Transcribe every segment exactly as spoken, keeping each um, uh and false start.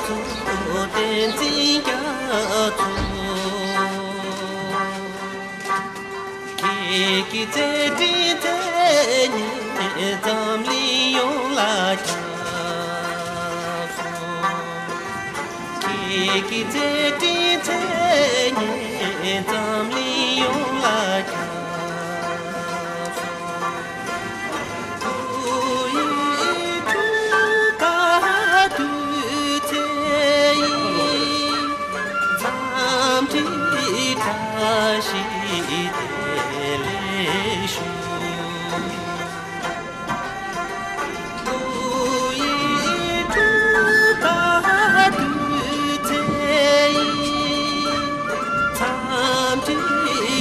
བསྟན་འཛིན་རྒྱ་མཚོ། ཁྱེད་ཀྱི་མཛད་འཕྲིན་ཚེ་ཉིད་འཛམ་གླིང་ཡོངས་ལ་ཁྱབ་སོང་། ཁྱེད་ཀྱི་མཛད་འཕྲིན་ཚེ་ཉིད་འཛམ་གླིང་ཡོངས་ལ་ཁྱབ་སོང་། བུ་ཡིས་འཁྲུངས་སྐར་དུས་ཚེས་ཡིན། འཚམས་འདྲི་བཀྲ་ཤིས་བདེ་ལེགས་ཞུ། བུ་ཡིས་འཁྲུངས་སྐར་དུས་ཚེས་ཡིན། འཚམས་འདྲི་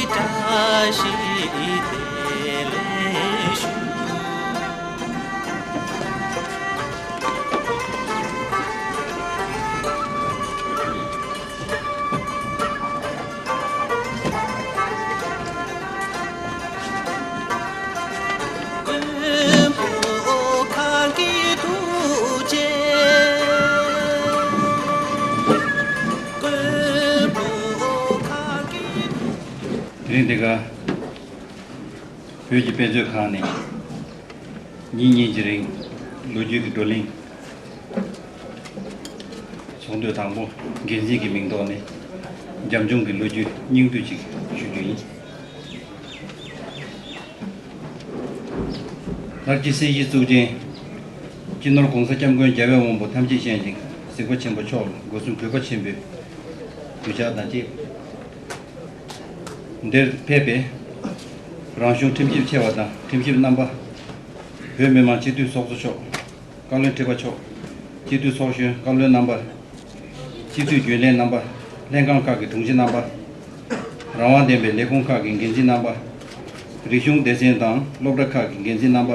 བཀྲ་ཤིས་བདེ་ལེགས་ཞུ། མགོན་པོ་གང་གི་ཐུགས་རྗེ། མགོན་པོ་གང་གི། དེ་རིང་འདི་ག་བོད་ཀྱི་དཔེ་མཛོད་ཁང་ནས་ཉིན་གཉིས་ཀྱི་རིང་ལོ་རྒྱུས་ཀྱི་བགྲོ་གླེང་ཚོགས་འདུ་དང་པོ་འགན་འཛིན་གྱི་མིང་ཐོག་ནས་རྒྱབ་ལྗོངས་ཀྱི་ལོ་རྒྱུས་སྙིང་བསྡུས་ཅིག་ཞུ་རྒྱུ་ཡིན། སྔར་གྱི་སྲིད་ཞིའི་གཙུག་རྒྱན་སྤྱི་ནོར་༸གོང་ས་༸སྐྱབས་མགོན་རྒྱལ་བའི་དབང་པོ་ཐམས་ཅད་མཁྱེན་ཅིང་གཟིགས་པ་ཆེན་པོ་མཆོག་ལ་སྒོ་གསུམ་གུས་པ་ཆེན་པོས་གུས་ཕྱག་དང་བཅས། འདིར་ཕེབས་པའི་རང་གཞུང་ཁྲིམས་ཞིབ་ཆེ་བ་དང་ཁྲིམས་ཞིབ་རྣམ་པ། བོད་མི་མང་སྤྱི་འཐུས་ཚོགས་གཙོ་མཆོག་བཀའ་བློན་ཁྲི་པ་མཆོག་སྤྱི་འཐུས་ཚོགས་གཞོན་བཀའ་བློན་རྣམ་པ། སྤྱི་འཐུས་རྒྱུན་ལས་རྣམ་པ། ལྷན་ཁང་ཁག་གི་དྲུང་ཆེ་རྣམ་པ། རང་དབང་ལྡན་པའི་ལས་ཁུངས་ཁག་གི་འགན་འཛིན་རྣམ་པ། རིག་གཞུང་སྡེ་ཚན་དང་སློབ་གྲྭ་ཁག་གི་འགན་འཛིན་རྣམ་པ།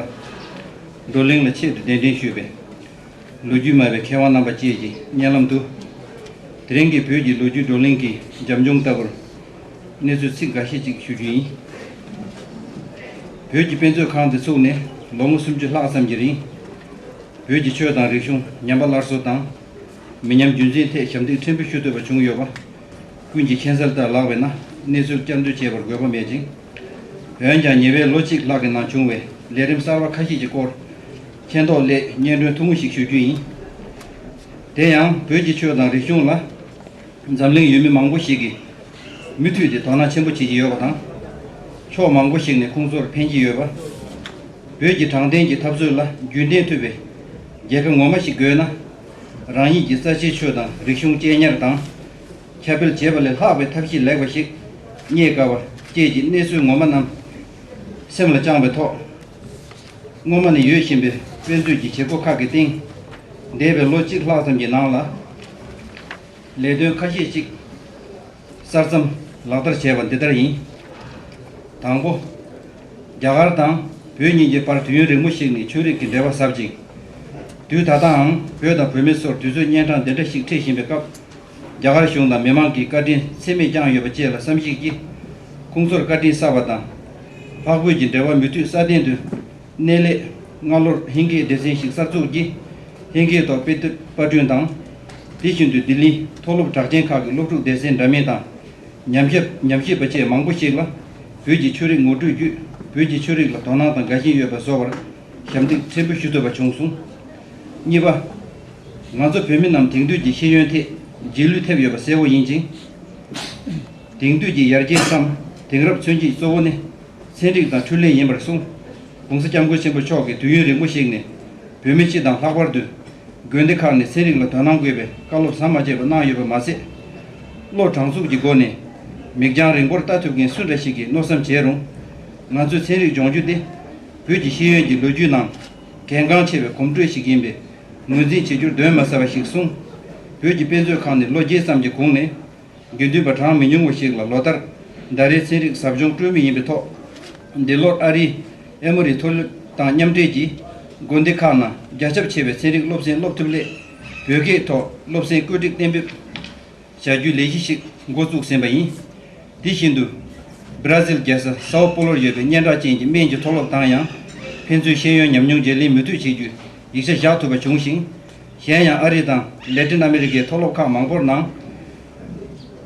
བགྲོ་གླེང་ལ་ཆེད་དུ་གདན་འདྲེན་ཞུས་པའི་ལོ་རྒྱུས་སྨྲ་བའི་མཁས་དབང་རྣམ་པ་བཅས་ཀྱི་སྙན་ལམ་དུ། དེ་རིང་གི་བོད་ཀྱི་ལོ་རྒྱུས་བགྲོ་གླེང་གི་རྒྱབ་ལྗོངས་ལྟ་བུར་གནས་ཚུལ་ཚིག་འགའ་ཤས་ཅིག་ཞུ་རྒྱུ་ཡིན། བོད་ཀྱི་དཔེ་མཛོད་ཁང་འདི་ཚུགས་ནས་ལོ་ངོ་སུམ་ཅུ་ལྷག་ཙམ་གྱི་རིང་། བོད་ཀྱི་ཆོས་དང་རིག་གཞུང་ཉམས་པ་སླར་གསོ་དང་། མི་ཉམས་རྒྱུན་འཛིན་ཐད་ཞབས་འདེགས་ཕྲན་བུ་ཞུ་ཐུབ་པ་བྱུང་ཡོད་པ། ཀུན་གྱིས་མཁྱེན་གསལ་ལྟར་ལགས་པས་ན་གནས་ཚུལ་བསྐྱར་ཟློས་བྱས་པར་དགོས་པ་མེད་ཅིང་། འོན་ཀྱང་ཉེ་བའི་ལོ་གཅིག་ལྷག་གི་ནང་བྱུང་བའི་ལས་རིམ་གསར་བ་ཁ་ཤས་ཀྱི་སྐོར་མཁྱེན་རྟོགས་སླད་སྙན་སྒྲོན་ཐུང་ངུ་ཞིག་ཞུ་རྒྱུ་ཡིན། དེ་ཡང་བོད་ཀྱི་ཆོས་དང་རིག་གཞུང་ལ་འཛམ་གླིང་ཡུལ་མི་མང་པོ་ཞིག་གིས་མུ་མཐུད་དེ་དོ་སྣང་ཆེན་པོ་བྱེད་ཀྱི་ཡོད་པ་དང་། ཕྱོགས་མང་པོ་ཞིག་ནས་ཁོང་ཚོར་ཕན་གྱི་ཡོད་པ། བོད་ཀྱི་དྲང་བདེན་གྱི་འཐབ་རྩོད་ལ་རྒྱུན་གཏན་ཐུབ་པའི་རྒྱལ་ཁ་ངོ་མ་ཞིག་དགོས་ན། རང་ཉིད་ཀྱི་རྩ་ཆེའི་ཆོས་དང་རིག་གཞུང་གཅེས་ཉར་དང་། ཁྱབ་སྤེལ་བྱེད་པ་ལས་ལྷག་པའི་ཐབས་ཤེས་ལེགས་པ་ཞིག་རྙེད་དཀའ་བ་བཅས་ཀྱི་གནས་ཚུལ་ངོ་མ་རྣམས་སེམས་ལ་བཅངས་པའི་ཐོག་སྔོན་མ་ནས་ཡོད་བཞིན་པའི་དཔེ་མཛོད་ཀྱི་བྱེད་སྒོ་ཁག་གི་སྟེང་། འདས་པའི་ལོ་གཅིག་ལྷག་ཙམ་གྱི་ནང་ལ། ལས་དོན་ཁ་ཤས་ཤིག་གསར་རྩོམ་ལག་བསྟར་བྱས་པ་འདི་ལྟར་ཡིན། དང་པོ། རྒྱ་གར་དང་བོད་གཉིས་ཀྱི་བར་དུས་ཡུན་རིང་པོ་ཞིག་ནས་ཆོས་རིག་གི་འབྲེལ་བ་ཟབ་ཅིང་། དུས་ད་ལྟའང་བོད་དང་བོད་མི་ཚོར་དུས་ཚོད་གཉན་འཕྲང་འདི་འདྲ་ཞིག་འཁྲིད་བཞིན་པའི་སྐབས། རྒྱ་གར་གཞུང་དང་མི་མང་གི་བཀའ་དྲིན་ཚད་མེད་བསྐྱངས་ཡོད་པ་བཅས་ལ་བསམ་གཞིགས་ཀྱིས། ཁོང་ཚོར་བཀའ་དྲིན་གསབ་པ་དང་། འཕགས་བོད་ཀྱི་འབྲེལ་བ་མུ་མཐུད་སྲ་བརྟན་དུ་གནས་སླད། སྔ་ལོར་ཧིན་སྐད་སྡེ་ཚན་ཞིག་གསར་འཛུགས་ཀྱིས་ཧིན་སྐད་ཐོག་དཔེ་དེབ་པར་སྐྲུན་དང་། དེ་བཞིན་དུ་ལྡི་ལིའི་མཐོ་སློབ་གྲགས་ཅན་ཁག་གི་སློབ་ཕྲུག་སྡེ་ཚན་འདྲ་མིན་དང་། ཉམས་ཞིབ་ཉམས་ཞིབ་པ་བཅས་མང་པོ་ཞིག་ལ་བོད་ཀྱི་ཆོས་རིག་ངོ་སྤྲོད་བརྒྱུད་བོད་ཀྱི་ཆོས་རིག་ལ་དོ་སྣང་དང་དགའ་ཞེན་ཡོད་པ་བཟོ་བར་ཞབས་འདེགས་ཕྲན་བུ་ཞུ་ཐུབ་པ་བྱུང་སོང་། གཉིས་པ། ང་ཚོ་བོད་མི་རྣམས་དེང་དུས་ཀྱི་ཤེས་ཡོན་ཐད་རྗེས་ལུས་ཐེབས་ཡོད་པ་གསལ་བོ་ཡིན་ཅིང་། དེང་དུས་ཀྱི་ཡར་རྒྱས་སམ་དེང་རབས་མཚོན་བྱེད་གཙོ་བོ་ནི་ཚན་རིག་དང་འཕྲུལ་ལས་ཡིན་པར་གསུངས། ༸གོང་ས་༸སྐྱབས་མགོན་ཆེན་པོ་མཆོག་གིས་དུས་ཡུན་རིང་པོ་ཞིག་ནས་བོད་མི་སྤྱི་དང་ལྷག་པར་དུ་དགོན་སྡེ་ཁག་ནས་ཚན་རིག་ལ་དོ་སྣང་དགོས་པའི་བཀའ་སློབ་ཟམ་མ་ཆད་པར་གནང་ཡོད་པ་མ་ཟད། བློ་དྲང་ཚུགས་ཀྱི་སྒོ་ནས་མིག་རྒྱང་རིང་པོར་ལྟ་ཐུབ་མཁན་སུ་འདྲ་ཞིག་གིས་མནོ་བསམ་བྱས་རུང་། ང་ཚོས་ཚན་རིག་སྦྱོང་རྒྱུ་དེ་བོད་ཀྱི་ཤེས་ཡོན་གྱི་ལོ་རྒྱུས་ནང་གལ་འགངས་ཆེ་བའི་གོམ་བགྲོད་ཞིག་ཡིན་པས་ངོས་འཛིན་བྱེད་རྒྱུར་གདོན་མ་ཟ་བ་ཞིག་གསུངས། བོད་ཀྱི་དཔེ་མཛོད་ཁང་ནས་ལོ་བརྒྱད་ཙམ་གྱི་གོང་ནས། དགེ་འདུན་པ་གྲངས་མི་ཉུང་བ་ཞིག་ལ་ལོ་ལྟར་ཟླ་རེའི་ཚན་རིག་ཟབ་སྦྱོང་སྤྲོད་མུས་ཡིན་པའི་ཐོག་འདི་ལོར་ཨ་རིའི་ཨེ་མོ་རི་མཐོ་སློབ་དང་མཉམ་འབྲེལ་གྱིས་དགོན་སྡེ་ཁག་ནང་རྒྱ་ཁྱབ་ཆེ་བའི་ཚན་རིག་སློབ་ཚན་སློབ་ཐུབ་སླད། བོད་སྐད་ཐོག་སློབ་ཚན་བཀོད་སྒྲིག་གཏན་འབེབས་བྱ་རྒྱུའི་ལས་གཞི་ཞིག་འགོ་བཙུགས་ཟིན་པ་ཡིན། དེ་བཞིན་དུ། བྷི་ར་ཟིལ་རྒྱལ་ས་སའོ་པོ་ལོར་ཡོད་པའི་སྙན་གྲགས་ཅན་གྱི་སྨན་གྱི་མཐོ་སློབ་དང་ཡང་ཕན་ཚུན་ཤེས་ཡོན་ཉམས་མྱོང་བརྗེ་ལེན་མུ་མཐུད་བྱེད་རྒྱུའི་ཡིག་ཆ་བཞག་ཐུབ་པ་བྱུང་ཞིང་། གཞན་ཡང་ཨ་རི་དང་ལེ་ཏིན་ཨ་མེ་རི་ཀའི་མཐོ་སློབ་ཁག་མང་པོར་ནང་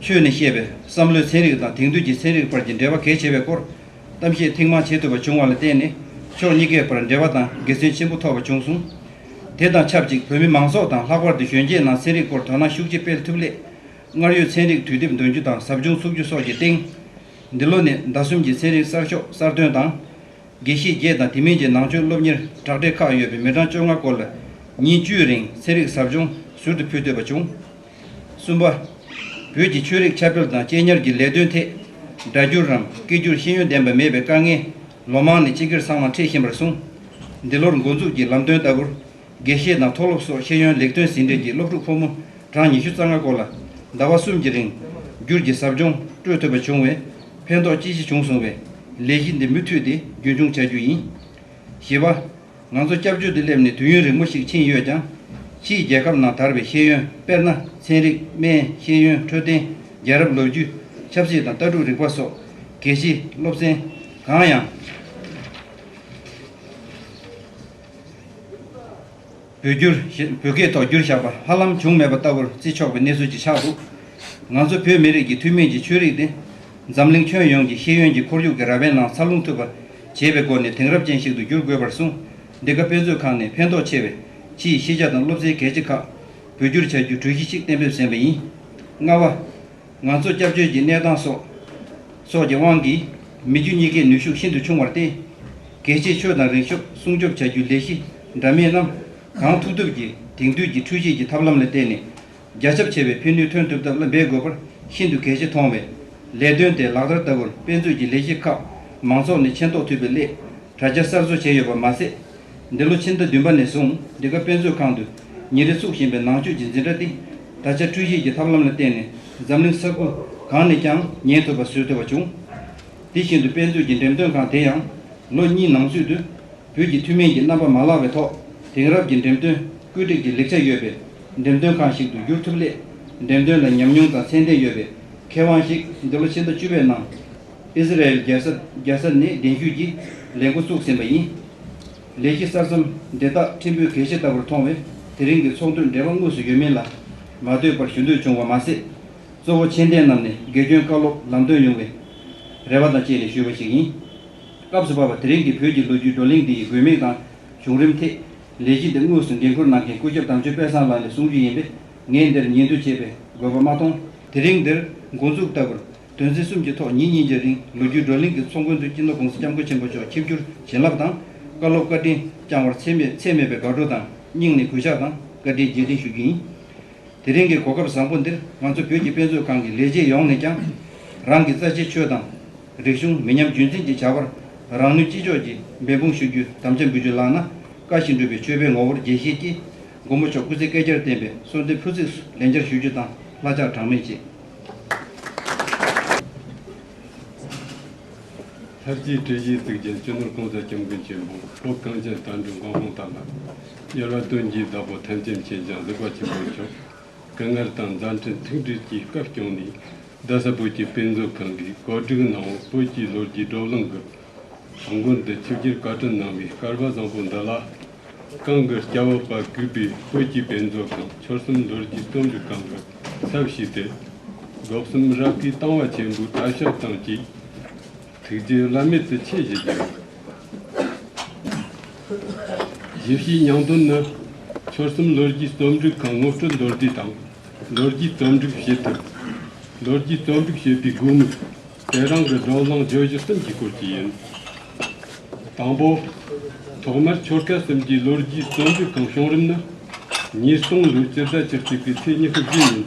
ཆོས་ནས་བཤད་པའི་བསམ་བློའི་ཚན་རིག་དང་དེང་དུས་ཀྱི་ཚན་རིག་བར་གྱི་འབྲེལ་བ་གལ་ཆེ་བའི་སྐོར་གཏམ་བཤད་ཐེངས་མང་བྱེད་ཐུབ་པ་བྱུང་བ་ལ་བརྟེན་ནས་ཕྱོགས་གཉིས་ཀའི་བར་འབྲེལ་བ་དང་དགེ་མཚན་ཆེན་པོ་ཐོབ་པ་བྱུང་སོང་། དེ་དང་ཆབས་ཅིག་བོད་མི་མང་ཚོགས་དང་ལྷག་པར་དུ་གཞོན་སྐྱེས་ནང་ཚན་རིག་སྐོར་དོ་སྣང་ཤུགས་ཆེ་སྤེལ་ཐུབ་སླད། སྔར་ཡོད་ཚན་རིག་དུས་དེབ་འདོན་རྒྱུ་དང་ཟབ་སྦྱོང་ཚུགས་རྒྱུ་སོགས་ཀྱི་སྟེང་། འདི་ལོ་ནས་ཟླ་གསུམ་གྱི་ཚན་རིག་གསར་ཤོག་གསར་ཐོན་དང་། དགེ་བཤེས་བརྒྱད་དང་དེ་མིན་གྱི་ནང་ཆོས་སློབ་གཉེར་དྲ་སྦྲེལ་ཁག་ཡོད་པའི་མི་གྲངས་བཅོ་ལྔ་སྐོར་ལ་ཉིན་བཅུའི་རིང་ཚན་རིག་ཟབ་སྦྱོང་ཟུར་དུ་ཕུལ་ཐུབ་པ་བྱུང་། གསུམ་པ། བོད་ཀྱི་ཆོས་རིག་ཁྱབ་སྤེལ་དང་གཅེས་ཉར་གྱི་ལས་དོན་ཐད། སྒྲ་སྒྱུར་རམ་སྐད་སྒྱུར་ཤེས་ཡོན་ལྡན་པ་མེད་པའི་དཀའ་ངལ་ལོ་མང་ནས་སྤྱི་སྒེར་ཚང་མར་འཕྲད་བཞིན་པར་གསུངས། འདི་ལོར་འགོ་འཛུགས་ཀྱི་ལམ་སྟོན་ལྟ་བུར། དགེ་བཤེས་དང་མཐོ་སློབ་སོགས་ཤེས་ཡོན་ལེགས་ཐོན་ཟིན་བྲིས་ཀྱི་སློབ་ཕྲུག་ཕོ་མོ་གྲངས་ཉི་ཤུ་རྩ་ལྔ་སྐོར་ལ་ཟླ་བ་གསུམ་གྱི་རིང་སྒྱུར་གྱི་ཟབ་སྦྱོང་སྤྲོད་ཐུབ་པ་བྱུང་བས་ཕན་ཐོགས་ཅི་ཆེ་བྱུང་སོང་བས་ལས་གཞི་འདི་མུ་མཐུད་དེ་རྒྱུན་འཁྱོངས་བྱ་རྒྱུ་ཡིན། བཞི་པ། ང་ཚོ་སྐྱབས་བཅོལ་དུ་སླེབས་ནས་དུས་ཡུན་རིང་མོ་ཞིག་ཕྱིན་ཡོད་ཀྱང་། ཕྱིའི་རྒྱལ་ཁབ་ནང་དར་བའི་ཤེས་ཡོན་དཔེར་ན་ཚན་རིག་སྨན་ཤེས་ཡོན་འཕྲོད་བསྟེན་རྒྱལ་རབས་ལོ་རྒྱུས་ཆབ་སྲིད་དང་ལྟ་གྲུབ་རིག་པ་སོགས་གལ་ཆེའི་སློབ་ཚན་གང་ཡང་། བོད་བསྒྱུར་བོད་སྐད་ཐོག་བསྒྱུར་བཞག་པ་ཧ་ལམ་བྱུང་མེད་པ་ལྟ་བུར་བརྩི་ཆོག་པའི་གནས་ཚུལ་ཅིག་ཆགས་འདུག་ང་ཚོ་བོད་མི་རིགས་ཀྱི་ཐུན་མིན་གྱི་ཆོས་རིག་དེ་འཛམ་གླིང་ཁྱོན་ཡོངས་ཀྱི་ཤེས་ཡོན་གྱི་ཁོར་ཡུག་གི་ར་བན་ནང་འཚར་ལོངས་ཐུབ་པ་བྱེད་པའི་སྒོ་ནས་དེང་རབས་ཅན་ཞིག་ཏུ་བསྒྱུར་དགོས་པར་གསུངས། འདི་ག་དཔེ་མཛོད་ཁང་ནས་ཕན་ཐོགས་ཆེ་བའི་ཕྱིའི་ཤེས་བྱ་དང་སློབ་ཚན་གལ་ཆེ་ཁག་བོད་བསྒྱུར་བྱ་རྒྱུའི་གྲོས་གཞི་ཞིག་གཏན་འབེབས་ཟིན་པ་ཡིན། ལྔ་པ། ང་ཚོ་སྐྱབས་བཅོལ་གྱི་གནས་སྟངས་སོགས་སོགས་ཀྱི་དབང་གིས་མི་རྒྱུ་གཉིས་ཀའི་ནུས་ཤུགས་ཤིན་ཏུ་ཆུང་བར་བརྟེན། གལ་ཆེའི་ཆོས་དང་རིག་གཞུང་སྲུང་སྐྱོབ་བྱ་རྒྱུའི་ལས་གཞི་འདྲ་མིན་རྣམས་གང་ཐུབ་ཐུབ་ཀྱིས་དེང་དུས་ཀྱི་འཕྲུལ་ཆས་ཀྱི་ཐབས་ལམ་ལ་བརྟེན་ནས་རྒྱ་ཁྱབ་ཆེ་བའི་ཕན་ནུས་ཐོན་ཐུབ་ཐབས་ལ་འབད་དགོས་པར་ཤིན་ཏུ་གལ་ཆེ་མཐོང་བས། ལས་དོན་དེ་ལག་བསྟར་ལྟ་བུར་དཔེ་མཛོད་ཀྱི་ལས་གཞི་ཁག་མང་ཚོགས་ནས་མཁྱེན་རྟོགས་ཐུབ་པའི་སླད། དྲ་རྒྱ་གསར་བཟོ་བྱས་ཡོད་པ་མ་ཟད། འདི་ལོ་ཕྱི་ཟླ་བདུན་པ་ནས་བཟུང་འདི་ག་དཔེ་མཛོད་ཁང་དུ་ཉིན་རེ་བཙུགས་བཞིན་པའི་ནང་ཆོས་ཀྱི་འཛིན་གྲྭ་འདི་ད་ཆ་འཕྲུལ་ཆས་ཀྱི་ཐབས་ལམ་ལ་བརྟེན་ནས་འཛམ་གླིང་ས་ཁུལ་གང་ནས་ཀྱང་ཉན་ཐུབ་པ་བཟོ་ཐུབ་པ་བྱུང་། དེ་བཞིན་དུ་དཔེ་མཛོད་ཀྱི་འགྲེམས་སྟོན་ཁང་དེ་ཡང་ལོ་གཉིས་ནང་ཚུད་དུ་བོད་ཀྱི་ཐུན་མིན་གྱི་རྣམ་པ་མ་བརླག་པའི་ཐོག་དེང་རབས་ཀྱི་འགྲེམས་སྟོན་བཀོད་སྒྲིག་གི་ལེགས་ཆ་ཡོད་པའི་འགྲེམས་སྟོན་ཁང་ཞིག་ཏུ་འགྱུར་ཐུབ་སླད་འགྲེམས་སྟོན་ལ་ཉམས་མྱོང་དང་ཚད་ལྡན་ཡོད་པའི་མཁས་དབང་ཞིག་འདི་ལོ་ཕྱི་ཟླ་བཅུ་པའི་ནང་ཨི་ཟི་རལ་རྒྱལ་ས་རྒྱལ་ས་ནས་གདན་ཞུས་ཀྱིས་ལས་འགོ་བཙུགས་ཟིན་པ་ཡིན། ལས་གཞི་གསར་རྩོམ་འབྲི་སྟངས་ཕྲན་བུ་གལ་ཆེ་ལྟ་བུར་མཐོང་བས་དེ་རིང་གི་ཚོགས་འདུར་འབྲེལ་བ་དངོས་སུ་ཡོད་མིན་ལ་མ་ལྟོས་པར་ཞུ་འདོད་བྱུང་བ་མ་ཟད། གཙོ་བོ་མཁྱེན་ལྡན་རྣམས་ནས་དགེ་སྐྱོན་བཀའ་སློབ་ལམ་སྟོན་ཡོང་བའི་རེ་བ་དང་བཅས་ནས་ཞུས་པ་ཞིག་ཡིན། སྐབས་སུ་བབས་པ་དེ་རིང་གི་བོད་ཀྱི་ལོ་རྒྱུས་བགྲོ་གླེང་འདི་ཡི་དགོས་དམིགས་དང་བྱུང་རིམ་ཐད་ལས་གཞི་འདི་དངོས་སུ་འགན་འཁུར་གནང་མཁན་སྐུ་ཞབས་དམ་ཆོས་དཔལ་བཟང་ལགས་ནས་གསུང་རྒྱུ་ཡིན་པས་ངས་འདིར་ཉན་དུ་བྱེད་པའི་དགོས་པ་མ་མཐོང་། དེ་རིང་འདིར་འགོ་འཛུགས་ལྟ་བུར། དོན་ཚན་གསུམ་གྱི་ཐོག་ཉིན་གཉིས་ཀྱི་རིང་ལོ་རྒྱུས་བགྲོ་གླེང་གི་ཚོགས་མགོན་དུ་སྤྱི་ནོར་༸གོང་ས་༸སྐྱབས་མགོན་ཆེན་པོ་མཆོག་ཆིབས་བསྒྱུར་བྱིན་རླབས་དང་བཀའ་སློབ་བཀའ་དྲིན་བསྐྱངས་པར་ཚད་མེད་ཚད་མེད་པའི་དགའ་སྤྲོ་དང་སྙིང་ནས་གུས་ཕྱག་དང་བཀའ་དྲིན་རྗེས་དྲན་ཞུ་རྒྱུ་ཡིན། དེ་རིང་གི་གོ་སྐབས་བཟང་པོ་འདིར་ང་ཚོ་བོད་ཀྱི་དཔེ་མཛོད་ཁང་གི་ལས་བྱེད་ཡོངས་ནས་ཀྱང་རང་གི་རྩ་ཆེའི་ཆོས་དང་རིག་གཞུང་མི་ཉམས་རྒྱུན་འཛིན་གྱི་བྱ་བར་རང་ནུས་ཅི་ལྕོགས་ཀྱིས་འབད་འབུངས་ཞུ་རྒྱུའི་དམ་བཅའ་འབུལ་རྒྱུ་ལགས་ན་བཀའ་བཞིན་སྒྲུབ་པའི་མཆོད་པའི་ངོ་བོར་དགྱེས་བཞེས་ཀྱིས་མགོན་པོ་མཆོག་སྐུ་ཚེ་བསྐལ་བརྒྱར་བརྟན་པའི་གསོལ་འདེབས་ཕུལ་ཚིགས་སུ་ལན་བརྒྱར་གྲངས་མེད་བྱེད། ལྷར་བཅས་དྲི་ཞིའི་གཙུག་རྒྱན་སྤྱི་ནོར་༸གོང་ས་༸སྐྱབས་མགོན་ཆེན་པོ་བོད་གངས་ཅན་དར་འཕེལ་གོ་འཕང་དང་། ཡར་བ་དོན་གྱི་བདག་པོ་ཐམས་ཅད་མཁྱེན་ཅིང་གཟིགས་པ་ཆེན་པོ་མཆོག་སྐུ་ངལ་དང་མཛད་འཕྲིན་ཐུགས་འདྲིས་ཀྱི་བཀའ་སྐྱོང་ནས་རྡ་ས་བོད་ཀྱི་དཔེ་མཛོད་ཁང་གིས་གོ་སྒྲིག་གནང་བའི་བོད་ཀྱི་ལོ་རྒྱུས་བགྲོ་གླེང་གི་ཐོ་འགོད་འདི་ཆིབས་བསྒྱུར་བཀའ་དྲིན་གནང་བའི་སྐལ་བ་བཟང་པོ་འདི་ལ། གང་གི་སྐྱབས་འོག་པ་གུས་པས་བོད་ཀྱི་དཔེ་མཛོད་ཁང་ཆོལ་གསུམ་ལོ་རྒྱུས་རྩོམ་སྒྲིག་ཁང་གི་ཚབ་ཞུས་ཏེ། སྒོ་གསུམ་རབ་དགའི་དང་བ་ཆེན་པོའི་དར་ཞབས་དང་བཅས་ཐུགས་རྗེ་བླ་མེད་དུ་ཆེ་ཞུ་རྒྱུ། ཞུ་བྱའི་སྙིང་དོན་ནི། ཆོལ་གསུམ་ལོ་རྒྱུས་རྩོམ་སྒྲིག་ཁང་ངོ་སྤྲོད་མདོར་བསྡུས་དང་། ལོ་རྒྱུས་རྩོམ་སྒྲིག་བྱེད་ཐབས། ལོ་རྒྱུས་རྩོམ་སྒྲིག་བྱེད་པའི་དགོས་དམིགས། དེ་རིང་གི་བགྲོ་གླེང་བརྗོད་གཞི་གསུམ་གྱི་སྐོར་གྱི་ཡིན། དང་པོ། ཐོག་མར་ཆོལ་ཁ་གསུམ་གྱི་ལོ་རྒྱུས་རྩོམ་སྒྲིག་ཁང་བྱུང་རིམ་ནི། ཉིས་སྟོང་ལོའི་སྤྱི་ཟླ་བཅུ་གཅིག་པའི་ཚེས་ཉི་ཤུ་བཞི་ཉིན།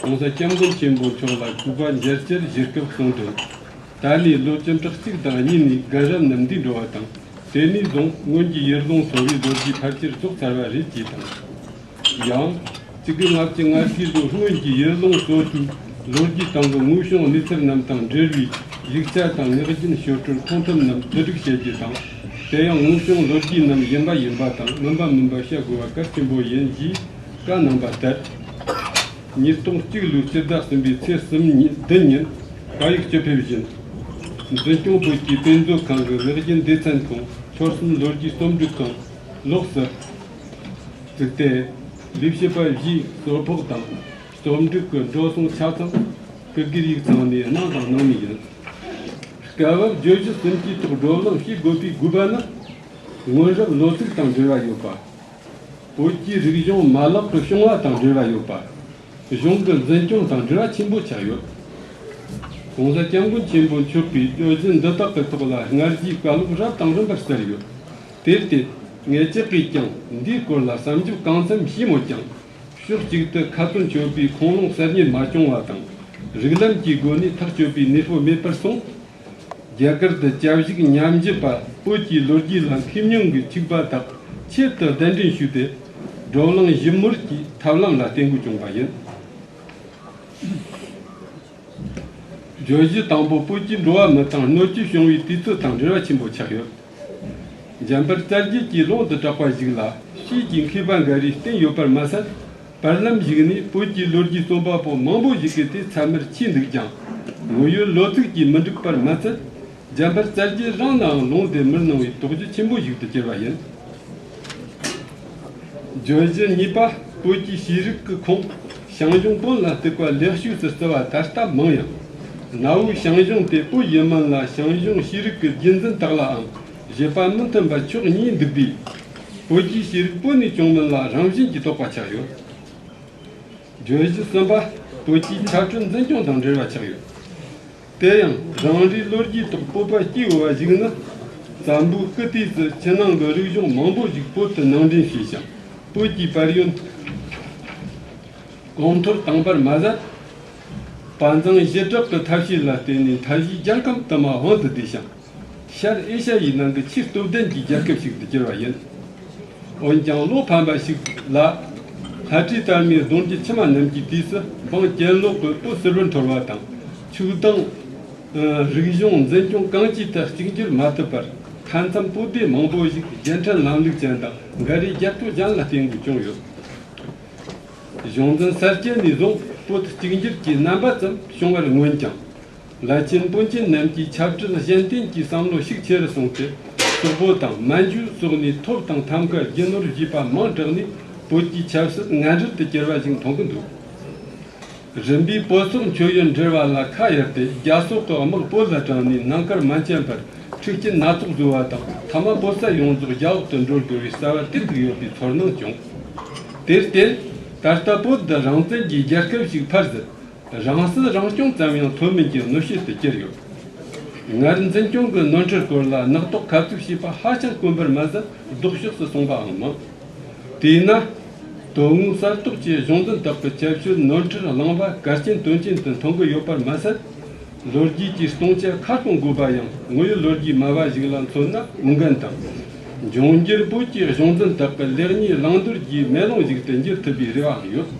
༸གོང་ས་༸སྐྱབས་མགོན་ཆེན་པོ་མཆོག་ལ་གུས་པ་མཇལ་ཕྱིར་ཞུ་སྐུལ་གསུངས་དོན། ད་ལོའི་ལོ་བཅུ་ཕྲག་གཅིག་དང་གཉིས་ནས་རྒན་རབས་རྣམས་འདས་འགྲོ་བ་དང་། དེ་ནས་བཟུང་སྔོན་གྱི་ཡུལ་ལུང་འཚོ་བའི་ལོ་རྒྱུས་ཕལ་ཆེར་རྫོགས་ཚར་བ་རེད་ཅེས་དང་། ཡང་། གཅིག་དགུ་ལྔ་བཅུ་ང་བཞི་ལོའི་སྔོན་གྱི་ཡུལ་ལུང་སོ་སོའི་ལོ་རྒྱུས་སྟེང་གི་དངོས་བྱུང་གནས་ཚུལ་རྣམས་དང་འབྲེལ་བའི་ཡིག་ཆ་དང་ངག་རྒྱུན་ཞིབ་ཕྲར་མཐོང་ཐོས་རྣམས་བསྡུ་སྒྲིག་བྱེད་རྒྱུ་དང་། དེ་ཡང་དངོས་བྱུང་ལོ་རྒྱུས་རྣམས་ཡིན་པ་ཡིན་པ་དང་མིན་པ་མིན་པ་བཤད་དགོས་པ་གལ་ཆེན་པོ་ཡིན་ཞེས་བཀའ་གནང་བ་ལྟར། ཉིས་སྟོང་གཅིག་ལོའི་སྤྱི་ཟླ་གསུམ་པའི་ཚེས་གསུམ་ཉིན་བདུན་ཉིན་བཀའ་ཡིག་སྤྱི་ཕེབས་བཞིན། འཛིན་སྐྱོང་བོད་ཀྱི་དཔེ་མཛོད་ཁང་གི་ངག་རྒྱུན་སྡེ་ཚན་ཁང་ཆོལ་གསུམ་ལོ་རྒྱུས་རྩོམ་སྒྲིག་ཁང་ལོགས་སུ་བཙུགས་ཏེ། ལས་བྱེད་པ་བཞིའི་གསོལ་ཕོགས་དང་གསོལ་འདེབས་ཀྱི་འགྲོ་སོང་ཆ་ཚང་སྐུ་སྒེར་ཡིག་ཚང་ནས་གནང་དང་གནང་ནི་ཡིན། སྐབས་བབ་བརྗོད་གཞི་གསུམ་གྱི་ཐོག་བགྲོ་གླེང་བྱེད་དགོས་པའི་དགོས་པ་ནི། སྔོན་རབས་ལོ་ཚིགས་དང་འབྲེལ་བ་ཡོད་པ། བོད་ཀྱི་རིག་གཞུང་མ་ལག་གི་བྱུང་བ་དང་འབྲེལ་བ་ཡོད་པ། གཞུང་གི་འཛིན་སྐྱོང་དང་འབྲེལ་བ་ཆེན་པོ་ཆགས་ཡོད། ྋགོང་ས་ྋསྐྱབས་མགོན་ཆེན་པོ་མཆོག་གིས་བརྗོད་གཞི་འདི་དག་གི་ཐོག་ལ་སྔར་བཞིན་བཀའ་སློབ་རབ་དང་རིམ་པར་གསལ་ཡོད། དེར་བརྟེན་ངས་ཅི་བྱས་ཀྱང་འདིའི་སྐོར་ལ་བསམ་ཞིབ་གང་འཚམ་བྱས་མོད་ཀྱང་། ཕྱོགས་གཅིག་ཏུ་ཁ་ཚོན་གཅོད་པའི་ཁུངས་ལུང་གསར་རྙེད་མ་བྱུང་བ་དང་། རིགས་ལམ་གྱི་སྒོ་ནས་ཐག་གཅོད་པའི་ནུས་པ་མེད་པར་སོང་། རྒྱ་གར་དུ་བཅའ་བཞུགས་ཉམས་ཞིབ་པ་བོད་ཀྱི་ལོ་རྒྱུས་ལ་མཁས་མྱོང་གི་ཆིག་པ་དག་ཆེད་དུ་གདན་འདྲེན་ཞུས་ཏེ། བགྲོ་གླེང་ཞིབ་མོར་གྱི་ཐབས་ལམ་ལ་བརྟེན་དགོས་བྱུང་བ་ཡིན། བརྗོད་གཞི་དང་པོ་བོད་ཀྱི་འགྲོ་བ་མི་དང་སྣོད་བཅུད་བྱུང་བའི་དུས་ཚོད་དང་འབྲེལ་བ་ཆེན་པོ་ཆགས་ཡོད། འཇམ་དཔལ་རྩ་རྒྱུད་ཀྱི་ལུང་དུ་གྲགས་པ་ཞིག་ལ་ཕྱིས་ཀྱི་མཁས་པ་འགའ་རེས་བསྟན་ཡོད་པར་མ་ཟད། བར་ལམ་ཞིག་ནས་བོད་ཀྱི་ལོ་རྒྱུས་རྩོམ་པ་པོ་མང་པོ་ཞིག་གིས་དེ་ཚད་མར་ཆེས་འདུག་ཀྱང་། དངོས་ཡོད་ལོ་ཚིགས་ཀྱིས་མི་འགྲིག་པར་མ་ཚད། འཇམ་དཔལ་རྩ་རྒྱུད་རང་ལའང་ལུང་དེ་མི་སྣང་བའི་དོགས་གཞི་ཆེན་པོ་ཞིག་ཏུ་གྱུར་བ་ཡིན། བརྗོད་གཞི་གཉིས་པ། བོད་ཀྱི་ཤེས་རིག་གི་ཁོངས་ཞང་ཞུང་བོན་ལ་གཏུགས་པ་ལེགས་ཤོས་སུ་བརྩི་བ་ད་ལྟ་མང་ཡང་། གནའ་བོའི་ཞང་ཞུང་དེ་བོད་ཡིན་མིན་ལ་ཞང་ཞུང་ཤེས་རིག་གི་རྒྱུན་འཛིན་དག་ལའང་བཞེད་པ་མི་མཐུན་པ་ཕྱོགས་གཉིས་འདུག་པས། བོད་ཀྱི་ཤེས་རིག་བོད་ནས་བྱུང་མིན་ལ་རང་བཞིན་གྱིས་དོགས་པ་ཆགས་ཡོད། བརྗོད་གཞི་གསུམ་པ། བོད་ཀྱི་ཆབ་སྲིད་འཛིན་སྐྱོང་དང་འབྲེལ་བ་ཆགས་ཡོད། དེ་ཡང་རང་རེའི་ལོ་རྒྱུས་ཐོག་སྤོབས་པ་སྐྱེ་འོས་པ་ཞིག་ནི། བཙན་པོའི་སྐུ་དུས་སུ་ཕྱི་ནང་གི་རིག་གཞུང་མང་པོ་ཞིག་བོད་དུ་ནང་འདྲེན་བྱས་ཤིང་། བོད་ཀྱི་དཔལ་ཡོན་གོང་མཐོར་བཏང་བར་མ་ཟད། དཔའ་མཛངས་ཞི་དྲག་གི་ཐབས་ཤེས་ལ་བརྟེན་ནས་མཐའ་བཞིའི་རྒྱལ་ཁམས་དུ་མ་དབང་དུ་བསྡུས་ཤིང་། ཤར་ཨེ་ཤ་ཡའི་ནང་གི་ཆེས་སྟོབས་ལྡན་གྱི་རྒྱལ་ཁབ་ཞིག་ཏུ་གྱུར་བ་ཡིན། འོན་ཀྱང་བློ་ཕམ་པ་ཞིག་ལ། ལྷ་བྲིས་དར་མའི་གདུང་རྒྱུད་ཕྱི་མ་རྣམས་ཀྱི་དུས་སུ་འབངས་གྱེན་ལོག་གི་སྤོ་ཟུར་བུར་འཐོར་བ་དང་། ཆོས་དང་། རིག་གཞུང་འཛིན་སྐྱོང་གང་ཅིའི་ཐད་གཅིག་གྱུར་མ་ཐུབ་པར། མཐའ་མཚམས་སྤོ་སྡེ་མང་པོ་ཞིག་རྒྱལ་ཕྲན་ལམ་ལུགས་ཅན་དང་འགའ་རེས་རྒྱལ་པོ་གཞན་ལ་བརྟེན་དགོས་བྱུང་ཡོད། གཞུང་འཛིན་གསར་བསྐྱེད་ནས་བཟུང་བོད་གཅིག་གྱུར་གྱི་རྣམ་པ་ཙམ་བྱུང་བར་མངོན་ཀྱང་། བླ་ཆེན་དཔོན་ཆེན་རྣམས་ཀྱིས་ཆབ་སྲིད་གཞན་བརྟེན་གྱི་བསམ་བློ་ཤུགས་ཆེ་རུ་སོང་སྟེ། སོག་པོ་དང་མན་ཇུ་སོགས་ནས་ཐོབ་དང་ཐམ་ཀ་རྒྱུ་ནོར་བཞེས་པ་མང་དྲགས་ནས་བོད་ཀྱི་ཆབ་སྲིད་ངན་འབྲེལ་དུ་གྱུར་བ་ཞིག་མཐོང་གི་འདུག་རིམ་པས་བོད་སོག་མཆོད་ཡོན་འབྲེལ་བ་ལ་ཁ་གཡར་ཏེ་རྒྱ་སོག་གི་དམག་བོད་ལ་དྲངས་ནས་ནང་ཁུལ་མ་འཆམ་པར་འཁྲུག་རྐྱེན་སྣ་ཚོགས་བཟོ་བ་དང་། མཐའ་མ་བོད་ས་ཡོངས་རྫོགས་རྒྱ་འོག་ཏུ་འགྲོ་དགོས་པའི་རྩ་བ་དེ་འདུག་ཡོད་པའི་ཚོར་སྣང་བྱུང་། དེར་བརྟེན། ད་ལྟ་བོད་འདི་རང་བཙན་གྱི་རྒྱལ་ཁབ་ཞིག་ཕར་ཟད། རང་སྲིད་རང་སྐྱོང་ཙམ་ཡང་ཐོབ་མིན་གྱི་གནོད་བྱེད་དུ་གྱུར་ཡོད། སྔར་འཛིན་སྐྱོང་གི་ནོར་འཁྲུལ་སྐོར་ལ་ནག་ཐོག་ཁ་ཚུགས་བྱས་པ་ཧ་ཅང་དཀོན་པར་མ་ཟད་ལྡོག་ཕྱོགས་སུ་སོང་པའང་མང་། དེས་ན། དོན་དངོས་གསར་རྟོགས་ཀྱི་གཞུང་འཛིན་དག་གི་ཁྱད་ཆོས་ནོར་འཁྲུལ་བླང་བ་གལ་ཆེན་དོན་ཆེན་དུ་མཐོང་གི་ཡོད་པར་མ་ཟད། ལོ་རྒྱུས་ཀྱི་སྟོང་ཆ་ཁ་སྐོང་དགོས་པ་ཡང་དངོས་ཡོད་ལོ་རྒྱུས་སྨྲ་བ་ཞིག་ལ་མཚོན་ན་འོས་འགན་དང་། འབྱུང་འགྱུར་བོད་ཀྱི་གཞུང་འཛིན་དག་གི་ལེགས་ཉེས་བླང་དོར་གྱི་མེ་ལོང་ཞིག་ཏུ་འགྱུར་ཐུབ་པའི་རེ་བའང་ཡོད།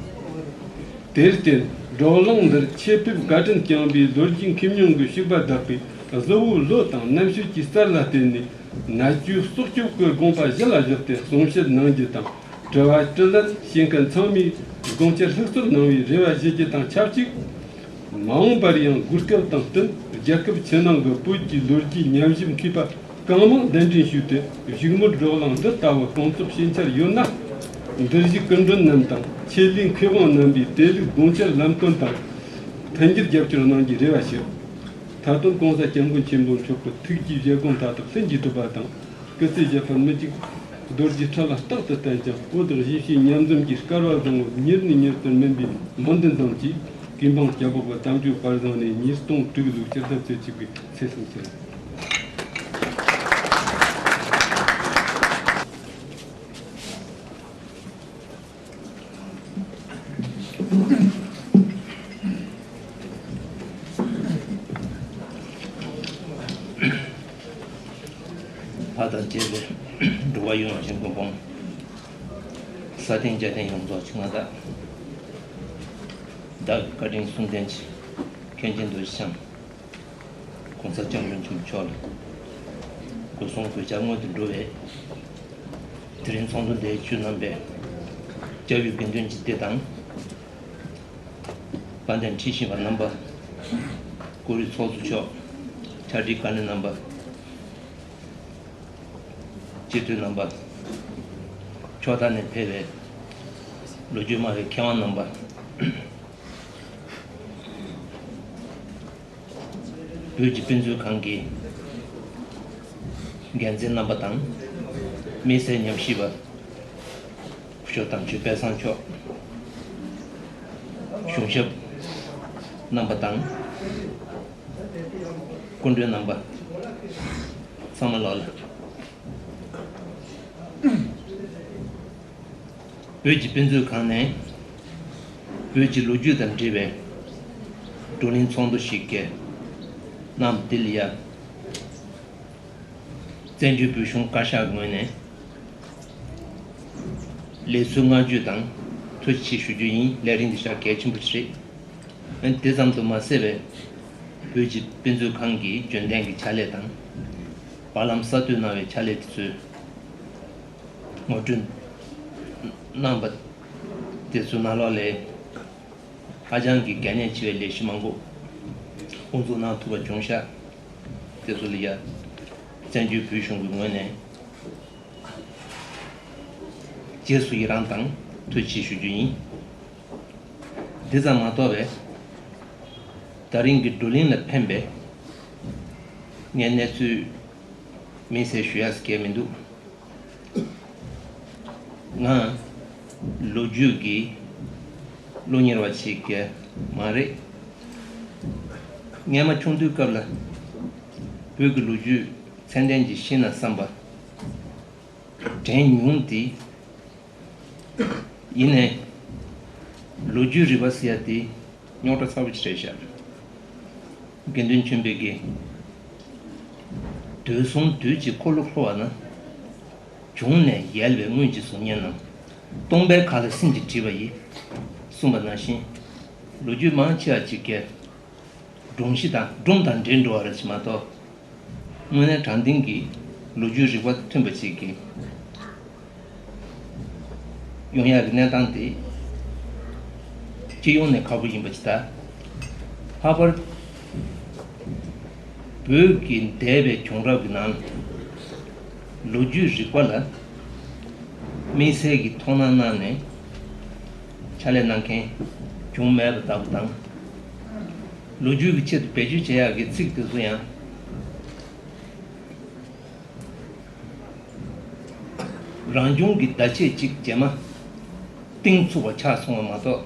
དེར་བརྟེན། བགྲོ་གླེང་འདིར་ཆེད་ཕེབས་བཀའ་དྲིན་བསྐྱངས་པའི་ལོ་རྒྱུས་མཁས་མྱོང་གི་ཞུགས་པ་དག་གིས་གཟུ་བོའི་བློ་དང་རྣམ་དཔྱོད་ཀྱི་རྩལ་ལ་བརྟེན་ནས་ནད་བཅོས་སྲོག་སྐྱོབ་ཀྱི་དགོངས་པ་གཞི་ལ་བཞག་སྟེ་གསུང་བཤད་གནང་རྒྱུ་དང་། དྲི་བ་དྲིས་ལན་བྱེད་མཁན་ཚང་མས་དགོངས་འཆར་ལྷུག་སྩོལ་གནང་བའི་རེ་བ་ཞུ་རྒྱུ་དང་ཆབས་ཅིག་མ་འོངས་པར་ཡང་གོ་སྐབས་དང་བསྟུན་རྒྱལ་ཁབ་ཕྱི་ནང་གི་བོད་ཀྱི་ལོ་རྒྱུས་ཉམས་ཞིབ་མཁས་པ་གང་མང་གདན་འདྲེན་ཞུས་ཏེ་བཞུགས་མོལ་བགྲོ་གླེང་འདི་ལྟ་བུ་སྐོང་ཚོགས་བྱེད་འཆར་ཡོད་ན། འདིར་བཞུགས་སྐུ་མགྲོན་རྣམས་དང་ཆེད་ལས་མཁས་དབང་རྣམ་པས་དེ་ལུགས་དགོངས་འཆར་ལམ་སྟོན་དང་མཐུན་འགྱུར་རྒྱབ་སྐྱོར་གནང་རྒྱུའི་རེ་བ་ཞུ། མཐའ་དོན་༸གོང་ས་༸སྐྱབས་མགོན་ཆེན་པོ་མཆོག་གི་ཐུགས་ཀྱི་བཞེད་དགོངས་མཐའ་དག་ལྷུན་གྱིས་གྲུབ་པ་དང་། སྐུ་ཚེ་ཞབས་པད་མི་འཇིག་རྡོ་རྗེ་ཁྲི་ལ་རྟག་ཏུ་བརྟན་ཅིང་། བོད་དང་གཞིས་བྱེས་མཉམ་འཛོམས་ཀྱི་སྐལ་བ་བཟང་པོ་ཉེར་གཉིས་ཉེར་གསུམ་སྨིན་པའི་སྨོན་འདུན་དང་བཅས། ཀུན་སྤངས་སྐྱབས་འོག་གི་དམ་ཆོས་དཔལ་བཟང་ནས་ཉིས་སྟོང་དྲུག་ལོའི་སྤྱི་ཟླ་ཚེས་གཅིག་པའི་ཚེས་སུམ་ཅུ། ལྷ་དང་བཅས་པའི་འགྲོ་བ་ཡོངས་ཀྱི་མགོན་དཔུང་། ས་སྟེང་རྒྱལ་བསྟན་ཡོངས་རྫོགས་ཀྱི་མངའ་བདག། བདག་གི་བཀའ་དྲིན་གསུམ་ལྡན་གྱི་མཁན་ཆེན་རྡོ་རྗེ་འཆང་། ༸གོང་ས་༸སྐྱབས་མགོན་ཆེན་པོ་མཆོག་ལ་སྐུ་གསུང་གུས་ཕྱག་སྔོན་དུ་འགྲོ་བའི་དེ་རིང་ཚོགས་འདུ་འདིའི་བཅུད་རྣམ་པའི་སྐྱབས་ཡུལ་དགེ་འདུན་གྱི་སྡེ་དང་། དཔལ་ལྡན་ཁྲི་ཞིང་པ་རྣམ་པ། བཀུར་འོས་ཚོགས་གཙོ་མཆོག་ཕྱག་སྦྲེལ་བཀའ་བློན་རྣམ་པ། སྤྱི་འཐུས་རྣམ་པ། ཕྱོགས་མཐའ་ནས་ཕེབས་པའི་ ལོ་རྒྱུས་སྨྲ་བའི་མཁས་དབང་རྣམ་པ། བོད་ཀྱི་དཔེ་མཛོད་ཁང་གི་འགན་འཛིན་རྣམ་པ་དང་། དམིགས་བསལ་ཉམས་ཞིབ་པ་སྐུ་ཞབས་དམ་ཆོས་དཔལ་བཟང་མཆོག། གཞུང་ཞབས་རྣམ་པ་དང་། སྐུ་མགྲོན་རྣམ་པ་ཚང་མ་ལོག་ལ། བོད་ཀྱི་དཔེ་མཛོད་ཁང་ནས་བོད་ཀྱི་ལོ་རྒྱུས་དང་འབྲེལ་བའི་བགྲོ་གླེང་ཚོགས་འདུ་ཞིག་གནང་། དེ་ལ་ཡ་བཙན་བྱོལ་བོད་གཞུང་བཀའ་ཤག་ངོས་ནས་ལེགས་གསོལ་བསྔགས་བརྗོད་དང་ཐུགས་རྗེ་ཆེ་ཞུ་རྒྱུ་ཡིན། ལས་རིམ་འདི་ཞེ་དྲག་གལ་ཆེན་པོ་ཞིག་རེད། དེ་ཙམ་དུ་མ་ཟད་པའི་བོད་ཀྱི་དཔེ་མཛོད་ཁང་གི་རྒྱུན་ལྡན་གྱི་ཕྱག་ལས་དང་། བར་ལམ་གསར་གཏོད་གནང་བའི་ཕྱག་ལས་དེ་ཚོའི་ངོ་སྤྲོད་གནང་པ་དེ་ཚོའི་ནང་ལོགས་ལས་ཧ་ཅང་གི་གལ་གནད་ཆེ་བའི་ལས་གཞི་མང་པོ་དབུ་འཛུགས་གནང་ཐུབ་པ་བྱུང་ཤག། དེ་ཚོ་ལ་ཡ་བཙན་བྱོལ་བོད་གཞུང་གི་ངོས་ནས་རྗེས་སུ་ཡི་རང་དང་ཐུགས་རྗེ་ཆེ་ཞུ་རྒྱུ་ཡིན། འདི་ཙམ་མ་གཏོགས་པའི་ད་རིང་གི་བགྲོ་གླེང་ལ་ཕན་པའི་ངས་གནས་ཚུལ་དམིགས་བསལ་ཞུ་ཡག་གང་ཡང་མི་འདུག། ང་ལོ་རྒྱུས་ཀྱི་སློབ་གཉེར་བ་ཞིག་མ་རེད། སྔན་མ་ཆུང་དུས་སྐབས་ལ་བོད་ཀྱི་ལོ་རྒྱུས་ཚད་ལྡན་ཅིག་ཤེས་ན་བསམ་པ་དྲན་མྱོང་སྟེ། ཡིན་ནའི་ལོ་རྒྱུས་རིག་པ་ཟེར་ཡ་དེ་རྙོག་དྲ་ཚ་པོ་ཅིག་རེད་ཤག། དགེ་འདུན་ཆོས་འཕེལ་གྱིས། དུས་གསུམ་དུས་ཀྱི་འཁོར་ལོ་འཁོར་བ་ན། བྱུང་ནས་ཡལ་བའི་དངོས་ཀྱི་གཟུགས་བརྙན་རྣམས། སྟོང་པའི་མཁའ་ལ་སིམ་གྱིས་བྲིས་པ་ཡིས། གསུངས་པ་ནང་བཞིན། ལོ་རྒྱུས་མང་ཆེ་བ་ཅིག་གིས་སྒྲུང་གཞི་དང་སྒྲུང་དང་འདྲེས་འགྲོ་བ་རེད་ཅེས་མ་གཏོགས། དངོས་གནས་དྲང་བདེན་གྱི་ལོ་རྒྱུས་རིག་པ་དང་མཐུན་པ་ཅིག་གི་ཡོང་ཡག་གི་གནས་སྟངས་དེ་སྤྱི་ཡོངས་ནས་ཁག་པོ་ཡིན་པ་ཅིག་དང་། ལྷག་པར་བོད་ཀྱི་འདས་པའི་བྱུང་རབས་ཀྱི་ནང་ལོ་རྒྱུས་རིག་པ་ལ་དམིགས་བསལ་གྱི་དོ་སྣང་གནང་ནས་ཕྱག་ལས་གནང་མཁན་བྱུང་མེད་པ་ལྟ་བུ་དང་། ལོ་རྒྱུས་ཀྱི་ཆེད་དུ་བེད་སྤྱོད་བྱེད་ཡག་གི་ཚིག་དེ་ཚོ་ཡང་། རང་བྱུང་གི་བརྡ་ཆད་ཅིག་རྗེས་མ་གཏིང་ཚུགས་པ་ཆགས་སོང་བ་མ་གཏོགས།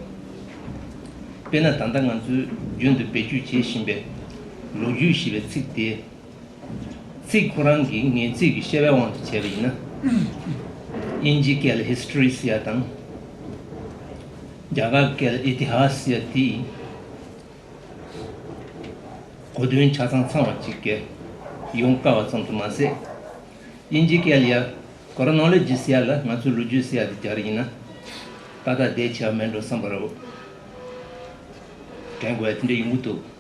དཔེར་ན་ད་ལྟ་ང་ཚོས་རྒྱུན་དུ་བེད་སྤྱོད་བྱེད་བཞིན་པའི་ལོ་རྒྱུས་ཞེས་པའི་ཚིག་དེ། ཚིག་ཁོ་རང་གི་ངེས་ཚིག་གི་བཤད་པའི་དབང་དུ་བྱས་པ་ཡིན་ན། དབྱིན་ཇིའི་སྐད་ལ་ཧི་སི་ཊོ་རི་ཟེར་ཡ་དང་། རྒྱ་གར་སྐད་ལ་ཨི་ཏི་ཧཱ་སི་ཟེར་ཡ་དེ། གོ་དོན་ཆ་ཚང་ཚང་བ་ཅིག་གི་ཡོང་དཀའ་བ་ཙམ་དུ་མ་ཟད། དབྱིན་ཇིའི་སྐད་ལ་ཡ་ཀོ་རོ་ནོ་ལོ་ཇི་ཟེར་ཡ་ལ་ང་ཚོས་ལོ་རྒྱུས་ཟེར་ཡ་དེ་སྦྱར་ཡིན་ན། ཏག་ཏག་བདེ་ཆེ་བ་མེད་འགྲོ་བསམ་པ་རེད། དྲན་དགོས་ཡ་དེ་འདྲ་ཡོང་གི་འདུག།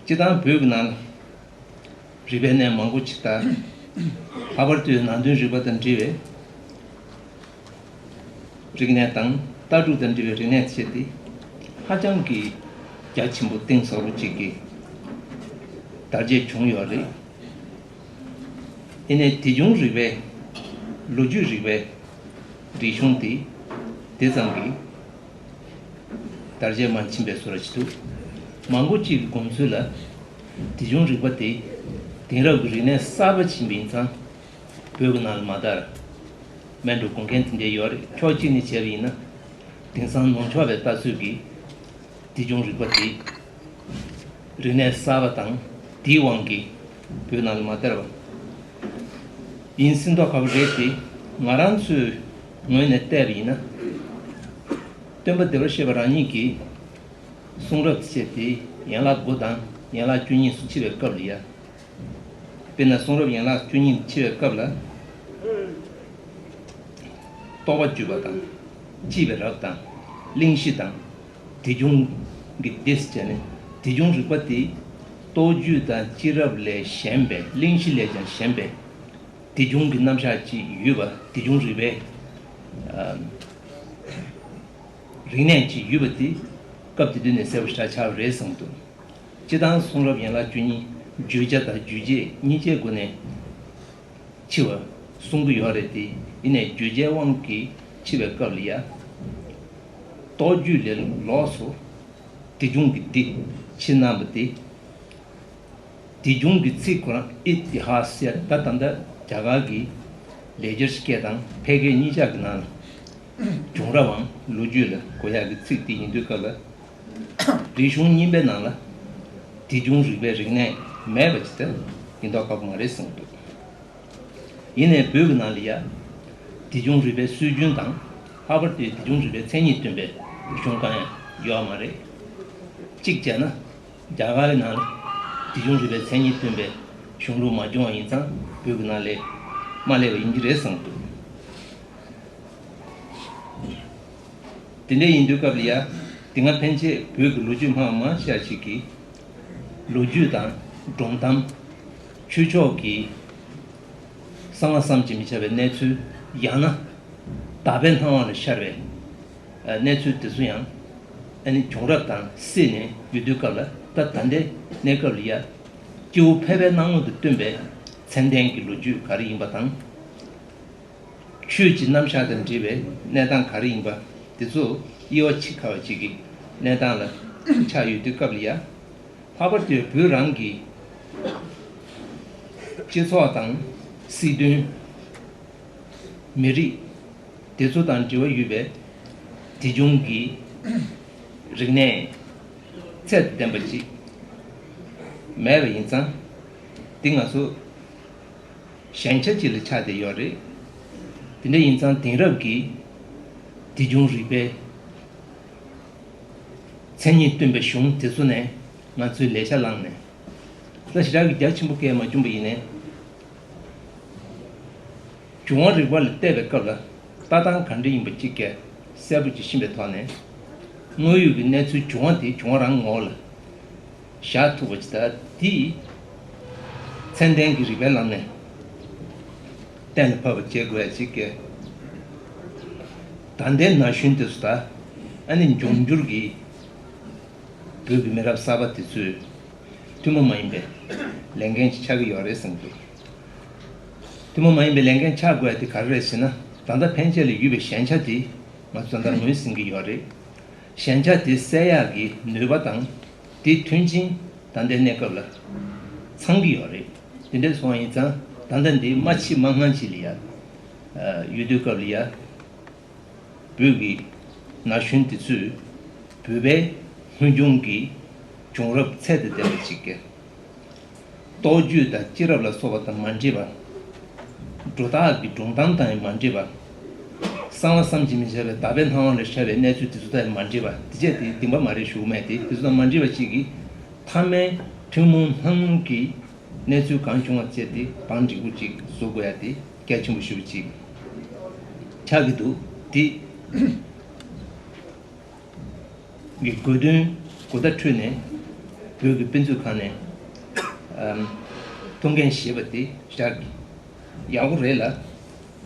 སྤྱིར་བཏང་བོད་ཀྱི་ནང་ལ། རིག་པའི་གནས་མང་པོ་ཅིག་དང་། ལྷག་པར་དུ་ནང་དོན་རིག་པ་དང་འབྲེལ་བའི་རིག་གནས་དང་། ལྟ་གྲུབ་དང་འབྲེལ་བའི་རིག་གནས་བཅས་ཏེ། ཧ་ཅང་གི་རྒྱ་ཆེན་པོ་གཏིང་ཟབ་པོ་ཅིག་གི་དར་རྒྱས་བྱུང་ཡོད་རེད། ཡིན་ནའི་དེ་བྱུང་རིག་པའི་ལོ་རྒྱུས་རིག་པའི་རིག་གཞུང་དེ་དེ་ཙམ་གྱི་དར་རྒྱས་མ་ཕྱིན་པའི་བཟོ་འདྲ་ཅིག་འདུག། མང་པོ་ཅིག་གི་དགོངས་ཚུལ་ལ། དེ་བྱུང་རིག་པ་དེ་དེང་རབས་ཀྱི་རིག་གནས་གསར་པ་ཕྱིན་པ་ཡིན་ཙང་། བོད་ཀྱི་ནང་ལ་མ་དར། མེད་འགྲོ་དགོངས་མཁན་དེ་འདྲ་ཡོད་རེད། ཕྱོགས་གཅིག་ནས་བྱས་པ་ཡིན་ན། དེང་སང་ནང་ཆོས་པའི་ལྟ་ཚུལ་གྱིས། དེ་བྱུང་རིག་པ་དེ། རིག་གནས་གསར་པ་དང་དེའི་དབང་གིས་བོད་ནང་ལ་མ་དར་བ་ཡིན་སྲིད་མདོག་ཁ་པོ་རེད་དེ། ང་རང་ཚོའི་ངོས་ནས་བལྟས་པ་ཡིན་ན། སྟོན་པ་བདེ་བར་གཤེགས་པ་རང་ཉིད་ཀྱི་གསུང་རབ་ཅེས་དེ་ཡན་ལག་དགུ་དང་ཡན་ལག་བཅུ་གཉིས་སུ་ཕྱེ་བའི་སྐབས་ལ་ཡ། དཔེར་ན་གསུང་རབ་ཡན་ལག་བཅུ་གཉིས་ཕྱེ་བའི་སྐབས་ལ། རྟོགས་པ་བརྗོད་པ་དང་། ཤེས་པའི་རབ་དང་། གླེང་གཞི་དང་། དེ་བྱུང་གི་སྡེ་ཟེར་བྱས་ནས། དེ་བྱུང་རིག་པ་དེ་རྟོགས་བརྗོད་དང་ཤེས་རབ་ལས་གཞན་པའི། གླེང་གཞི་ལས་ཀྱང་གཞན་པའི་དེ་བྱུང་གི་རྣམ་གཞག་ཅིག་ཡོད་པ། དེ་བྱུང་རིག་པའི་ཨ་རིག་གནས་ཅིག་ཡོད་པ་དེ་སྐབས་དེ་དུས་ནས་གསལ་པོ་ཞེ་དྲག་ཆགས་པ་རེད་བསམ་འདུག། སྤྱིར་བཏང་གསུང་རབ་ཡན་ལག་བཅུ་གཉིས་བརྗོད་བྱ་དང་རྗོད་བྱེད་གཉིས་ཆའི་སྒོ་ནས་ཕྱེ་བ་གསུང་གི་ཡོད་རེད་དེ། ཡིན་ནའི་བརྗོད་བྱའི་དབང་གིས་ཕྱེ་བའི་སྐབས་ལ་ཡ། རྟོགས་བརྗོད་ལས་ལོགས་སུ་དེ་བྱུང་གི་དེ་ཕྱེ་གནང་བ་དེ། དེ་བྱུང་གི་ཚིག་ཁོ་རང་ཨི་ཏི་ཧ་སི་ཟེར་ད་ད་ལྟ་རྒྱ་གར་གྱི་ལེགས་སྦྱར་སྐད་དང་ཕལ་སྐད་གཉིས་ཆ་གི་ནང་ལ་བྱུང་རབས་དང་ལོ་རྒྱུས་ལ་གོ་ཡག་གི་ཚིག་དེ་ཡིན་དུས་སྐབས་ལ། རིག་གཞུང་རྙིང་པའི་ནང་ལ་དེ་བྱུང་རིག་པའི་རིག་གནས་མེད་པ་ཅིག་ད་ཡིན་མདོག་ཁ་པོ་མ་རེད་གསུངས་འདུག་ཡིན་ནའི་བོད་ཀྱི་ནང་ལ་ཡ། དེ་བྱུང་རིག་པའི་སྲོལ་རྒྱུན་དང་ལྷག་པར་དུ་དེ་བྱུང་རིག་པའི་མཚན་ཉིད་སྟོན་པའི་གཞུང་གང་ཡང་ཡོད་མ་རེད། གཅིག་བྱས་ན། རྒྱ་གར་གྱི་ནང་ལ་དེ་བྱུང་རིག་པའི་མཚན་ཉིད་སྟོན་པའི་གཞུང་ལུགས་མ་བྱུང་བ་ཡིན་ཙང་བོད་ཀྱི་ནང་ལ་མ་སླེབས་པ་ཡིན་གྱི་རེད་བསམ་འདུག་དེ་འདྲ་ཡིན་དུས་སྐབས་ལ་ཡ། དེ་སྔ་ཕན་ཆད་བོད་ཀྱི་ལོ་རྒྱུས་སྨྲ་བ་མང་ཆེ་བ་ཞིག་གིས། ལོ་རྒྱུས་དང་སྒྲུང་གཏམ། ཆོས་ཕྱོགས་ཀྱི་གསང་བ་བསམ་གྱིས་མི་ཁྱབ་པའི་གནས་ཚུལ། ཡང་ན་དག་པའི་སྣང་བ་ལ་ཤར་བའི་གནས་ཚུལ་དེ་ཚོ་ཡང་ཨ་ནི་བྱུང་རབས་དང་བསྲེས་ནས་ཡོད་དུས་སྐབས་ལ། ད་ད་ལྟའི་གནས་སྐབས་ལ་ཡ། སྐྱེ་བོ་ཕལ་པའི་སྣང་ངོ་དུ་སྟོན་པའི་མཚན་ལྡན་གྱི་ལོ་རྒྱུས་ག་རེ་ཡིན་པ་དང་། ཆོས་ཀྱི་རྣམ་གཞག་དང་འབྲེལ་བའི་གནས་སྟངས་ག་རེ་ཡིན་པ་དེ་ཚོ་དབྱེ་བ་ཕྱེ་དཀའ་བ་ཅིག་གི་གནས་སྟངས་ལ་ཆགས་ཡོད་དུས་སྐབས་ལ་ཡ། ལྷག་པར་དུ་བོད་རང་གི་སྤྱི་ཚོགས་དང་སྲིད་དོན། མི་རིགས་དེ་ཚོ་དང་འབྲེལ་བ་ཡོད་པའི་དེ་བྱུང་གི་རིག་གནས་ཚད་དང་ལྡན་པ་ཅིག་མེད་པ་ཡིན་ཙང་། དེ་ང་ཚོ་ཞན་ཆ་ཅིག་ལ་ཆགས་བསྡད་ཡོད་རེད། དེ་འདྲ་ཡིན་ཙང་དེང་རབས་ཀྱི་དེ་བྱུང་རིག་པའི་མཚན་ཉིད་སྟོན་པའི་གཞུང་དེ་ཚོ་ནས་ང་ཚོས་ལེ་ཤ་བླངས་ནས། ད་ཞེ་དྲག་གི་རྒྱ་ཆེན་པོ་སྐད་མ་བྱུང་བ་ཡིན་ནའི། འབྱུང་བ་རིག་པ་ལ་བལྟས་པའི་སྐབས་ལ་ལྟ་སྟངས་ག་འདྲ་ཡིན་པ་གཅིག་གིས་གསལ་པོ་ཅིག་ཤེས་པའི་ཐོག་ནས། དངོས་ཡོད་ཀྱི་གནས་ཚུལ་འབྱུང་བ་དེ་འབྱུང་བ་རང་ངོ་བོ་ལ་བཞག་ཐུབ་པ་ཅིག་དང་། དེ་མཚན་ལྡན་གྱི་རིགས་པའི་ལམ་ནས་གཏན་ལ་ཕབ་པ་བྱེད་དགོས་ཡ་གཅིག་གིས། ད་ལྟའི་ན་གཞོན་དེ་ཚོ་དང་། ཨ་ནི་འབྱུང་འགྱུར་གྱི་བོད་ཀྱི་མི་རབས་གསར་པ་དེ་ཚོས་ཐུན་མོང་མ་ཡིན་པའི་ལས་འགན་ཅིག་ཆགས་ཀྱི་ཡོད་རེད་བསམ་གྱི་འདུག་ཐུན་མོང་མ་ཡིན་པའི་ལས་འགན་ཆགས་དགོས་ཡ་དེ་ག་རེ་རེད་ཟེར་ན། ད་ལྟ་ཕན་ཆད་ལ་ཡོད་པའི་ཞན་ཆ་དེ་ང་ཚོ་ད་ལྟ་ངོས་ཟིན་གྱི་ཡོད་རེད། ཞན་ཆ་དེ་སེལ་ཡག་གི་ནུས་པ་དང་དེ་མཐུན་རྐྱེན་ད་ལྟའི་གནས་སྐབས་ལ་ཚང་གི་ཡོད་རེད། དེ་འདྲ་སོང་བ་ཡིན་ཙང་ད་ལྟ་འདི་མ་ཕྱི་མ་སྔ་ཕྱི་ལ་ཡ་ཡོད་དུས་སྐབས་ལ་ཡ། བོད་ཀྱི་ན་གཞོན་དེ་ཚོས་བོད་པའི་སྔོན་བྱུང་གི་བྱུང་རབས་ཚད་དང་ལྡན་པ་ཞིག་གི་རྟོགས་བརྗོད་དང་སྐྱེས་རབས་ལ་སོགས་པ་དང་མ་འདྲེས་པ། སྒྲོ་བཏགས་ཀྱི་སྒྲུང་གཏམ་དང་ཡང་མ་འདྲེས་པ། གསང་བ་བསམ་གྱིས་མི་ཁྱབ་པའི་དག་པའི་སྣང་བ་ལ་ཤར་བའི་གནས་ཚུལ་དེ་ཚོ་དང་ཡང་མ་འདྲེས་པ། དེ་བྱས་དེ་བདེན་པ་མ་རེད་ཞུ་གི་མེད་དེ། དེ་ཚོ་དང་མ་འདྲེས་པ་ཅིག་གི་མཐའ་མའི་ཐུན་མོང་སྣང་ངོར་གྱི་གནས་ཚུལ་གང་བྱུང་བ་བྱས་ཏེ་བང་སྒྲིག་པོ་ཅིག་བཟོ་དགོས་ཡ་དེ་གལ་ཆེན་པོ་ཞེ་པོ་ཅིག་ཆགས་ཀྱི་འདུག་དེ་གི་དགོས་འདུན་གོ་བརྡ་འཕྲོད་ནས་བོད་ཀྱི་དཔེ་མཛོད་ཁང་ནས་ཨམ་ཐུགས་འགན་བཞེས་པ་དེ་ཞེ་དྲག་ཡག་པོ་རེད་ལ།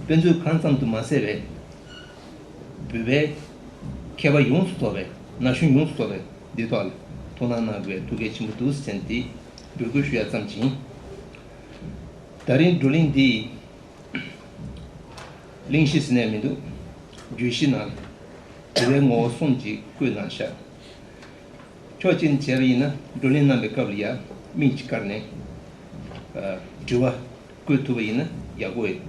དཔེ་མཛོད་ཁང་ཙམ་དུ་མ་ཟད་པའི་བོད་པའི་མཁས་པ་ཡོངས་སུ་རྫོགས་པའི་ན་གཞོན་ཡོངས་སུ་རྫོགས་པའི་འདི་ཐོག་ལ་ཐུགས་སྣང་གནང་དགོས་པའི་ཐུགས་འགན་ཆེན་པོ་འདུག་ཟེར་ནས་འདི་འབོད་སྐུལ་ཞུ་ཡ་ཙམ་ཅིག་ཡིན། ད་རིང་བགྲོ་གླེང་འདི་གླེང་གཞི་ཟེར་ནས་མི་འདུག་བརྗོད་གཞི་ནང་དགེ་བའི་ངོ་བོ་གསུམ་ཅིག་བཀོད་གནང་ཤག་ཕྱོགས་གཅིག་ནས་བྱས་པ་ཡིན་ན་བགྲོ་གླེང་གནང་པའི་སྐབས་ལ་ཡ་མིང་ཅིག་བཀར་ནས་ཨ་དྲི་བ་བཀོད་ཐུབ་པ་ཡིན་ན་ཡག་པོ་ཡོད།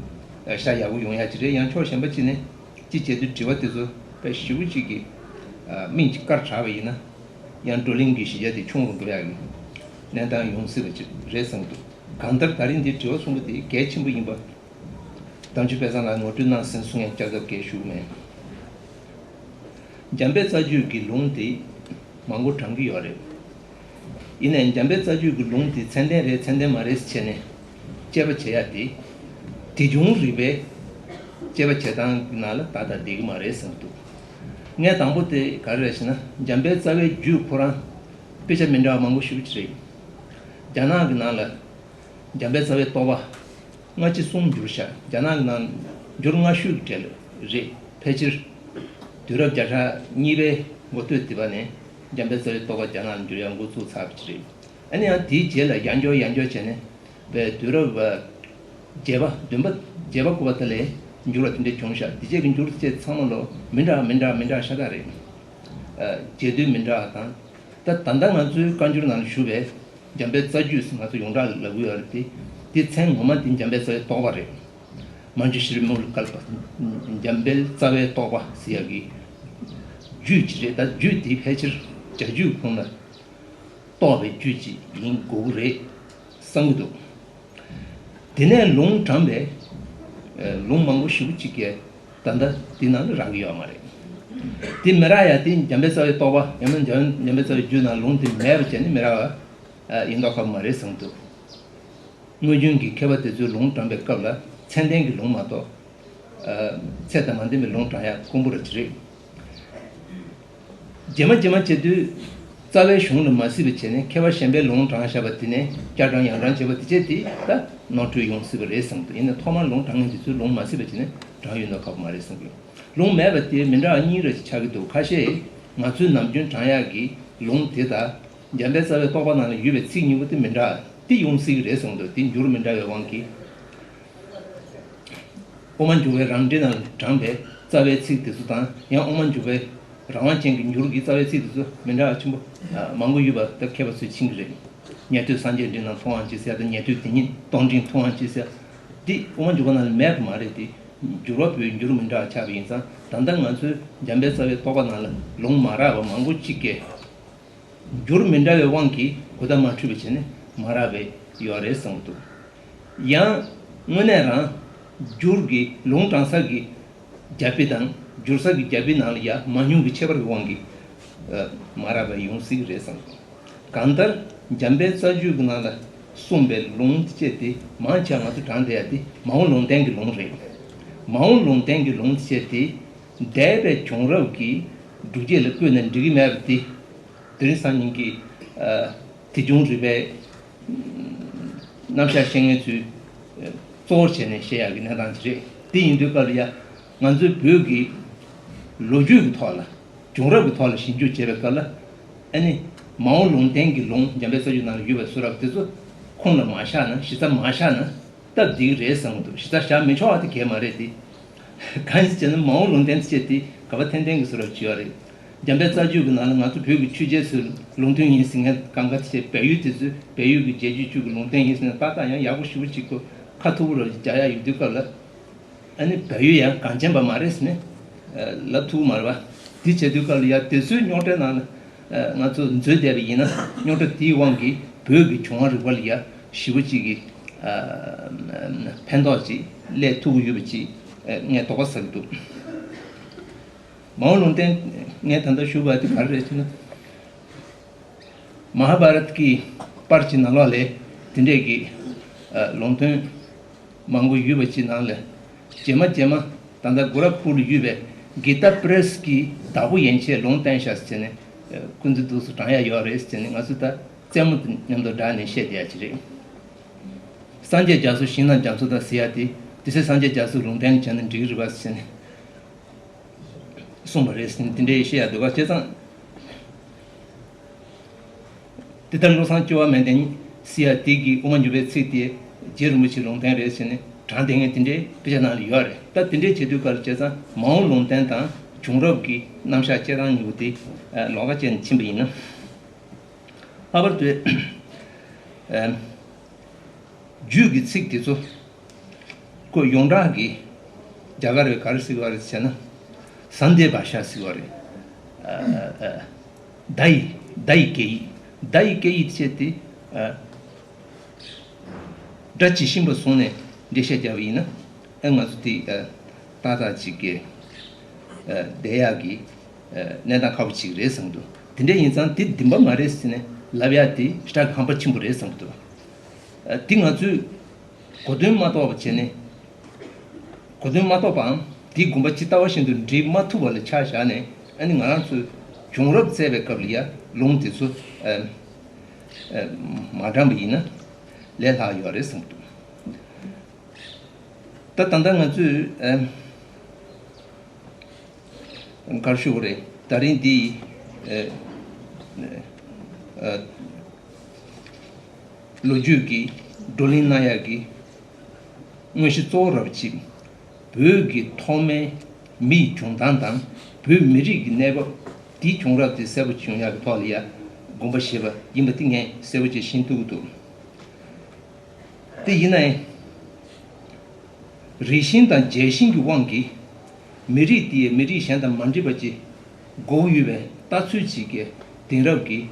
ཨ་ཤ་ཡག་པོ་ཡོང་ཡ་ཅིག་རེད། ཡང་ཕྱོགས་གཞན་པ་ཅིག་ནས་ཅིག་བྱས་དུས་དྲི་བ་དེ་ཚོ་དཔེ་ཞེ་པོ་ཅིག་གི་ཨ་མིང་ཅིག་བཀར་དྲགས་པ་ཡིན་ན་ཡང་བགྲོ་གླེང་གི་གཞི་རྒྱ་དེ་ཆུང་རུ་འགྲོ་ཡག་གི་གནས་སྟངས་ཡོང་སྲིད་པ་ཅིག་རེད་བསམ་གྱི་འདུག་གང་ལྟར་ད་རིང་འདིའི་དྲི་བ་གསུམ་པོ་དེ་གལ་ཆེན་པོ་ཡིན་པ། དམ་ཆོས་དཔལ་བཟང་ལགས་ངོ་སྤྲོད་གནང་ཟིན་སོང་ཡང་བསྐྱར་ལྡབ་བརྒྱད་ཞུ་གི་མེད། འཇམ་དཔལ་རྩ་རྒྱུད་ཀྱི་ལུང་དེ་མང་པོ་བགྲང་གི་ཡོད་རེད། ཡིན་ནའི་འཇམ་དཔལ་རྩ་རྒྱུད་ཀྱི་ལུང་དེ་ཚད་ལྡན་རེད་ཚད་ལྡན་མ་རེད་ཟེར་བྱས་ནས་དཔྱད་པ་བྱེད་ཡ་དེ། དེ་བྱུང་རིག་པའི་དཔྱད་པ་བྱེད་སྟངས་ཀྱི་ནང་ལ་ཏག་ཏག་བསྡད་ཀྱི་མ་རེད་བསམ་གྱི་འདུག་ངས་དང་པོ་དེ་ག་རེ་རེད་ཟེར་ན་འཇམ་དཔལ་རྩ་བའི་རྒྱུད་ཁོ་རང་དཔེ་ཆ་མི་འདྲ་བ་མང་པོ་ཞེ་པོ་ཅིག་རེད། རྒྱ་ནག་གི་ནང་ལ་འཇམ་དཔལ་རྩ་བའི་རྟོགས་པ་སྔ་ཕྱི་གསུམ་འགྱུར་ཤག་རྒྱ་ནག་གི་ནང་འགྱུར་སྔ་ཤོས་ཀྱི་གྲས་ལ་རེད། ཕལ་ཆེར་དུས་རབས་བརྒྱ་ཕྲག་གཉིས་པའི་འགོ་སྟོད་དེ་པ་ནས་འཇམ་དཔལ་རྩ་བའི་རྟོགས་པ་རྒྱ་ནག་ལ་འགྱུར་ཡག་འགོ་བཙུགས་ཚར་བ་ཅིག་རེད། ཨ་ནི་ཡང་དེའི་རྗེས་ལ་ཡང་འགྱུར་ཡང་འགྱུར་བྱས་ནས་པའི་དུས་རབས་བརྒྱད་པ་བདུན་པ་བརྒྱད་པ་དགུ་པ་དེ་ལས་ འགྱུར་བ་དེ་འདྲ་བྱུང་ཤག་དེ་རྗེས་ཀྱི་འགྱུར་བཅས་ཚང་མ་ལོ་མི་འདྲ་མི་འདྲ་མི་འདྲ་ཤ་སྟག་རེད། ཨ། རྒྱས་བསྡུས་མི་འདྲ་བ་དང་། ད་ད་ལྟ་ང་ཚོའི་བཀའ་འགྱུར་ནང་ལ་བཞུགས་པའི་འཇམ་དཔལ་རྩ་རྒྱུད་ཟེར་ང་ཚོ་ཡོངས་གྲགས་ལ་ལབ་ཀྱི་ཡོད་རེད་དེ། དེ་མཚན་ངོ་མ་དེ་འཇམ་དཔལ་རྩ་བའི་རྟོགས་པ་རེད། མཉྫུ་ཤྲཱི་མུ་ལ་ཀལ་པ། འཇམ་དཔལ་རྩ་བའི་རྟོགས་པ་ཟེར་ཡག་གི་རྒྱུད་ཅིག་རེད། ད་རྒྱུད་དེ་ཕལ་ཆེར་བྱ་རྒྱུད་ཁོང་ལ་གཏོགས་པའི་རྒྱུད་ཅིག་ཡིན་དགོས་ཀྱི་རེད་བསམ་གྱི་འདུག་དེ་ནས་ལུང་དྲངས་པའི་ཨ། ལུང་མང་པོ་ཞེ་པོ་ཅིག་གིས་ད་ལྟ་འདི་ནང་ལ་རག་གི་ཡོད་མ་རེད། དེ་མི་རག་ཡ་དེ་འཇམ་དཔལ་རྩ་བའི་རྟོགས་པ་ཡང་ན་འཇམ་འཇམ་དཔལ་རྩ་བའི་རྒྱུད་ནང་ལུང་དེ་མེད་པ་བྱས་ནས་མི་རག་པ་ཡིན་མདོག་ཁ་པོ་མ་རེད་བསམ་གྱི་འདུག་དངོས་བྱུང་གི་མཁས་པ་དེ་ཚོས་ལུང་དྲངས་པའི་སྐབས་ལ་མཚན་ལྡན་གྱི་ལུང་མ་གཏོགས། ཨ། ཚད་དང་མ་ལྡན་པའི་ལུང་དྲངས་ཡག་དཀོན་པོ་ར་ཅིག་རེད། རྗེས་མ་རྗེས་མ་བྱེད་དུས་རྩ་བའི་གཞུང་ལ་མ་སྲིད་པ་བྱས་ནས་མཁས་པ་གཞན་པའི་ལུང་དྲངས་བཞག་པ་དེ་ནས་བསྐྱར་དྲངས་ཡང་དྲངས་བྱས་པ་དེ་བྱས་དེ་ད་ནོར་འཁྲུལ་ཡོང་སྲིད་པ་རེད་བསམ་འདུག་ཡིན་ན་ཐོག་མར་ལུང་དྲངས་མཁན་དེ་ཚོས་ལུང་མ་སྲིད་པ་བྱས་ནས་དྲངས་ཡོད་མདོག་ཁ་པོ་མ་རེད་བསམ་གྱི། ལུང་མེད་པ་དེ་མི་འདྲ་བ་གཉིས་རེ་ཆགས་ཀྱི་འདུག་ཁ་ཤས་ང་ཚོས་ནམ་རྒྱུན་དྲངས་ཡག་གི་ལུང་དེ་དང་འཇམ་དཔལ་རྩ་བའི་རྟོགས་པ་ནང་ལ་ཡོད་པའི་ཚིག་གཉིས་པོ་དེ་མི་འདྲ་དེ་ཡོང་སྲིད་ཀྱི་རེད་བསམ་འདུག་དེ་འགྱུར་མི་འདྲ་བའི་དབང་གིས། དབུ་མ་འཇུག་པའི་རང་འགྲེལ་ནང་དྲངས་པའི་རྩ་བའི་ཚིག་དེ་ཚོ་དང་ཡང་དབུ་མ་འཇུག་པའི་རང་དབང་ཅན་གྱི་འགྱུར་གྱི་རྩ་བའི་ཚིག་དེ་ཚོ་མི་འདྲ་བ་ཆེན་པོ་མང་པོ་ཡོད་པ་ད་མཁས་པ་ཚོས་མཁྱེན་གྱི་རེད། ཉན་ཐོས་སངས་རྒྱས་འབྲིང་དང་མཐོང་བ་ཅི་ཟེར་དང་ཉན་ཐོས་དེ་ཉིད་སྟོང་འབྲིང་མཐོང་བ་ཅི་ཟེར། འདི་དབུ་མ་འཇུག་པ་ནང་ལ་མེད་པ་མ་རེད་དེ། འགྱུར་བ་པོའི་འགྱུར་མི་འདྲ་བ་ཆགས་པ་ཡིན་ཙང་ད་ལྟ་ང་ཚོའི་འཇམ་དཔལ་རྩ་བའི་རྟོགས་པ་ནང་ལ་ལུང་མ་རག་པ་མང་པོ་གཅིག་གིས། འགྱུར་མི་འདྲ་བའི་དབང་གིས་གོ་བརྡ་མ་འཕྲོད་པ་བྱས་ནས་མ་རག་པའི་ཡོད་རེད་བསམ་གྱི་འདུག་ཡང་དངོས་གནས་རང་འགྱུར་གྱི་ལུང་དྲངས་ས་གི་རྒྱ་དཔེ་དང་འགྱུར་ས་གི་རྒྱ་དཔེ་ནང་ལ་ཡང་མང་ཉུང་གི་ཁྱད་པར་གྱི་དབང་གིས་ཨ། མ་རག་པ་ཡོང་སྲིད་ཀྱི་རེད་བསམ་གྱི་འདུག་གང་ལྟར་འཇམ་དཔལ་རྩ་རྒྱུད་ཀྱི་ནང་ལ་གསུངས་པའི་ལུང་དེ་བཅས་དེ་མང་ཆེ་བ་ང་ཚོ་དྲངས་བསྡད་ཡ་དེ་མ་འོངས་ལུང་བསྟན་གྱི་ལུང་རེད། མ་འོངས་ལུང་བསྟན་གྱི་ལུང་དེ་བཅས་དེ་འདས་པའི་བྱུང་རབས་ཀྱི་སྒྲུབ་བྱེད་ལ་བཀོད་ན་འགྲིག་གི་མེད་པ་དེ། དེ་རིང་སང་ཉིན་གྱི་ཨ། དེ་བྱུང་རིག་པའི་རྣམ་གཞག་ཤེས་མཁན་ཚོས་གཙོ་བོར་བྱས་ནས་བཤད་ཡག་གི་གནས་སྟངས་ཅིག་རེད། དེ་ཡིན་དུས་སྐབས་ལ་ཡ་ང་ཚོའི་བོད་ཀྱི་ལོ་རྒྱུས་ཀྱི་ཐོག་ལ་བྱུང་རབས་ཀྱི་ཐོག་ལ་ཞིབ་འཇུག་བྱེད་པའི་སྐབས་ལ་ཨ་ནི་མ་འོངས་ལུང་བསྟན་གྱི་ལུང་འཇམ་དཔལ་རྩ་རྒྱུད་ནང་ལ་ཡོད་པའི་གསུང་རབ་དེ་ཚོ་ཁོང་ལ་མ་བཞག་ན་གཞི་རྩ་མ་བཞག་ན་སྟབས་བདེ་གི་རེད་བསམ་གྱི་འདུག་གཞི་རྩ་བཞག་མི་ཆོག་པ་དེ་གལ་མ་རེད་དེ། གང་ཞིག་བྱས་ན་མ་འོངས་ལུང་བསྟན་ཚེ་དེ་ག་པ་ཐན་ཐན་གྱི་བཟོ་འདྲ་བྱས་ཡོད་རེད། འཇམ་དཔལ་རྩ་རྒྱུད་ཀྱི་ནང་ལ་ང་ཚོ་བོད་ཀྱི་ཆོས་རྒྱལ་ཚོའི་ལུང་སྟོན་ཡིན་ཟེར་མཁན་གང་ག་ཚེ་བལ་ཡུལ་དེ་ཚོས་བལ་ཡུལ་གྱི་རྒྱལ་རྒྱུད་ཅུ་གི་ལུང་བསྟན་ཡིན་ཟེར་ནས་ཏག་ཏག་ཡང་ཡག་པོ་ཞེ་པོ་ཅིག་གོ་ཁ་ཐུག་པོ་ར་རྒྱག་ཡག་ཡོད་དུས་སྐབས་ལ། ཨ་ནི་བལ་ཡུལ་ཡང་གངས་ཅན་པ་མ་རེད་ཟེར་ནས་ལབ་ཐུབ་མ་རེད་པ། དེ་བྱས་དུས་སྐབས་ལ་ཡང་དེ་ཚོའི་རྙོག་དྲའི་ནང་ལ་ང་ཚོ་འཛུལ་བསྡད་པ་ཡིན་ན་རྙོག་དྲ་དེའི་དབང་གིས་བོད་ཀྱི་བྱུང་བ་རིག་པ་ལ་ཡང་ཞེ་པོ་ཅིག་གི་ཕན་ཐོགས་ཅིག་སླེབས་ཐུབ་ཀྱི་ཡོད་པ་ཅིག་ངས་དོགས་པ་ཟ་གི་འདུག་མ་འོངས་ལུང་བསྟན་ངས་ད་ལྟ་ཞུས་པ་དེ་ག་རེ་རེད་ཟེར་ན། མ་ཧཱ་བྷ་རཏ་གི་པར་གྱི་ནང་ལོགས་ལས་དེ་འདྲས་ཀྱི་ཨ། ལུང་སྟོན་མང་པོ་ཡོད་པ་ཅིག་ནང་ལས་རྗེས་མ་རྗེས་མ་ད་ལྟ་གོ་ར་ཁུལ་ལ་ཡོད་པའི་གི་ཏཱ་པྲེ་སི་གི་བདག་པོ་ཡན་ཆད་ལུང་བསྟན་ཤག་ཟེར་ནས་ཨ། ཁོ་ཚོས་འདུག་སེ་དྲངས་ཡ་ཡོད་རེད་ཟེར་ནས་ང་ཚོ་ད་རྩེད་མོ་དེ་མཉམ་དུ་བསྒྲགས་ནས་བཤད་བསྡད་ཡ་ཅིག་རེད། སངས་རྒྱས་རྒྱ་མཚོ་ཞིང་རྣམས་རྒྱ་མཚོ་དང་ཟེར་ཡ་དེ་དེ་ཚོས་སངས་རྒྱས་རྒྱ་མཚོ་ལུང་བསྟན་བྱས་ན་འགྲིག་གི་རེད་པ་ཟེར་ནས། གསུངས་པ་རེད་ཟེར་ནས་དེ་འདྲའི་བཤད་ཡ་འདུག་ག་བྱས་ཙང་། དེ་ལྟར་བློ་བཟང་སྐྱེ་བ་མེད་ལྡན་ཟེར་ཡ་དེ་གི་དབུ་མ་འཇུག་པའི་ཚིག་དེ་རྗེ་རིན་པོ་ཆེའི་ལུང་བསྟན་རེད་ཟེར་ནས་དྲངས་བསྡད་མཁན་དེ་འདྲའི་དཔེ་ཆ་ནང་ལ་ཡོད་རེད། ད་དེ་འདྲའི་བྱེད་དུས་སྐབས་ལ་བྱས་ཙང་མ་འོངས་ལུང་བསྟན་དང་བྱུང་རབས་ཀྱི་རྣམ་གཞག་བཅས་སྟངས་གཉིས་པོ་དེ་ལོགས་ཀ་བཅད་ནས་ཕྱིན་པ་ཡིན་ན། ལྷག་པར་དུ། རྒྱུད་ཀྱི་ཚིག་དེ་ཚོ་ཁོ་ཡོངས་གྲགས་ཀྱི་རྒྱ་གར་བས་ག་རེ་ཟེར་བ་རེད་ཟེར་ན། ས་འདི་བ་ཤ་ཟེར་བ་རེད། ཨ། ཨ། ད་ཡི་ད་ཡི་སྐད་ཡིག་ད་ཡི་སྐད་ཡིག་བྱས་ཏེ། ཨ། སྒྲ་ཇི་བཞིན་པ་བཟུང་ནས་འགྲེལ་བཤད་བརྒྱབ་པ་ཡིན་ན། ཨ། ང་ཚོ་དེ་ཨ། ཏག་ཏག་ཅིག་གི་ཨ། བསྡད་ཡག་གི་ཨ། གནས་སྟངས་ཁག་པོ་ཅིག་རེད་བསམ་འདུག་དེ་འདྲ་ཡིན་ཙང་དེ་བདེན་པ་མ་རེད་ཟེར་ནས་ལབ་ཡག་དེ་ཞེ་དྲག་ཧམ་པ་ཆེན་པོ་རེད་བསམ་འདུག་ཨ། དེ་ང་ཚོས་གོ་དོན་མ་རྟོགས་པ་བྱས་ནས། གོ་དོན་མ་རྟོགས་པའམ་དེའི་དགོངས་པ་ཇི་ལྟ་བ་བཞིན་དུ་འགྲེལ་མ་ཐུབ་པ་ལ་ཆ་བཞག་ནས་ཨ་ནི་ང་རང་ཚོས་བྱུང་རབས་བཙལ་བའི་སྐབས་ལ་ཡ་ལུང་དེ་ཚོ་ཨ། ཨ། མ་དྲངས་པ་ཡིན་ན་ལས་སླ་ཡོད་རེད་བསམ་འདུག་ད་ད་ལྟ་ང་ཚོས་ཨ། ག་རེ་ཞུ་དགོས་རེད། ད་རིང་འདི་ཨ། ཨ། ལོ་རྒྱུས་ཀྱི་བགྲོ་གླེང་གནང་ཡག་གི་དངོས་གཞི་གཙོ་བོ་ར་བ་ཅིག་ བོད་ཀྱི་ཐོག་མའི་མི་ཡི་བྱུང་སྟངས་དང་བོད་མི་རིགས་ཀྱི་གནས་བབ་དེའི་བྱུང་རབས་དེ་གསལ་པོ་བྱུང་ཡག་གི་ཐོག་ལ་ཡ་དགོངས་པ་བཞེས་པ་ཡིན་པ་དེ་ངས་གསལ་པོ་བྱས་ཤེས་ཐུབ་ཀྱི་འདུག་དེ་ཡིན་ན་ཡང་། རིགས་ཤིང་དང་རྒྱལ་ཤིང་གི་དབང་གིས་མི་རིགས་དེ་ཡིས་མི་རིགས་གཞན་དང་མ་འདྲེས་པ་ཅིག་དགོས་ཡོད་པའི་ལྟ་ཚུལ་ཅིག་གི་དེང་རབས་ཀྱི་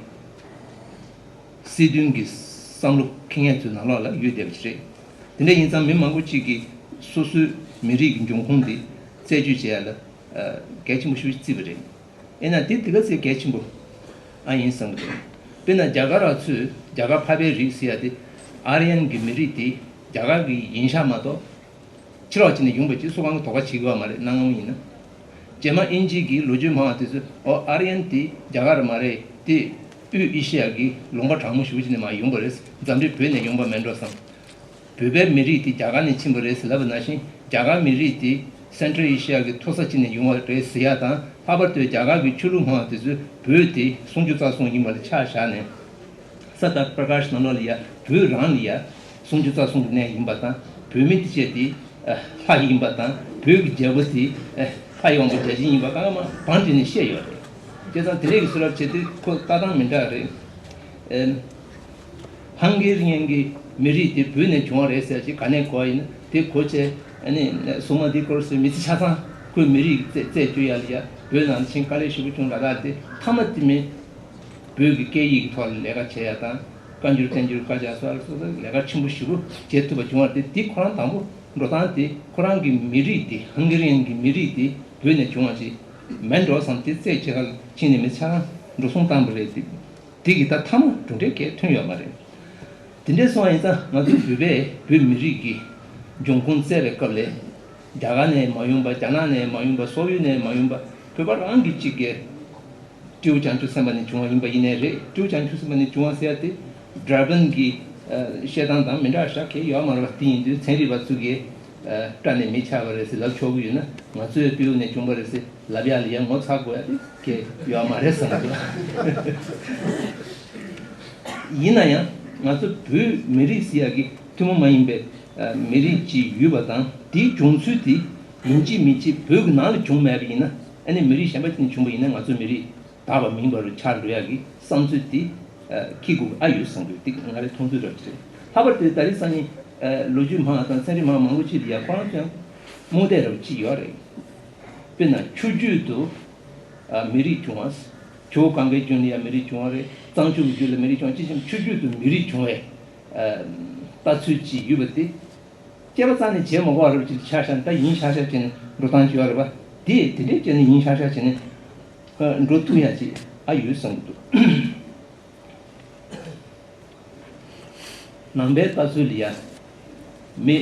སྲིད་དོན་གྱི་བསམ་བློ་འཁྱེར་མཁན་ཚོའི་ནང་ལོགས་ལ་ཡོད་བསྡད་པ་ཅིག་རེད། དེ་འདྲ་ཡིན་ཙང་མི་མང་པོ་ཅིག་གིས་སོ་སོའི་མི་རིགས་ཀྱི་འབྱུང་ཁུངས་དེ་རྩད་གཅོད་བྱེད་ཡ་ལ་གལ་ཆེན་པོ་ཞེ་པོ་ཅིག་བརྩིས་པ་རེད། ཡིན་ན་དེ་དེ་ག་ཚོད་གལ་ཆེན་པོ་ཨ་ཡིན་བསམ་གི་འདུག་དཔེར་ན་རྒྱ་གར་བ་ཚོས་རྒྱ་གར་འཕགས་པའི་རིགས་ཟེར་ཡ་དེ་ཨ་རི་ཡན་གྱི་མི་རིགས་དེ་རྒྱ་གར་གྱི་ཡིན་ཤག་མ་གཏོགས་ཕྱི་ལོགས་ཕྱིན་ནས་ཡོང་བ་ཅིག་སུ་གང་གིས་དོགས་པ་བྱེད་ཀྱི་ཡོད་མ་རེད། གནའ་སྔ་མོ་ཡིན་ན། རྗེས་མ་དབྱིན་ཇི་གི་ལོ་རྒྱུས་སྨྲ་བ་དེ་ཚོས་ཨོ་ཨ་རི་ཡན་དེ་རྒྱ་གར་མ་རེད། དེ་དབུས་ཨེ་ཤི་ཡ་གི་ལུང་པ་གྲང་མོ་ཞེ་པོ་ཅིག་ནས་མར་ཡོང་བ་རེད། འཛམ་གླིང་བོད་ནས་ཡོང་བ་མེད་འགྲོ་བསམ། བོད་པའི་མི་རིགས་དེ་རྒྱ་གར་ནས་ཕྱིན་པ་རེད་ཟེར་ལབ་པ་ནང་བཞིན་རྒྱ་གར་མི་རིགས་དེ་སེན་ཊ་རལ་ཨེ་ཤི་ཡ་གི་མཐོ་ས་ཅིག་ནས་ཡོང་བ་རེད་ཟེར་ཡ་དང་། ལྷག་པར་དུ་རྒྱ་གར་གྱི་ཆོས་ལུགས་སྨྲ་བ་དེ་ཚོས་བོད་དེ་སུམ་ཅུ་རྩ་གསུམ་ཡིན་པ་ལ་ཆ་བཞག་ནས་སཱ་ཏཱ་པྲ་ཀཱཤ་ནང་ལོགས་ལ་ཡ་བོད་རང་ལ་ཡ་སུམ་ཅུ་རྩ་གསུམ་གྱི་གནས་ཡིན་པ་དང་། བོད་མི་དེ་བཅས་དེ་ལྷ་ཡིན་པ་དང་། བོད་ཀྱི་རྒྱལ་པོ་དེ་ལྷ་ཡི་དབང་པོ་བརྒྱ་བྱིན་ཡིན་པ་གང་མང་བང་བསྒྲིགས་ནས་བཤད་ཡོད་རེད། བྱས་ཙང་དེ་འདྲས་ཀྱི་བཟོ་འདྲ་བྱས་དུས་ཁོ་ལྟ་སྟངས་མི་འདྲ་རེད། ཧང་གེ་རི་ཡན་གྱི་མི་རིགས་དེ་བོད་ནས་བྱུང་བ་རེད་ཟེར་ཅིག་ག་ནས་གོ་ཡིན་ན་དེ་གོ་བྱས། ཨ་ནི་སྲུང་མ་དེ་སྐོར་སོའི་མི་ཚེ་ཆ་ཚང་ཁོས་མི་རིགས་རྩད་རྩད་གཅོད་ཡ་ལ་ཡ་བོད་ནང་ཕྱིན་དཀའ་ལས་ཞེ་པོ་བྱུང་ད་ལྟ་དེ་མཐའ་མ་དེ་མིན་བོད་ཀྱི་སྐད་ཡིག་གི་ཐོག་ལ་ལས་ཀ་བྱེད་ཡ་དང་བཀའ་འགྱུར་བསྟན་འགྱུར་བཀའ་རྒྱ་སོགས་ལ་སོགས་ལས་ཀ་ཆེན་པོ་ཞེ་པོ་བྱེད་ཐུབ་པ་བྱུང་བ་དེ་དེ་ཁོ་རང་དང་པོ་འགྲོ་སྟངས་དེ་ཁོ་རང་གི་མི་རིགས་དེ་ཧང་གེ་རི་ཡན་གྱི་མི་རིགས་དེ་བོད་ནས་བྱུང་བ་ཅིག་མེད་འགྲོ་བསམ་དེ་རྩད་གཅོད་ག་ལ་ཕྱིན་ནས་མི་ཚང་འགྲོ་སོང་བཏང་པ་རེད་དེ། དེ་གི་ད་མཐའ་མ་གྲུབ་འབྲས་གལ་ཐོན་ཡོད་མ་རེད། དེ་འདྲས་སོང་བ་ཡིན་ཙང་ང་ཚོ་བོད་པས་བོད་མི་རིགས་ཀྱི་འབྱུང་ཁུངས་བཙལ་བའི་སྐབས་ལ་རྒྱ་གར་ནས་མ་ཡོང་པ། རྒྱ་ནག་ནས་མ་ཡོང་པ། སོག་ཡུལ་ནས་མ་ཡོང་པ། བོད་པ་རང་གི་གཅིག་གི་སྤྲེའུ་བྱང་ཆུབ་སེམས་དཔའ་ནས་བྱུང་བ་ཡིན་པ་ཡིན་ནའི་རེད། སྤྲེའུ་བྱང་ཆུབ་སེམས་དཔའ་ནས་བྱུང་བ་ཟེར་ཡ་དེ་ཌར་བན་གྱི་བཤད་སྟངས་དང་མི་འདྲ་ཤག་གི་ཡོད་མ་རེད་པ། དེ་ཡིན་དུས་ཚན་རིག་པ་ཚོ་གིས་སྐྲ་ནས་མི་ཆག་པ་རེད་ཟེར་ལབ་ཆོག་གི་ཡོད་ན་ང་ཚོའི་སྤྲེའུ་ནས་བྱུང་བ་རེད་ཟེར་ལབ་ཡ་ལ་ཡ་ངོ་ཚ་དགོས་ཡ་དེ་གལ་ཡོད་མ་རེད་བསམ་གི་འདུག་ཡིན་ན་ཡང་ང་ཚོ་བོད་མི་རིགས་ཟེར་ཡ་གི་ཐུན་མོང་མ་ཡིན་པའི་མི་རིགས་ཅིག་ཡོད་པ་དང་། དེའི་བྱུང་ཚུལ་དེ་ཡིན་གཅིག་མིན་གཅིག་བོད་ཀྱི་ནང་ལ་བྱུང་མེད་པ་ཡིན་ན། ཨ་ནི་མི་རིགས་གཞན་པ་ཅིག་ནས་བྱུང་པ་ཡིན་ན་ང་ཚོ་མི་རིགས་དག་པ་མིན་པ་རུ་ཆགས་འགྲོ་ཡ་གི་བསམ་ཚུལ་དེ་འཁྱེར་དགོས་ཨ་ཡོད་བསམ་གི་འདུག་དེ་ང་རའི་མཐོང་ཚུལ་འདྲ་ཅིག་རེད། ལྷག་པར་དུ་ད་རེས་སང་ཉིན་ལོ་རྒྱུས་སྨྲ་བ་དང་ཚན་རིག་སྨྲ་བ་མང་པོ་ཅིག་ལ་ཡ་ཁོ་རང་ཚོའི་རྨོངས་དད་འདྲ་པོ་ཅིག་ཡོད་རེད། དཔེར་ན་ཆུ་རྒྱུད་དུ་མི་རིགས་བྱུང་བ། ཇོ་བོ་གང་གཱའི་རྒྱུད་ལ་ཡང་མི་རིགས་བྱུང་བ་རེད། གཙང་ཆུ་གི་རྒྱུད་ལ་མི་རིགས་བྱུང་བ། ཅི་བྱུང་ཆུ་རྒྱུད་དུ་མི་རིགས་བྱུང་བའི་ལྟ་ཚུལ་ཅིག་ཡོད་པ་དེ་དཔྱད་པ་རྩ་ནས་བྱེད་མ་དགོས་པ་རབ་ཅིག་ཆགས་ཤག་ད་ཡིན་ཤག་ཤག་བྱས་ནས་འགྲོ་སྟངས་ཅིག་ཡོད་རེད་པ། དེ་དེ་འདྲའི་བྱས་ནས་ཡིན་ཤག་ཤག་བྱས་ནས་འགྲོ་ཐུབ་ཡ་ཅིག་ཨ་ཡོད་བསམ་གི་འདུག་ནང་པའི་ལྟ་ཚུལ་ལ་ཡ་མི་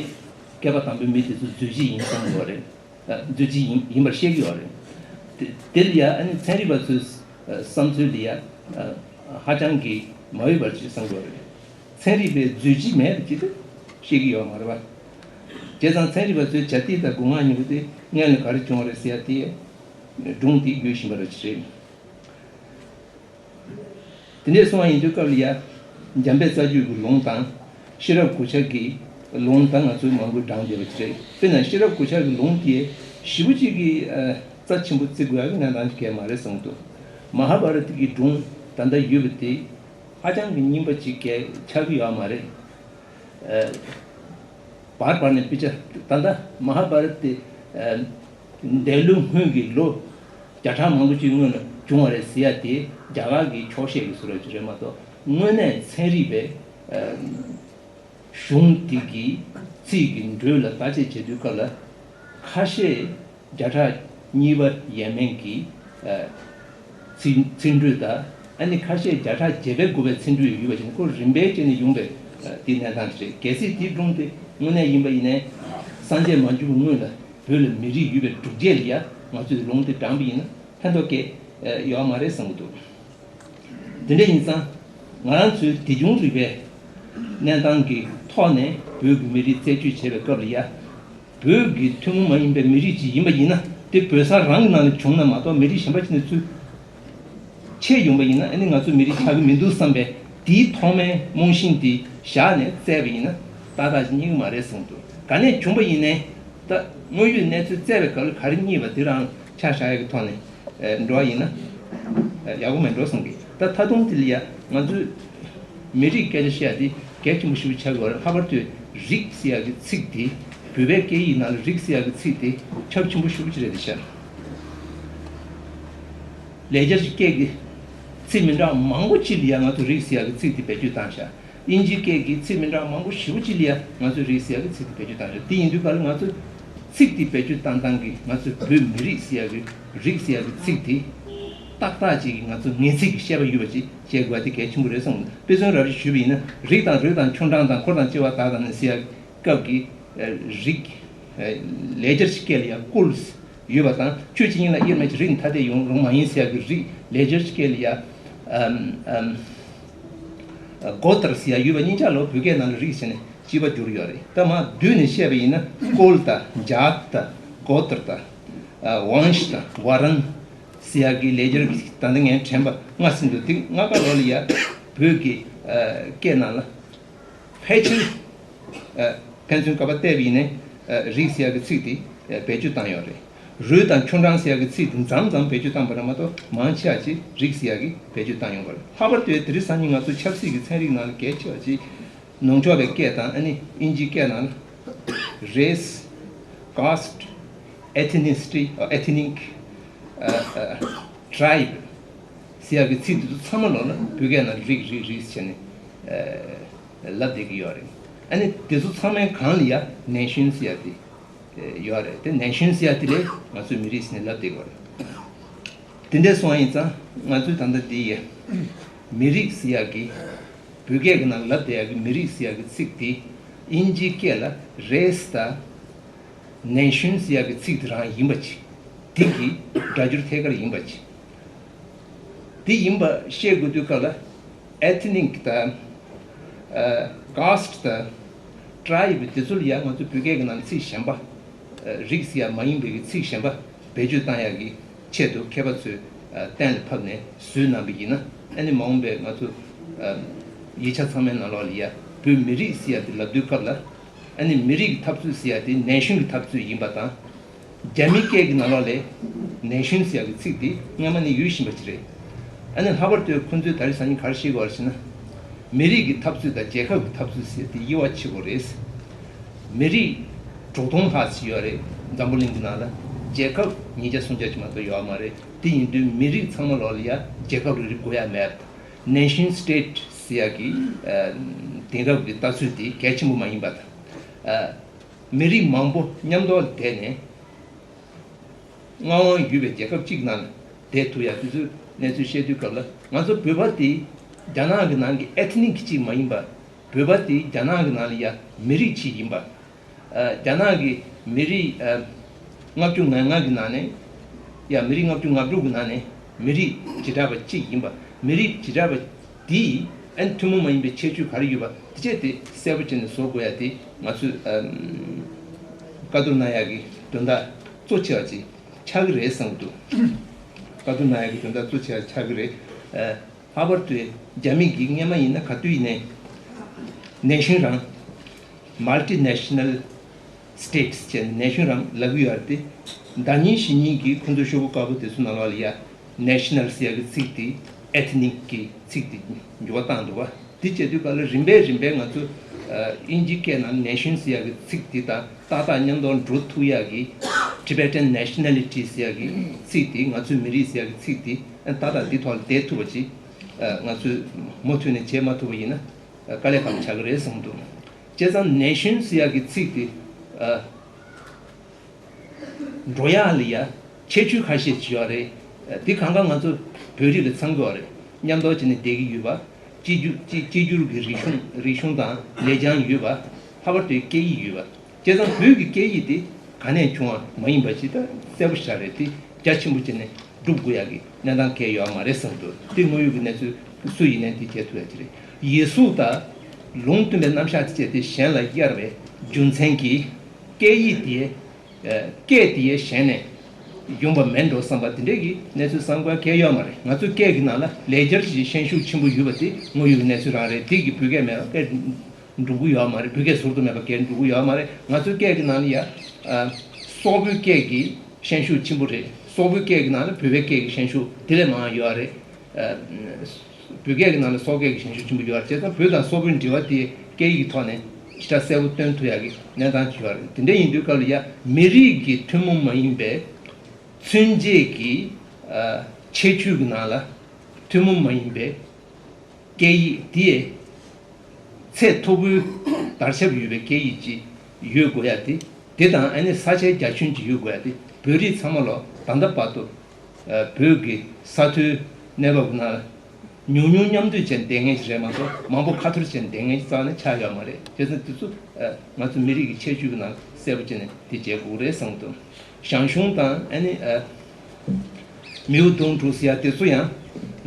བསྐལ་པ་དང་པོའི་མི་དེ་ཚོ་མཛོད་ཅིག་ཡིན་བསམ་གི་ཡོད་རེད། མཛོད་ཅིག་ཡིན་ཡིན་པར་བཤད་ཀྱི་ཡོད་རེད། དེ་དེ་ལ་ཡ་ཨ་ནི་ཚན་རིག་པ་ཚོས་བསམ་ཚུལ་ལ་ཡ་ཧ་ཅང་གི་མ་འོས་པར་ཅིག་བསམ་གྱི་ཡོད་རེད། ཚན་རིག་པས་མཛོད་ཅིག་མེད་པ་ཅིག་ཏུ་བཤད་ཀྱི་ཡོད་མ་རེད་པ། བྱས་ཙང་ཚན་རིག་པ་ཚོས་བྱ་ཏི་དང་སྒོ་ང་གཉིས་པོ་དེ་སྔོན་ལ་ག་རེ་བྱུང་བ་རེད་ཟེར་ཡ་དེ་སྒྲུང་དེ་ཡོད་བཞིན་པ་རེད་ཅིག་རེད། དེ་འདྲས་སོང་བ་ཡིན་དུས་སྐབས་ལ་ཡ། འཇམ་དཔལ་རྩ་རྒྱུད་ཀྱི་ལུང་དང་། ཤེས་རབ་གོ་ཆ་གི་ལུང་དང་ང་ཚོས་མང་པོ་བགྲངས་བསྡད་པ་ཅིག་རེད། དཔེར་ན་ཤེས་རབ་གོ་ཆ་གི་ལུང་དེ་ཞེ་པོ་ཅིག་གི་རྩ་ཆེན་པོ་བརྩི་དགོས་ཡ་གི་གནས་སྟངས་ཅིག་གས་མ་རེད་བསམ་གི་འདུག་མ་ཧཱ་བྷ་ར་ཏ་གི་སྒྲུང་ད་ལྟ་ཡོད་པ་དེ་ཧ་ཅང་གི་རྙིང་པ་ཅིག་གས་ཆགས་ཀྱི་ཡོད་མ་རེད། བར་བར་ནས་དཔེ་ཆ་ད་ལྟ་མ་ཧཱ་བྷ་ར་ཏ་དེ་འདས་ལོ་སྔོན་གྱི་ལོ་བརྒྱ་ཕྲག་མང་པོ་ཅིག་སྔོན་ལ་བྱུང་བ་རེད་ཟེར་ཡ་དེ་རྒྱ་གར་གྱི་འཁྱོག་བཤད་ཀྱི་བཟོ་འདྲ་ཅིག་རེད་མ་གཏོགས། དངོས་གནས་ཚན་རིག་པས་གཞུང་དེ་གི་ཚིག་གི་འགྲོས་ལ་བརྟག་དཔྱད་བྱེད་དུས་སྐབས་ལ་ཁ་ཤས་བརྒྱ་ཕྲག་གཉིས་པ་ཡས་མས་ཀྱི་ཚིག་ཚིག་འགྲོས་དང་། ཨ་ནི་ཁ་ཤས་བརྒྱ་ཕྲག་བརྒྱད་པའི་དགུ་པའི་ཚིག་འགྲོས་ཡོད་པ་ཞིག་ཁོ་རིམ་པས་བྱས་ནས་ཡོང་པའི་དེའི་གནས་སྟངས་ཅིག་རེད། གལ་སྲིད་དེའི་སྒྲུང་དེ་དངོས་གནས་ཡིན་པ་ཡིན་ནའི་སངས་རྒྱས་མ་བྱོན་པའི་སྔོན་ལ་བོད་ལ་མི་རིགས་ཡོད་པའི་སྒྲུབ་བྱེད་ལ་ཡ་ང་ཚོས་ལུང་དེ་དྲངས་པ་ཡིན་ན་ཕན་ཐོགས་སྐྱེ་ཡོད་མ་རེད་བསམ་གྱི་འདུག་དེ་འདྲ་ཡིན་ཙང་ང་རང་ཚོའི་དེ་བྱུང་རིག་པའི་གནས་སྟངས་ཀྱི་ཐོག་ནས་བོད་ཀྱི་མི་རིགས་རྩད་གཅོད་བྱེད་པའི་སྐབས་ལ་ཡ། བོད་ཀྱི་ཐུན་མོང་མ་ཡིན་པའི་མི་རིགས་ཅིག་ཡིན་པ་ཡིན་ན་དེ་བོད་ས་རང་གི་ནང་ནས་བྱུང་ན་མ་གཏོགས་མི་རིགས་གཞན་པ་ཅིག་ནས་ཚུར་ཆད་ཡོང་པ་ཡིན་ན་ཨ་ནི་ང་ཚོ་མི་རིགས་ཆགས་ཀྱི་མི་འདུག་བསམ་པའི་དེའི་ཐོག་མའི་རྨོངས་ཤིང་དེ་བཞག་ནས་བཙལ་བ་ཡིན་ན་ཏག་ཏག་ཅིག་རྙེད་ཀྱི་མ་རེད་བསམ་འདུག་ག་ནས་བྱུང་པ་ཡིན་ནའི་ ད་དངོས་ཡོད་གནས་ཚུལ་བཙལ་བའི་སྐབས་ལ་ག་རེ་རྙེད་པ་དེ་རང་ཆ་བཞག་ཡག་གི་ཐོག་ནས་ཨེ་འགྲོ་བ་ཡིན་ན་ཨེ་ཡག་པོ་མེད་འགྲོ་བསམ་གི། ད་ད་དུང་དེ་ལ་ཡ་ང་ཚོས་མི་རིགས་སྐད་ཆ་བཤད་དེ་གལ་ཆེན་པོ་ཞེ་པོ་ཆགས་ཀྱི་ཡོད་རེད། ལྷག་པར་དུ་རིགས་ཟེར་ཡག་གི་ཚིག་དེ་བོད་པའི་སྐད་ཡིག་ནང་ལ་རིགས་ཟེར་ཡག་གི་ཚིག་དེ་ཁྱབ་ཆེན་པོ་ཞེ་པོ་ཅིག་རེད་དེ་ཤག་ལེགས་སྦྱར་གྱི་སྐད་ཀྱི་ཚིག་མི་འདྲ་མང་པོ་ཅིག་ལ་ཡ་ང་ཚོ་རིགས་ཟེར་ཡག་གི་ཚིག་དེ་བེད་སྤྱོད་བཏང་ཤག་དབྱིན་ཇིའི་སྐད་ཀྱི་ཚིག་མི་འདྲ་མང་པོ་ཞེ་པོ་ཅིག་ལ་ཡ་ང་ཚོས་རིགས་ཟེར་ཡག་གི་ཚིག་དེ་བེད་སྤྱོད་བཏང་རེད། དེ་ཡིན་དུས་ག་ལ་ང་ཚོས་ཚིག་དེ་བེད་སྤྱོད་བཏང་སྟངས་ཀྱིས་ང་ཚོས་བོད་མི་རིགས་ཟེར་ཡག་གི་རིགས་ཟེར་ཡག་གི་ཚིག་དེ་ཏག་ཏག་ཅིག་གིས་ང་ཚོ་ངེས་ཚིག་གི་བཤད་པ་ཡོད་པ་ཅིག་བཤད་དགོས་པ་དེ་གལ་ཆེན་པོ་རེད་བསམ་གི་འདུག་དཔེ་མཚོན་རབ་ཅིག་ཞུས་པ་ཡིན་ན། རིགས་དང་རུས་དང་ཆུ་གྲང་དང་འཁོར་དང་ལྕི་བ་དག་དང་ནི་ཟེར་ཡག་སྐབས་ཀྱི་རིགས་ལེགས་སྦྱར་གྱི་སྐད་ལ་ཡང་ཀུལ་ཡོད་པ་དང་། ཆོས་ཅན་ཡིན་ལ་དབྱེར་མེད་ཅིང་། རིགས་ནི་ཐ་དད་ཡིན་རུང་མ་ཡིན་ཟེར་ཡག་གི་རིགས་ལེགས་སྦྱར་གྱི་སྐད་ལ་ཡང་ཨམ་ཨམ་གོ་ཏྲ་ཟེར་ཡག་ཡོད་པ་གཉིས་ཆ་ལོ་བོད་སྐད་ནང་ལ་རིགས་ཟེར་ནས་གཅིག་པ་བསྒྱུར་ཡོད་རེད། ད་མ་བསྡུས་ནས་བཤད་པ་ཡིན་ན་ཀོལ་དང་ཇཱཏ་དང་གོ་ཏྲ་དང་ཝང་ཤ་དང་ཝ་རན་ཟེར་ཡག་གི་ལེགས་སྦྱར་གྱི་ད་ལྟ་ངས་དྲན་པ་ལྔ་ཟིན་འདུག་དེ་ལྔ་ཀ་ལོ་ལ་ཡ་བོད་ཀྱི་སྐད་ནང་ལ་ཕལ་ཆེར་ཕན་ཚུན་སྐབས་བལྟས་པ་ཡིན་ནའི་རིགས་ཟེར་ཡག་གི་ཚིག་དེ་བེད་སྤྱོད་བཏང་ཡོད་རེད། རུས་དང་ཆུ་གྲང་ཟེར་ཡག་གི་ཚིག་དེ་མཚམས་མཚམས་བེད་སྤྱོད་བཏང་པ་རེད་མ་གཏོགས་མང་ཆེ་བ་ཅིག་རིགས་ཟེར་ཡག་གི་བེད་སྤྱོད་བཏང་ཡོང་གི་རེད། ལྷག་པར་དུ་དེ་རིང་སང་ཉིན་ང་ཚོ་ཆབ་སྲིད་ཀྱི་ཚན་རིག་ནང་ལ་གལ་ཆེ་བ་ཅིག་ནུབ་ཕྱོགས་པའི་སྐད་དང་ཨ་ནི་དབྱིན་ཇིའི་སྐད་ནང་ལ་race, caste, ethnicity, ethnic, tribe ཟེར་ཡག་གི་ཚིག་དེ་ཚོ་ཚང་མ་ལོག་ལ་བོད་སྐད་ནང་རིགས་རིགས་རིགས་བྱས་ནས་ལབ་བསྡད་ཀྱི་ཡོད་རེད། ཨ་ནི་དེ་ཚོ་ཚང་མའི་སྒང་ལ་ཡ་nation ཟེར་ཡག་དེ་ཡོད་རེད། དེ་nation ཟེར་ཡག་དེ་ལས་ང་ཚོས་མི་རིགས་ཟེར་ནས་ལབ་བསྡད་ཀྱི་ཡོད་རེད། དེ་འདྲ་སོང་བ་ཡིན་ཙང་ང་ཚོས་ད་ལྟ་འདི་ཡི་མི་རིགས་ཟེར་ཡག་གི་བོད་སྐད་ཀྱི་ནང་ལབ་བསྡད་ཡག་གི་མི་རིགས་ཟེར་ཡག་གི་ཚིག་དེ་དབྱིན་ཇིའི་སྐད་ལ་race དང་nation ཟེར་ཡག་གི་ཚིག་དེ་རང་ཡིན་པ་ཅིག་དེ་གི་སྒྲ་སྒྱུར་ཐད་ཀར་ཡིན་པ་ཅིག་དེ་ཡིན་པ་བཤད་དགོས་དུས་སྐབས་ལ་ethnic དང་caste དང་tribe དེ་ཚོ་ལ་ཡང་ང་ཚོ་བོད་སྐད་ཀྱི་ནང་ཚིག་གཞན་པ་རིགས་ཟེར་ཡག་མ་ཡིན་པའི་གི་ཚིག་གཞན་པ་བེད་སྤྱོད་བཏང་ཡག་གི་ཆེད་དུ་མཁས་པ་ཚོས་གཏན་ལ་ཕབ་ནས་བཟོས་གནང་བ་ཡིན་ན། ཨ་ནི་མ་འོངས་པའི་ང་ཚོ་ཡིག་ཆ་ཚང་མའི་ནང་ལོགས་ལ་ཡ་བོད་མི་རིགས་ཟེར་ཡག་དེ་ལབ་དུས་སྐབས་ལ། ཨ་ནི་མི་རིགས་ཀྱི་འཐབ་རྩོད་ཟེར་ཡག་དེ་nation གྱི་འཐབ་རྩོད་ཡིན་པ་དང་། རྒྱ་མིའི་སྐད་ཀྱི་ནང་ལོགས་ལ་nation ཟེར་ཡག་གི་ཚིག་དེ་སྔ་མ་ནས་ཡོད་བཞིན་པ་ཅིག་རེད། ཨ་ནི་ལྷག་པར་དུ་ཁོང་ཚོས་ད་རེས་སང་ཉིན་ག་རེ་བཤད་ཀྱི་ཡོད་རེད་ཟེར་ན། མི་རིགས་ཀྱི་འཐབ་རྩོད་དང་རྒྱལ་ཁབ་ཀྱི་འཐབ་རྩོད་ཟེར་དེ་དབྱེ་བ་ཕྱེ་དགོས་རེད། མི་རིགས་དྲུག་སྟོང་ལྷག་ཅིག་ཡོད་རེད། འཛམ་བུ་གླིང་གི་ནང་ལ་རྒྱལ་ཁབ་ཉིས་བརྒྱ་སུམ་བརྒྱ་ཅིག་མ་གཏོགས་ཡོད་མ་རེད། དེ་ཡིན་དུས་མི་རིགས་ཚང་མ་ལོགས་ལ་ཡ་རྒྱལ་ཁབ་རེ་རེ་དགོས་ཡ་མེད། nation state ཟེར་ཡག་གི་དེང་རབས་ཀྱི་ལྟ་ཚུལ་དེ་གལ་ཆེན་པོ་མ་ཡིན་པ་དང་། མི་རིགས་མང་པོ་མཉམ་དུ་བསྡད་ནས་མངའ་དབང་ཡོད་པའི་རྒྱལ་ཁབ་གཅིག་ནང་ལ་བསྡད་ཐུབ་ཡག་དེ་ཚོའི་གནས་ཚུལ་བཤད་དུས་སྐབས་ལ། ང་ཚོ་བོད་པ་དེ་རྒྱ་ནག་གི་ནང་གི་ethnic གཅིག་མ་ཡིན་པ། བོད་པ་དེ་རྒྱ་ནག་གི་ནང་ལ་ཡ་མི་རིགས་གཅིག་ཡིན་པ། རྒྱ་ནག་གི་མི་རིགས་ལྔ་བཅུ་ང་ལྔ་གི་ནང་ནས་ཡ་མི་རིགས་ལྔ་བཅུ་ང་དྲུག་གི་ནང་ནས་མི་རིགས་བྱེ་བྲག་པ་གཅིག་ཡིན་པ། མི་རིགས་བྱེ་བྲག་པ་དེ་ཨ་ནི་ཐུན་མོང་མ་ཡིན་པའི་ཁྱད་ཆོས་ག་རེ་ཡོད་པ་དེ་བྱས་དེ་གསལ་པོ་བྱས་ནས་བཟོ་དགོས་ཡ་དེ་ང་ཚོས་བཀའ་བསྡུར་གནང་ཡག་གི་དོན་དག་གཙོ་ཆེ་བ་ཅིག་ཆགས་ཀྱི་རེད་བསམ་གྱི་འདུག་བཀའ་བསྡུར་གནང་ཡག་གི་དོན་དག་གཙོ་ཆེ་བ་ཆགས་ཀྱི་རེད། ལྷག་པར་དུ་རྒྱ་མི་གིས་སྔོན་མ་ཡིན་ན་ག་དུས་ཡིན་ནའི་nation རང་multinational states ཅེས་nation རང་ལབ་ཀྱི་ཡོད་རེད་དེ། ཟླ་ཉིན་གཞེས་ཉིན་གྱི་ཁོང་ཚོ་ཤོག་བུ་དཀར་པོ་དེ་ཚོ་ནང་ལོགས་ལ་ཡ་national ཟེར་ཡག་གི་ཚིག་དེ་ethnic གི་ཚིག་དེ་འགྱུར་བ་བཏང་འདུག་བ། དེ་བྱེད་དུས་ག་ལ་རིམ་པས་རིམ་པས་ང་ཚོ་དབྱིན་ཇིའི་སྐད་ནང་nation ཟེར་ཡག་གི་ཚིག་དེ་དང་ཏག་ཏག་མཉམ་དུ་འགྲོ་ཐུབ་ཡག་གི་Tibetan nationality ཟེར་ཡག་གི་ཚིག་དེ། ང་ཚོའི་མི་རིགས་ཟེར་ཡག་གི་ཚིག་དེ་ཏག་ཏག་འདི་ཐོག་ལ་བསྡད་ཐུབ་པ་ཅིག་ང་ཚོས་མུ་མཐུད་ནས་བྱེད་མ་ཐུབ་པ་ཡིན་ན་དཀའ་ལས་ཁག་པོ་ཆགས་ཀྱི་རེད་བསམ་འདུག་བྱས་ཙང་nation ཟེར་ཡག་གི་ཚིག་དེ་འགྲོ་ཡག་ལ་ཡ་ཁྱད་ཆོས་ཁ་ཤས་ཅིག་ཡོད་རེད། དེ་གང་ག་ང་ཚོ་བོད་རིགས་ལ་ཚང་གི་ཡོད་རེད། མཉམ་དུ་བྱས་ནས་བསྡད་ཀྱི་ཡོད་པ། གཅིག་གྱུར་གཅིག་གཅིག་གྱུར་གྱི་རིག་གཞུང་རིག་གཞུང་དང་ལེགས་བྱང་ཡོད་པ། ལྷག་པར་དུ་སྐད་ཡིག་ཡོད་པ། བྱས་ཙང་བོད་ཀྱི་སྐད་ཡིག་དེ་ག་ནས་བྱུང་བ་མ་ཡིན་པ་ཅིག་ད་གསལ་པོ་ཞིག་རེད། དེ་རྒྱ་ཆེན་པོ་བྱས་ནས་སྒྲུབ་དགོས་ཡག་གི་གནས་སྟངས་གང་ཡང་ཡོད་མ་རེད་བསམ་འདུག་དེ་དངོས་ཡོད་ཀྱི་གནས་ཚུལ་སུ་ཡིན་ནའི་དེ་བྱེད་ཐུབ་ཡག་ཅིག་རེད། ཡིག་གཟུགས་དང་ལུང་སྟོན་པའི་རྣམ་གཞག་བཅས་དེ་གཞན་ལ་གཡར་བའི་རྒྱུ་མཚན་གྱིས་སྐད་ཡིག་དེ་སྐད་དེ་གཞན་ནས་ཡོང་པ་མེད་འགྲོ་བསམ་པ་དེ་འདྲའི་གི་གནས་ཚུལ་བསམ་དགོས་གལ་ཡོད་མ་རེད། ང་ཚོའི་སྐད་ཀྱི་ནང་ལ་ལེགས་སྦྱར་གྱི་ཤན་ཤུགས་ཆེན་པོ་ཡོད་པ་དེ་དངོས་ཡོད་ཀྱི་གནས་ཚུལ་རང་རེད། དེ་གི་བོད་སྐད་མེད་པ་སྐད་འགྲོ་གི་ཡོད་མ་རེད། བོད་སྐད་ཟུར་དུ་མེད་པ་སྐད་འགྲོ་གི་ཡོད་མ་རེད། ང་ཚོའི་སྐད་ཀྱི་ནང་ལ་ཡ་ ཨ། སོག་པོའི་སྐད་ཀྱི་ཤན་ཤུགས་ཆེན་པོ་རེད། སོག་པོའི་སྐད་ཀྱི་ནང་ལ་བོད་པའི་སྐད་ཀྱི་ཤན་ཤུགས་དེ་ལས་མང་ཡོད་རེད། ཨ། བོད་སྐད་ཀྱི་ནང་ལ་སོག་སྐད་ཀྱི་ཤན་ཤུགས་ཆེན་པོ་ཡོད་རེད། བྱས་ཙང་བོད་དང་སོག་པོའི་འབྲེལ་བ་དེ་སྐད་ཡིག་ཐོག་ནས་ཞེ་དྲག་གསལ་པོ་སྟོན་ཐུབ་ཡག་གི་གནས་སྟངས་ཅིག་ཡོད་རེད། དེ་འདྲ་ཡིན་དུས་སྐབས་ལ་ཡ་མི་རིགས་ཀྱི་ཐུན་མོང་མ་ཡིན་པའི་མཚོན་བྱེད་ཀྱི། ཨ། ཁྱད་ཆོས་ཀྱི་ནང་ལ་ཐུན་མོང་མ་ཡིན་པའི་སྐད་ཡིག་དེ་ཚད་མཐོ་པོའི་དར་ཁྱབ་ཡོད་པའི་སྐད་ཡིག་ཅིག་ཡོད་དགོས་ཡ་དེ། དེ་དང་ཨ་ནི་ས་ཆའི་རྒྱ་ཁྱོན་ཅིག་ཡོད་དགོས་ཡ་དེ། བོད་རིགས་ཚང་མ་ལོ་ད་ལྟ་བར་དུ། ཨ། བོད་ཀྱི་ས་མཐོའི་གནས་བབ་ནང་ལ་ཉུང་ཉུང་མཉམ་འདུས་བྱས་བསྡད་མཁན་ཞིག་རེད་མ་གཏོགས་མང་པོ་ཁ་ཐོར་བྱས་བསྡད་མཁན་རྩ་བ་ནས་ཆགས་ཡོད་མ་རེད། བྱས་ཙང་དེ་ཚོ། ཨ། ང་ཚོ་མི་རིགས་ཀྱི་ཁྱད་ཆོས་ཀྱི་ནང་གསལ་པོ་བྱས་ནས་དེ་བྱེད་དགོས་རེད་བསམ་གྱི་འདུག་ཞང་ཞུང་དང་ཨ་ནི། ཨ། མིའུ་གདུང་དྲུག་ཟེར་ཡ་དེ་ཚོ་ཡང་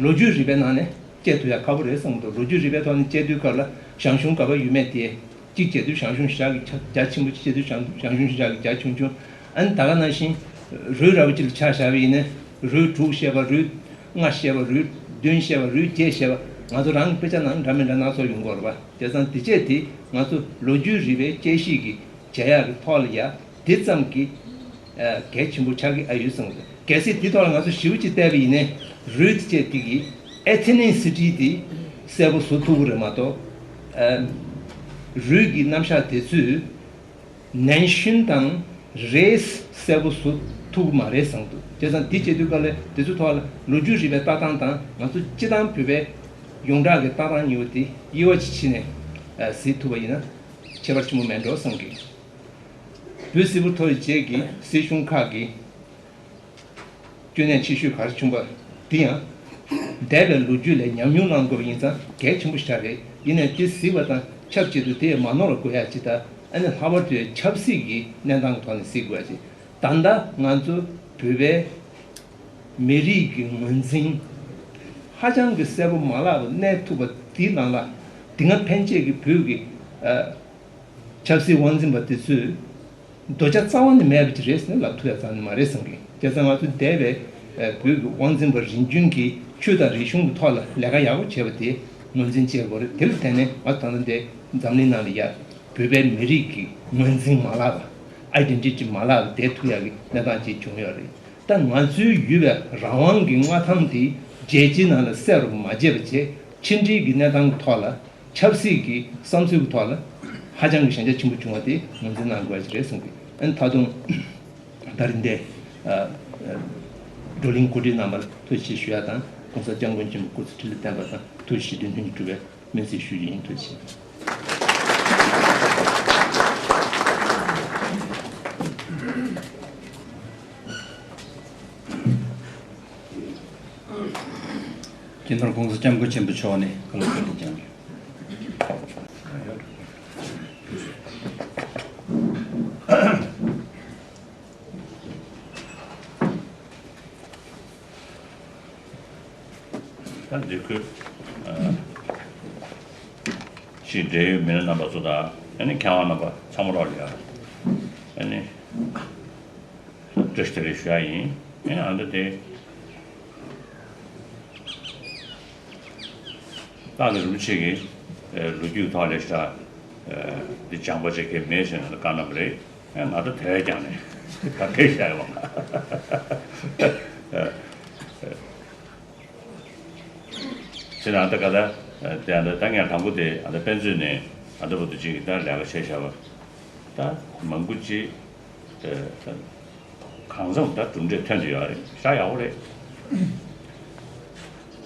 ལོ་རྒྱུས་རིག་པའི་ནང་ནས་དཔྱད་ཐུབ་ཡ་ཁག་པོ་རེད་བསམ་གྱི་འདུག་ལོ་རྒྱུས་རིག་པའི་ཐོག་ནས་དཔྱད་དུས་སྐབས་ལ་ཞང་ཞུང་ག་པར་ཡོད་མེད་དེ། གཅིག་བྱས་དུས་ཞང་ཞུང་ཞེ་དྲག་གི་ཁྱབ་རྒྱ་ཆེན་པོ། གཅིག་བྱས་དུས་ཞང་ཞང་ཞུང་ཞེ་དྲག་གི་རྒྱ་ཆུང་ཆུང་། ཨ་ནི་ད་ག་ནང་བཞིན་རུས་ར་བ་ཅིག་ལ་ཆ་བཞག་པ་ཡིན་ན། རུས་དྲུག་བཤད་པ། རུས་ལྔ་བཤད་པ། རུས་བདུན་བཤད་པ། རུས་བརྒྱད་བཤད་པ། ང་ཚོ་རང་གི་དཔེ་ཆ་ནང་འདྲ་མི་འདྲ་སྣ་ཚོགས་ཡོང་གི་ཡོད་རེད་པ། བྱས་ཙང་དེ་བྱས་དེ་ང་ཚོ་ལོ་རྒྱུས་རིག་པའི་དཔྱད་གཞི་གི་བྱ་ཡག་གི་ཐོག་ལ་ཡ་དེ་ཙམ་གྱི། ཨ། གལ་ཆེན་པོ་ཆགས་ཀྱི་ཨ་ཡོད་བསམ་གྱི་འདུག་གལ་སྲིད་དེ་ཐོག་ལ་ང་ཚོ་ཞིབ་པོ་ཅིག་བལྟས་པ་ཡིན་ན། རུས་དེ་བཅས་དེ་གི་ཨེ་ཐི་ནི་སི་ཊི་དེ་གསལ་པོ་བཟོ་ཐུབ་ཀྱི་རེད་མ་གཏོགས། ཨ། རུས་ཀྱི་རྣམ་གཞག་དེ་ཚོས་ནན་ཤུན་དང་རེས་གསལ་པོ་བཟོ་ཐུབ་ཀྱི་མ་རེད་བསམ་གྱི་འདུག་བྱས་ཙང་དེ་བྱེད་དུས་སྐབས་ལ་དེ་ཚོའི་ཐོག་ལ་ལོ་རྒྱུས་རིག་པའི་ལྟ་སྟངས་དང་ང་ཚོ་སྤྱི་བཏང་བོད་པའི་ཡོངས་གྲགས་ཀྱི་ལྟ་སྟངས་གཉིས་པོ་དེ་དབྱེ་བ་ཅིག་ཕྱེ་ནས། ཨ། གཟིགས་ཐུབ་པ་ཡིན་ན་ཁྱད་པར་ཆེན་པོ་མེད་འགྲོ་བསམ་གྱི། བོད་སིལ་བུར་ཐོར་བའི་རྗེས་ཀྱི་སྲིད་གཞུང་ཁག་གི་སྐྱོན་གནད་ཆེ་ཤོས་ག་རེ་བྱུང་པ་འདི་ཡང་འདས་པའི་ལོ་རྒྱུས་ལས་ཉམས་མྱོང་བླངས་དགོས་པ་ཡིན་ཙང་གལ་ཆེན་པོ་ཞིག་རེད། ཡིན་ནའི་དེ་གཟིགས་པ་དང་ཆབས་ཅིག་ཏུ་དེ་ཡང་མ་ནོར་བ་དགོས་ཡ་ཅིག་དང་། ཨ་ནི་ལྷག་པར་དུ་ཆབ་སྲིད་ཀྱི་གནས་སྟངས་ཀྱི་ཐོག་ནས་གཟིགས་དགོས་ཡ་ཅིག་ད་ལྟ་ང་ཚོ་བོད་པའི་མི་རིགས་ཀྱི་ངོས་འཛིན་ཧ་ཅང་གི་གསལ་པོ་མ་ལག་པ་གནས་ཐུབ་པ་འདི་ནང་ལ། འདི་སྔ་ཕན་ཆད་ཀྱི་བོད་ཀྱི། ཨ། ཆབ་སྲིད་དབང་འཛིན་པ་དེ་ཚོས་འདོད་ཆགས་རྩ་བ་ནས་མེད་པ་ཅིག་རེད་ཟེར་ནས་ལབ་ཐུབ་ཡ་རྩ་ནས་མ་རེད་བསམ་གི། བྱས་ཙང་ང་ཚོ་འདས་པའི་བོད་ཀྱི་དབང་འཛིན་པ་རིམ་བྱོན་གྱིས་ཆོས་དང་རིག་གཞུང་གི་ཐོག་ལ་ལས་ཀ་ཡག་པོ་བྱས་པ་དེ་ངོས་འཛིན་བྱེད་དགོས་རེད། དེ་ལ་བརྟེན་ནས་ང་ཚོ་ད་ལྟ་འདི་འཛམ་གླིང་ནང་ལ་ཡ་བོད་པའི་མི་རིགས་ཀྱི་ངོས་འཛིན་མ་ལག་པ། ཨའི་ཌེན་ཊི་ཊི་མ་ལག་པ་བསྡད་ཐུབ་ཡ་གི་གནས་སྟངས་ཅིག་བྱུང་ཡོད་རེད། ད་ང་ཚོའི་ཡོད་པའི་རང་དབང་གི་མངའ་ཐང་དེ་རྒྱལ་སྤྱིའི་ནང་ལ་གསལ་རུ་མ་བྱས་པ་བྱས། ཕྱི་འབྲེལ་གྱི་གནས་སྟངས་ཀྱི་ཐོག་ལ། ཆབ་སྲིད་ཀྱི་བསམ་ཚུལ་གྱི་ཐོག་ལ་ཧ་ཅང་གི་ཞན་ཆ་ཆེན་པོ་བྱུང་བ་དེ་ངོས་འཛིན་གནང་དགོས་ཀྱི་རེད་གསུངས་ཏེ། ཨ་ནི་ད་དུང་ད་རིང་འདི། ཨ། ཨ། བགྲོ་གླེང་གོ་སྒྲིག་གནང་བར་ཐུགས་རྗེ་ཆེ་ཞུ་ཡ་དང་། ༸གོང་ས་༸སྐྱབས་མགོན་ཆེན་པོ་སྐུ་ཚེ་ཁྲི་ལོ་བརྟན་པ་དང་། ཐུགས་རྗེ་ཆེ། བདུན་ལྷན་གྱིས་གྲུབ་པའི་སྨོན་ཚིག་ཞུ་རྒྱུ་ཡིན། ཐུགས་རྗེ་ཆེ། སྤྱི་ནོར་༸གོང་ས་༸སྐྱབས་མགོན་ཆེན་པོ་མཆོག་ནས་བཀའ་སློབ་སྩལ་འདོན་བྱུང་ཡོད། ད་འདི་ཁུལ་ཞིག་འབྲེལ་ཡོད་མི་སྣ་རྣམ་པ་ཚོ་དང་། ཨ་ནི་མཁས་དབང་རྣམ་པ་ཚང་མ་རོགས་ལ་ཡ། ཨ་ནི། བཀྲ་ཤིས་བདེ་ལེགས་ཞུ་ཡ་ཡིན། ཨེ། ཨ་འདྲ་དེ། སྟག་གི་རིན་པོ་ཆེ་གིས་ལོ་རྒྱུས་ཐོག་ལས་ཤ་འདི་སྦྱང་པ་བྱེད་མཁན་མེད་ཟེར་ནས་བཀའ་གནང་བ་རེད། ཨེ། ང་ད་དེ་བས་ཀྱང་ནས་ད་སྐད་བཤད་ཡོང་། དེ་ནས་ཨ་ད་ག་ད་དེ་ཨ་ད་ད་ངས་དང་པོ་དེ་ཨ་ད་དཔེ་མཛོད་ནས་ཨ་ད་བར་དུ་ཅིག་ད་ལས་ཀ་བྱས་བཞག་པ་ད་མང་པོ་ཅིག་གང་འཚམ་ད་གྲུབ་འབྲས་ཐོན་ཏེ་ཡོད་རེད། ཤ་ཡག་པོ་རེད།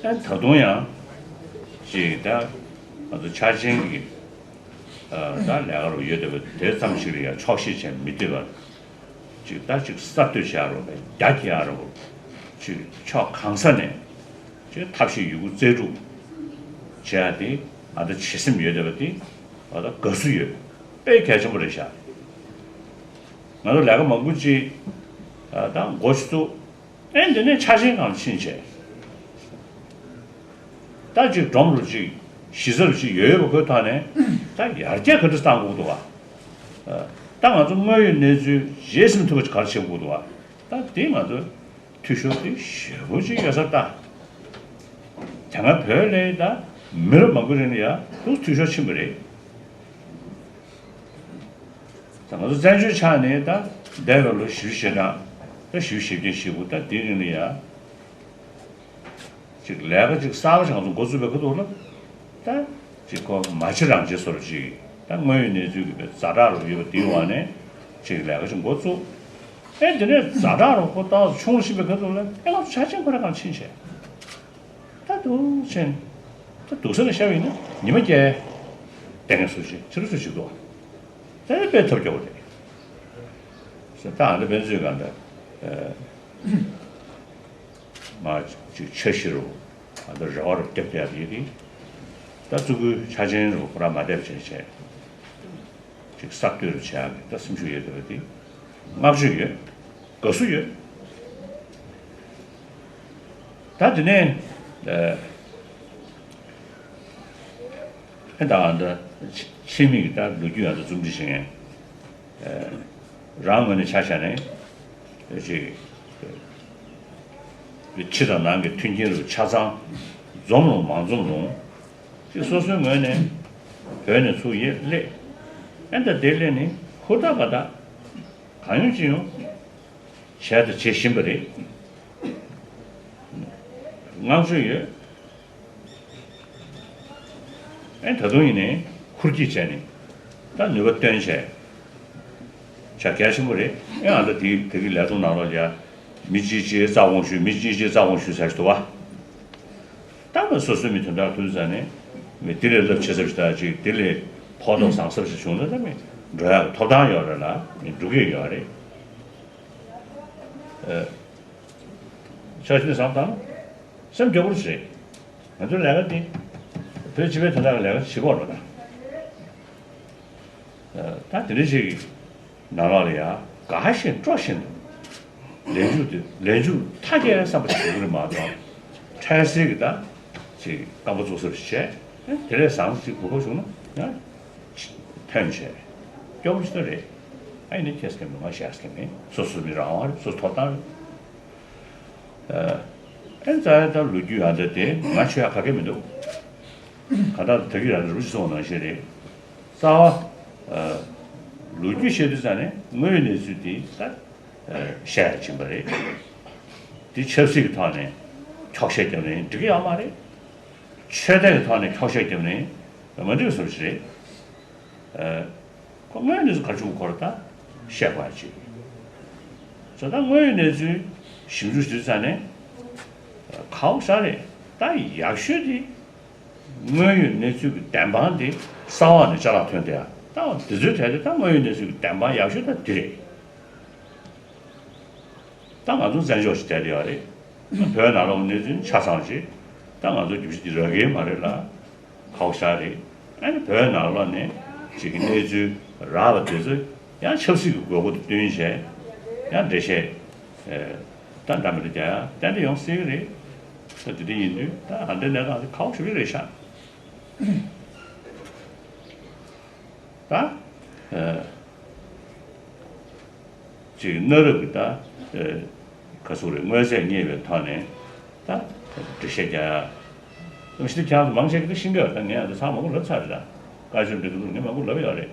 ཨ་ད་དུང་ཡང་ཅིག་ད་ང་ཚོ་འཆར་ཅན་གྱི་ད་ལས་ཀ་རུ་ཡོད་བསྡད་པ་དེ་ཙམ་ཞིག་ལ་ཡང་ཆོག་ཤེས་བྱས་མི་སྡོད་པར། ཅིག་ད་ཅིག་གསར་གཏོད་བྱེད་ཡ་རོགས། རྒྱ་སྐྱེད་ཡ་རོགས། ཅིག་ཕྱོགས་གང་ས་ནས་ཅིག་ཐབས་ཤེས་ཡོད་རྒུ་རྩལ་སྤྲུགས་བྱེད་ཡ་དེ་ང་ད་བྱེད་སེམས་ཡོད་བསྡད་པ་དེ་ང་ད་དགའ་བསུ་ཡོད། དཔེ་གལ་ཆེན་པོ་རེད་ཤག་ང་ཚོ་ལས་ཀ་མང་པོ་ཅིག་ད་འགོ་ཞིག་བཙུགས། ཨེ། འདི་ནས་འཆར་ཅན་སྒང་ལ་ཕྱིན་བྱས། ད་ཅིག་སྒྲོམ་རུ་ཅིག་གཞི་རྩ་རུ་ཅིག་ཡོད་ཡོད་པ་ཁོའི་ཐོག་ནས་ད་ཡར་རྒྱས་ག་འདྲ་བཏང་དགོས་འདུག་བ། ད་ང་ཚོ་དངོས་ཡོད་གནས་ཚུལ་རྗེས་ཟིན་ཐུབ་པ་ཅིག་ག་རེ་བྱེད་དགོས་འདུག་བ། ད་དེ་ང་ཚོ་འཐུས་ཤོར་དེ་ཞེ་པོ་ཅིག་ཡོད་ས་རེད་ད། དེ་སྔ་བོད་ལ་ད་མི་རབས་མང་པོའི་རིང་ལ་ཡ་ཏོག་ཙམ་འཐུས་ཤོར་ཕྱིན་པ་རེད། ད་ང་ཚོ་བཙན་བྱོལ་ཆགས་ནས་ད་འདས་པའི་ལོ་བཞི་བཅུ་ཞེ་གྲངས་ད་བཞི་བཅུ་ཞེ་བརྒྱད་ཞེ་དགུ་ད་དེའི་རིང་ལ་ཡ། ཅིག་ལས་ཀ་ཅིག་གསར་པ་ཞིག་ང་ཚོ་འགོ་བཙུགས་པའི་ཁ་ཐུག་ལ། ད་ཅིག་ཁོ་མ་བྱེད་རང་བྱེད་བཟོ་འདྲ་ཅིག་ད་དངོས་ཡོད་གནས་ཚུལ་གྱི་ཛ་དྲག་རུ་ཡོད་པ་དེའི་འོག་ནས་ཅིག་ལས་ཀ་ཅིག་འགོ་བཙུགས། ཨེ་དེ་ནས་ཛ་དྲག་རུ་ཁོ་ཏོག་ཙམ་ཆུང་རུ་ཕྱིན་པའི་ཁ་ཐུག་ལ་ཨེ་ང་ཚོ་ཆ་རྐྱེན་ཁོ་རང་གང་ཕྱིན་བྱས། ད་འདུག་ཕྱིན། ད་འདུག་ས་ནས་བཤད་པ་ཡིན་ན་ཉི་མ་བརྒྱད། དེ་ངས་སུ་ཞིག་ཕྱི་རུ་སུ་ཞིག་འདུག་ད་དཔེ་ཐོབ་རྒྱག་པ་རེད། ཟེར་ད་ཨ་འདྲ་དཔེ་མཛོད་གང་འདྲ། ང་ཅིག་འཆར་གཞི་རུ་ཨ་འདྲ་རེ་བ་རུ་རྒྱབ་རྒྱབ་ཡོད་དེ། ད་བཙུགས་སྐུལ་ཆ་ཆེན་རུ་ཁོ་རང་མ་བསྡད་པ་བྱས་བྱས། ཅིག་གསར་གཏོད་རུ་བྱེད་ཡག་གི་ད་སེམས་ཤུགས་ཡོད་བསྡད་པ་དེ་བསྔགས་བརྗོད་ཡོད། དགའ་བསུ་ཡོད། ད་དེ་ནས་ཨ་ད་ཨ་ད་ཕྱི་མིག་ད་ལོ་རྒྱུས་ཨ་ད་རྩོམ་སྒྲིག་བྱེད་མཁན་རང་ངོས་ནས་ཆ་བཞག་ནས་ཅིག་ཕྱི་དང་ནང་གི་མཐུན་རྐྱེན་རུ་ཆ་ཚང་འཛོམས་རུང་མ་འཛོམས་རུང་ཅིག་སོ་སོའི་ངོས་ནས་བོད་ནས་ཚུར་ཡེ་སླེབས། ཨེ་ད་དེ་སླེབས་ནས་ཧུར་ཐག་པ་ད་གང་ཡོང་ཅི་ཡོང་བྱས་དང་བྱེད་བཞིན་པ་རེད། བསྔགས་བརྗོད་ཡོད། ཨེ་ད་དུང་ཡིན་ནའི་ཧུར་གྱིས་བྱས་ནས་ད་ནུས་པ་བཏོན་བྱས་བྱ་གལ་ཆེན་པོ་རེད། ཨེ་ཨ་ད་དེ་དེ་གི་ལས་དོན་ནང་ལོགས་ལ་ཡ་མི་གཅིག་གཅིག་རྩ་དགོངས་ཞུས། མི་གཅིག་གཅིག་རྩ་དགོངས་ཞུས་ཟེར་ཞིག་འདུག་བ། ད་ང་སོ་སོའི་མི་དོན་དག་ཐུག་ཙང་ནས་མི་དེ་ལས་རླབས་ཆེ་ས་ཞིག་ད་ཅིག་དེ་ལས་ཕོག་ཐུག་བཟང་ས་ཞིག་བྱུང་ན་ད་མི་འགྲོ་ཡག་གི་ཐོབ་ཐང་ཡོད་རེད་ལ་མི་འགྲོ་གི་ཡོད་རེད། ཨ། ཆ་ཤས་བཟང་དང་། སེམས་སྐྱོ་པོ་རེད། ང་ཚོའི་ལས་ཀ་འདི། བོད་སྤྱི་པའི་དོན་དག་གི་ལས་ཀ་བྱེད་དགོས་རེད་ད། ཨ། ད་དེ་འདྲ་ཞིག་གི་ནང་ལོགས་ལ་ཡ་དགའ་བཞིན་སྤྲོ་བཞིན་དུ། ལས་འཇུག་དེ་ལས་འཇུག་མཐའ་རྒྱས་བསམ་པ་ཞིག་དགོས་ཀྱི་རེད་མ་གཏོགས། འཕྲལ་སེལ་གྱི་ད་ཅིག་རྐང་པ་འཛུགས་ས་བྱས། དེ་ལས་བཟང་ཅིག་དགོས་པ་བྱུང་ན་ཡང་ཐོན་བྱས། སྐྱོ་པོ་ཞིག་ད་རེད། ཨ་ཡིན་ན་ཁྱེད་སྐད་མི་ང་ཞེས་སྐད་མི་སོ་སོ་མི་རང་དབང་རེད། སོ་སོ་ཐོབ་ཐང་རེད། ཨ་ཨེ་རྩ་ཡ་ད་ལོ་རྒྱུས་ཡང་ད་དེ་ང་ཆོས་ཡ་ག་གེ་མི་འདུག་ག་ད་ད་གི་རང་རུ་ཅི་སོང་ནང་བཞིན་རེད། རྩ་བ། ཨ་ལོ་རྒྱུས་བཤད་དུས་ཙང་ནས་དངོས་ཡོད་གནས་ཚུལ་དེ་ད་བཤད་ཡ་ཕྱིན་པ་རེད། དེ་ཆབ་སྲིད་ཀྱི་ཐོག་ནས་འཁྱོག་བཤད་བརྒྱབ་ནས་འགྲིག་གི་ཡོད་མ་རེད། ཆོས་དད་ཀྱི་ཐོག་ནས་འཁྱོག་བཤད་བརྒྱབ་ནས་མ་འགྲིག་བཟོ་ཞིག་རེད། ཨ་ཁོ་དངོས་ཡོད་གནས་ཚུལ་ག་རེ་བྱུང་གོ་རེ་ད་བཤད་དགོས་ཡ་ཅིག་ད་ལྟ་དངོས་ཡོད་གནས་ཚུལ་ཞིབ་འཇུག་ཞུས་ཙང་ནས་ཁའོ་ཤ་རེད། ད་ཡག་ཤོས་དེ་དངོས་ཡོད་གནས་ཚུལ་གྱི་བདེན་དཔང་དེ་གསང་བ་ནས་ཅ་ལག་ཐོན་དེ་ཡ་ད་འདི་ཚོའི་གྲས་དེ་ད་དངོས་ཡོད་གནས་ཚུལ་གྱི་བདེན་དཔང་ཡག་ཤོས་ད་འདི་རེད། ད་ང་ཚོ་བཙན་བྱོལ་ཞིག་བསྡད་ཡོད་རེད། བོད་ནང་ལོགས་གནས་ཚུལ་ཆ་ཚང་ཞིག་ད་ང་ཚོ་རྒྱུ་ཆ་འདི་རག་གི་མ་རེད་ལ། ཁའོ་ཤ་རེད། ཨ་ནི་བོད་ནང་ལོགས་ནས་ཅིག་གི་གནས་ཚུལ་རག་པ་དེ་ཚོ་ཡང་ཆབ་སྲིད་ཀྱི་དགོས་མཁོ་དང་བསྟུན་བྱས་ཡང་འགྲེལ་བཤད་ད་འདྲ་མི་འདྲ་རྒྱག་ཡ་ཏན་ཏན་ཡོང་སྲིད་ཀྱི་རེད། ད་དེ་འདྲ་ཡིན་དུས་ད་ཨ་འདྲའི་གནས་སྟངས་དེ་ཁའོ་ཤ་གི་རེད་ཤག་ད། ཅིག་གནའ་རབས་ཀྱི་ད། ཨེ། ག་ཚོད་རེད། མངོན་ཚད་རྙེད་པའི་ཐོག་ནས་ད་འགྲེལ་བཤད་རྒྱག་ཡ། ཨམ་ཤི་ད་ཁྱེད་རང་ཚོ་མང་ཆེ་གི་ད་ཤེས་ཀྱི་ཡོད་རེད། ད་ངས་ཨ་ད་ཚང་མང་པོ་ལབ་ཚར་རེད། ད་བཀའ་ཆོས་འདི་གི་ལུགས་ངས་མང་པོ་ལབ་ཡོད་རེད།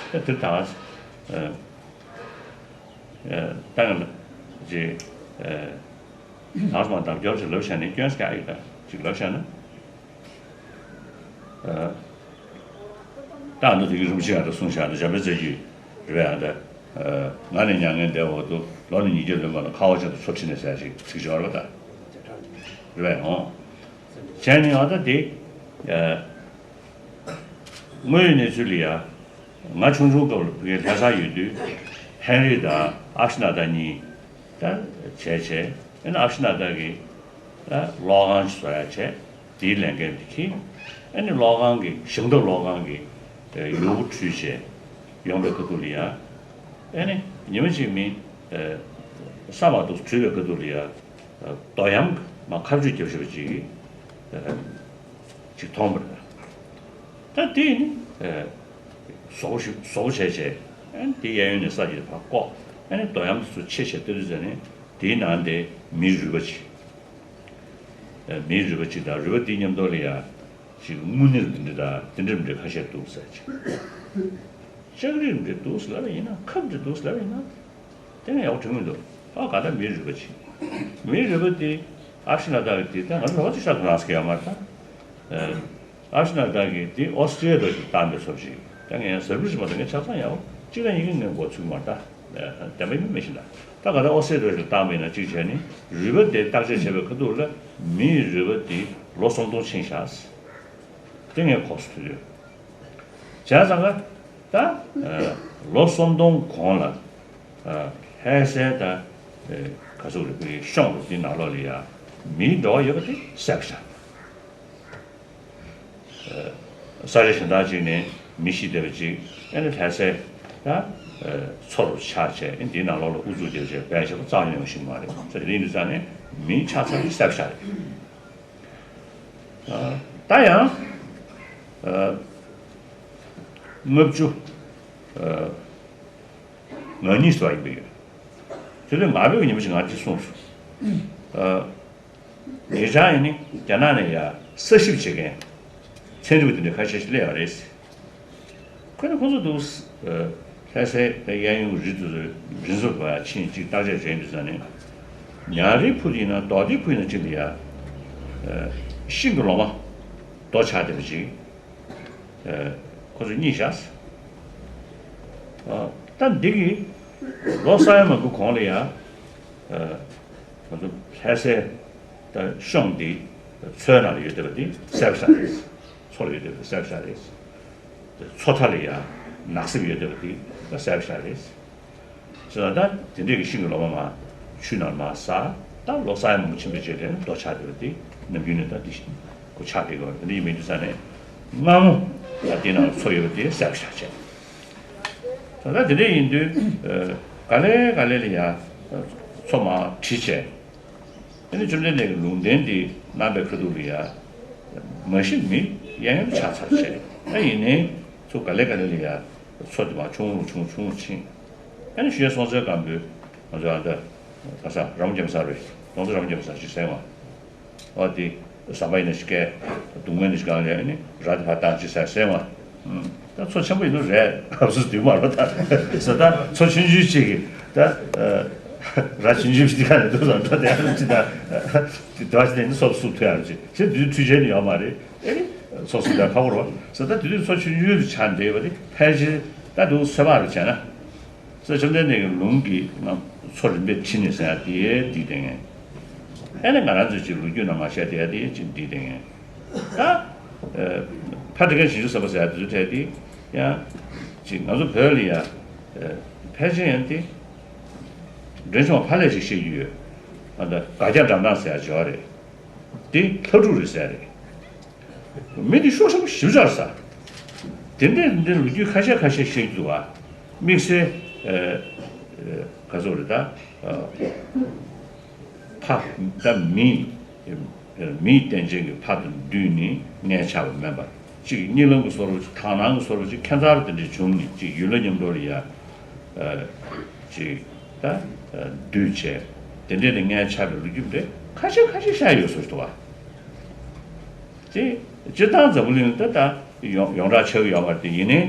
ད་དེ་ད་ཨེ། ཨེ། ད་ང་ལ་ཅིག་ཨེ། ད་སོ་མ་ད་སྐྱོར་ཅིག་ལབ་བྱས་ནས་སྐྱོན་སྐྱག་ཡོད། ད་ཅིག་ལབ་བྱས་ན། ད་ཨ་ནི་དེ་གི་རིན་པོ་ཆེ་ཡང་ད་གསུངས་བཞག་ད་འཇམ་དཔལ་རྩ་རྒྱུད་རེད་པས། ཨ་ད་ང་ནི་མྱ་ངན་འདས་འོག་ཏུ། ལོ་ནི་ཉིས་བརྒྱ་ལོན་པ་ལ། ཁ་བ་ཅན་དུ་ཚུར་ཁྲིད་ནས་ཟེར་ཞིག་ཚིག་སྦྱོར་བ་ད་རེད་པས། འོང་བྱས་ནས་ཨ་ད་དེ་དངོས་ཡོད་གནས་ཚུལ་ལ་ཡ། ང་ཆུང་ཆུང་སྐབས་ལ་ཕ་གིར་ལྷ་སར་ཡོད་དུས་ཧེན་རི་དང་ཨབ་ཤི་ན་ད་གཉིས་ད་བྱས་བྱས། ཨ་ནི་ཨབ་ཤི་ན་ད་གི་ད་གློག་ཁང་ཞིག་བཟོ་ཡ་བྱས། དེའི་ལས་འགན་དེ་འཁྱེར། ཨ་ནི་གློག་ཁང་གི་ཞིང་འདབས་གློག་ཁང་གི་ཡུ་གུ་འཁྲུས་བྱས་ཡོང་པའི་ཁ་ཐུག་ལ་ཡ། ཨ་ནི་ཉི་མ་གཅིག་མི་ས་མ་འདུག་བྲུས་པའི་ཁ་ཐུག་ལ་ཡ། རྡོ་གཡམ་མ་ཁ་གཅོད་རྒྱབ་བཞག་པ་ཅིག་ཅིག་མཐོང་བ་རེད། ད་དེ་ནི་བཟོ་བོ་ཞིག་བཟོ་བོ་བྱས་བྱས། ཨ་ནི་དེ་གཡས་གཡོན་ནས་ས་ཀྱིས་ཕར་བཀོག་ཨ་ནི་རྡོ་གཡམ་དེ་ཚོ་ཕྱེ་བྱས་ལྟ་དུས་ཙ་ནི་དེའི་ནང་དེ་མིའི་རུས་པ་ཅིག་མིའི་རུས་པ་ཅིག་དང་། རུས་པ་དེའི་མཉམ་དུ་ལ་ཡ་ཅིག་དངུལ་གནེར་འདི་འདྲ་དང་འདི་འདྲ་མི་འདྲ་ཁ་ཤས་འདུག་ཟེར་ཅིག་ལྕགས་རིགས་འདྲ་འདུག་ཟེར་ལབ་པ་ཡིན་ན། ཁབ་འདྲ་འདུག་ཟེར་ལབ་པ་ཡིན་ན། དེ་ནས་ཡག་པོ་དྲན་གྱི་མི་འདུག་ཨ་ག་ད་མིའི་རུས་པ་ཅིག་མིའི་རུས་པ་དེ་ཨ་ཕྱི་ན་བཏགས་ཀྱི་དེ། ད་ང་ཚོ་ལོག་ཅིག་ཤ་དུ་རང་སྐྱེ་ཡོད་མ་རེད་ད། ཨ་ཕྱི་ན་བཏགས་ཀྱི་དེ་ཨོ་སི་ཊི་རི་ལི་ཡ་འདྲ་ཞིག་བཏང་པའི་ཚོར་ཅིག་ད་ངས་ཟུར་ཕུད་ཞིག་མ་གཏོགས་ངས་ཆ་ཚང་ཡག་པོ་གཅིག་དང་གཉིས་ཀ་ངས་མགོ་ཚོས་ཀྱི་མ་རེད་ད། བདེན་པ་ཡིན་མིན་མི་ཤེས་ད། ད་ག་ད་ཨོ་སི་ཊི་རི་ལི་ཡ་འདྲ་ཞིག་བཏང་པ་ཡིན་ན་གཅིག་བྱས་ནས། རུས་པ་དེ་བརྟག་དཔྱད་བྱས་པའི་ཁ་ཐུག་ལ་མིའི་རུས་པ་དེ་ལོ་སུམ་སྟོང་ཕྱིན་བཞག་དེ་ངས་གོ་སོང་། དུས་དུས། བྱས་ཙང་ཀ་ད་ལོ་སུམ་སྟོང་གོང་ལ་ལྷ་སའི་ད་ག་ཚོད་རེད། བོད་ཤོང་རུ་དེ་ནང་ལོགས་ལ་ཡ་མིའི་འགྲོ་བ་ཡོད་པ་དེ་བསད་པ་བཞག་ས་ཆ་གཞན་དག་ཅིག་ནས་མི་ཤི་བསྡད་པ་ཅིག་ཨ་ནི་ལྷ་སའི་ད་མཚོ་རུ་ཆགས་བྱས། ཨ་ནི་དེའི་ནང་ལོགས་ལ་ཨུ་ཚུགས་བརྒྱབ་བྱས་སྦས་བཞག་པ་རྩ་བ་ཉིད་ནས་ཤེས་ཀྱི་མ་རེད། ས་དེ་ཡིན་དུས་ཙང་ནས་མི་ཆ་ཚང་གིས་བསད་པ་བཞག་རེད། ད་ཡང་ལྔ་བཅུ་ང་གཉིས་སུ་ཡིན་པས་ཡོད། དེ་ལས་ང་བོད་ཀྱི་ཉི་མ་ཞིག་ང་འདི་གསུངས་སོང་། ཉེ་ཆར་ཡིན་ནི་རྒྱ་ནག་ནས་ཡར་ས་ཞིབ་བྱེད་མཁན་ཚན་རིག་པ་དེ་འདྲ་ཁ་ཤས་ཤིག་སླེབས་ཡོད་རེད། ཁོ་ནི་ཁོ་ཚོ་འདུག་ལྷ་སའི་གཡས་གཡོན་རི་དེ་ཚོའི་རི་མཚོ་བར་ཕྱིན་ཅིག་བརྟག་དཔྱད་བྱས་དུས་ཙ་ནས། ཉང་རལ་ཕུ་ཡིན་ན་རྡོ་སྡེ་ཕུ་ཡིན་ན་ཅིག་ལ་ཡ་ཤིང་གི་ལོ་མ་རྡོ་ཆགས་བསྡད་པ་ཅིག་ཁོ་ཚོས་རྙེད་བཞག་ད་འདི་གི་ལོ་ས་ཡ་མང་པོའི་གོང་ལ་ཡ་ང་ཚོ་ལྷ་སའི་ད་གཤོང་འདི་མཚོའི་ནང་ལ་ཡོད་བསྡད་པ་འདི་བསད་པ་བཞག་རེད། མཚོ་ལ་ཡོད་བསྡད་པ་བསད་པ་བཞག་རེད། མཚོ་མཐའ་ལ་ཡ་ནགས་གསེབ་ཡོད་བསྡད་པ་འདི་བསད་པ་བཞག་རེད། ཟེར་ན་ད་དེ་འདྲས་ཀྱི་ཤིང་གི་ལོ་མ་མར་ཆུ་ནང་མར་ཟགས། ད་ལོ་ས་ཡ་མང་པོ་ཕྱིན་པའི་རྗེས་ལ་རྡོ་ཆགས་བསྡད་པ་དེ་ནམ་རྒྱུན་ནས་ད་འདི་ཁོ་ཆགས་བསྡད་ཀྱི་ཡོད་རེད། དེ་འདྲ་ཡིན་པའི་དུས་ཙ་ནས་སྔ་མོ་ད་དེ་ནང་མཚོ་ཡོད་པ་དེ་བསད་པ་བཞག་བྱས། ད་ལྟ་དེ་འདྲས་ཡིན་དུས་ག་ལེ་ག་ལེ་ལ་ཡ་མཚོ་མར་བྲི་བྱས། ཨ་ནི་བཅོམ་ལྡན་འདས་ཀྱིས་ལུང་བསྟན་འདི་གནང་པའི་ཁ་ཐུག་ལ་ཡ། མ་གཞི་མི་གཡས་གཡོན་ཆགས་ཚར་བྱས། ཨ་ཡིན་ནའི་ཚུར་ག་ལེ་ག་ལེ་ལ་ཡ་མཚོ་འདི་མར་ཆུང་རུ་ཆུང་ཆུང་རུ་ཕྱིན། ཨ་ནི་ཞུ་ཡས་སྲོང་བཙན་སྒམ་པོས་ང་ཚོ་ཨ་ད་ག་ས་ར་མོ་རྒྱ་མཚོ་རེད། སྲོང་བཙན་ར་མོ་རྒྱ་མཚོ་ཞིག་ཟེར་བ། ཨོ་དེ་ཟམ་པ་ཡིན་ན་ཞིག་སྐད་སྡུག་བསྔལ་ནི་ཞིག་གང་ལས་ཨ་ནི་ར་དེ་ཕར་བཏང་ཅིག་ཟེར་ཟེར་བ། ད་མཚོ་ཆེན་པོ་ཡིན་ནོ་རེད། སྐབས་སུ་དུས་མ་རོ་ད་ཟེར། ད་མཚོ་ཆུང་ཆུང་ཅིག་གིས་ད་ར་ཆུང་ཆུང་ཞིག་ག་ནས་འདུག་ཟེར་འགྲོ་དེ་ཨ་ཅི་ད་དེ་དོ་ཅི་ནས་ནི་སོབ་སུབ་ཐུ་ཡང་ཅིག་ཞེ་དུས་འཕྲུལ་ཆེན་ནི་ཡོད་མ་རེད། ཨེ་ནི་སོབ་སུབ་ད་ཁ་བོར་བ་ཟེར། ད་དེ་དུས་མཚོ་ཆུང་ཆུང་དུ་ཆགས་བསྡད་པ་དེ་ཕལ་ཆེར་ད་འདུག་སེ་བ་རུ་བྱས་ན། ས་བཅོམ་ལྡན་འདས་ཀྱི་ལུང་གིས་ང་མཚོ་རིམ་པས་ཕྱིན་ནས་ཟེར་ཡ་དེ་འདི་བསྟན་མཁན། ཨེ་ནི་ང་རང་ཚོས་ཅིག་ལོ་རྒྱུས་ནང་མ་བཤད་དེ་ཡ་དེ་ཅིག་འདི་བསྟན་མཁན། ད་ཕ་ཏི་ཁན་བྱང་ཆུབ་སེམས་དཔའ་ཟེར་ཡ་དེ་ཚོ་ཐད་དེ་ཡང་ཅིག་ང་ཚོ་བོད་ལ་ཡ་ཕལ་ཆེར་ཡང་དེ་འདྲེན་བྱུང་བ་ཕ་ལས་ཅིག་བཤད་རྒྱུ་ཡོད། ཨ་ད་དགག་བྱ་འགྲམ་ནག་ཟེར་ཡ་བྱེད་བ་རེད། དེ་ལྷ་ཕྲུག་རེད་ཟེར་རེད། མི་དེ་ཤོག་ཤོག་ཞིབ་ཆར་ས། དེ་འདྲས་འདི་ལོ་རྒྱུས་ཁ་ཤས་ཁ་ཤས་བཤད་ཀྱི་འདུག་བ། དམིགས་བསལ་ག་ཚོད་རེད་ད། ཕ་ད་མི་མིའི་རྟེན་ཅན་གྱི་ཕ་དང་བདུན་ནི་མངལ་ཆགས་པ་མིན་པ། གཅིག་གཉིད་ལམ་གྱི་སོར་བ་གཅིག་དག་སྣང་གི་སོར་བ་གཅིག་ཁྱད་མཚར་དེ་འདྲས་བྱུང་ནས་གཅིག་ཡུལ་ལ་མཉམ་དུ་ལ་ཡ། ཅིག་ད་འདུས་བྱས་དེ་འདྲས་ནས་མངལ་ཆགས་པའི་ལོ་རྒྱུས་འདྲ་ཁ་ཤས་ཁ་ཤས་བཤད་ཡོད་སོ་ཞིག་འདུག་བ། དེ་སྤྱིར་བཏང་འཛམ་བུ་གླིང་ད་ད་ཡོངས་ཡོངས་གྲགས་ཆགས་ཀྱི་ཡོད་མ་རེད། དེ་ཡིན་ནའི་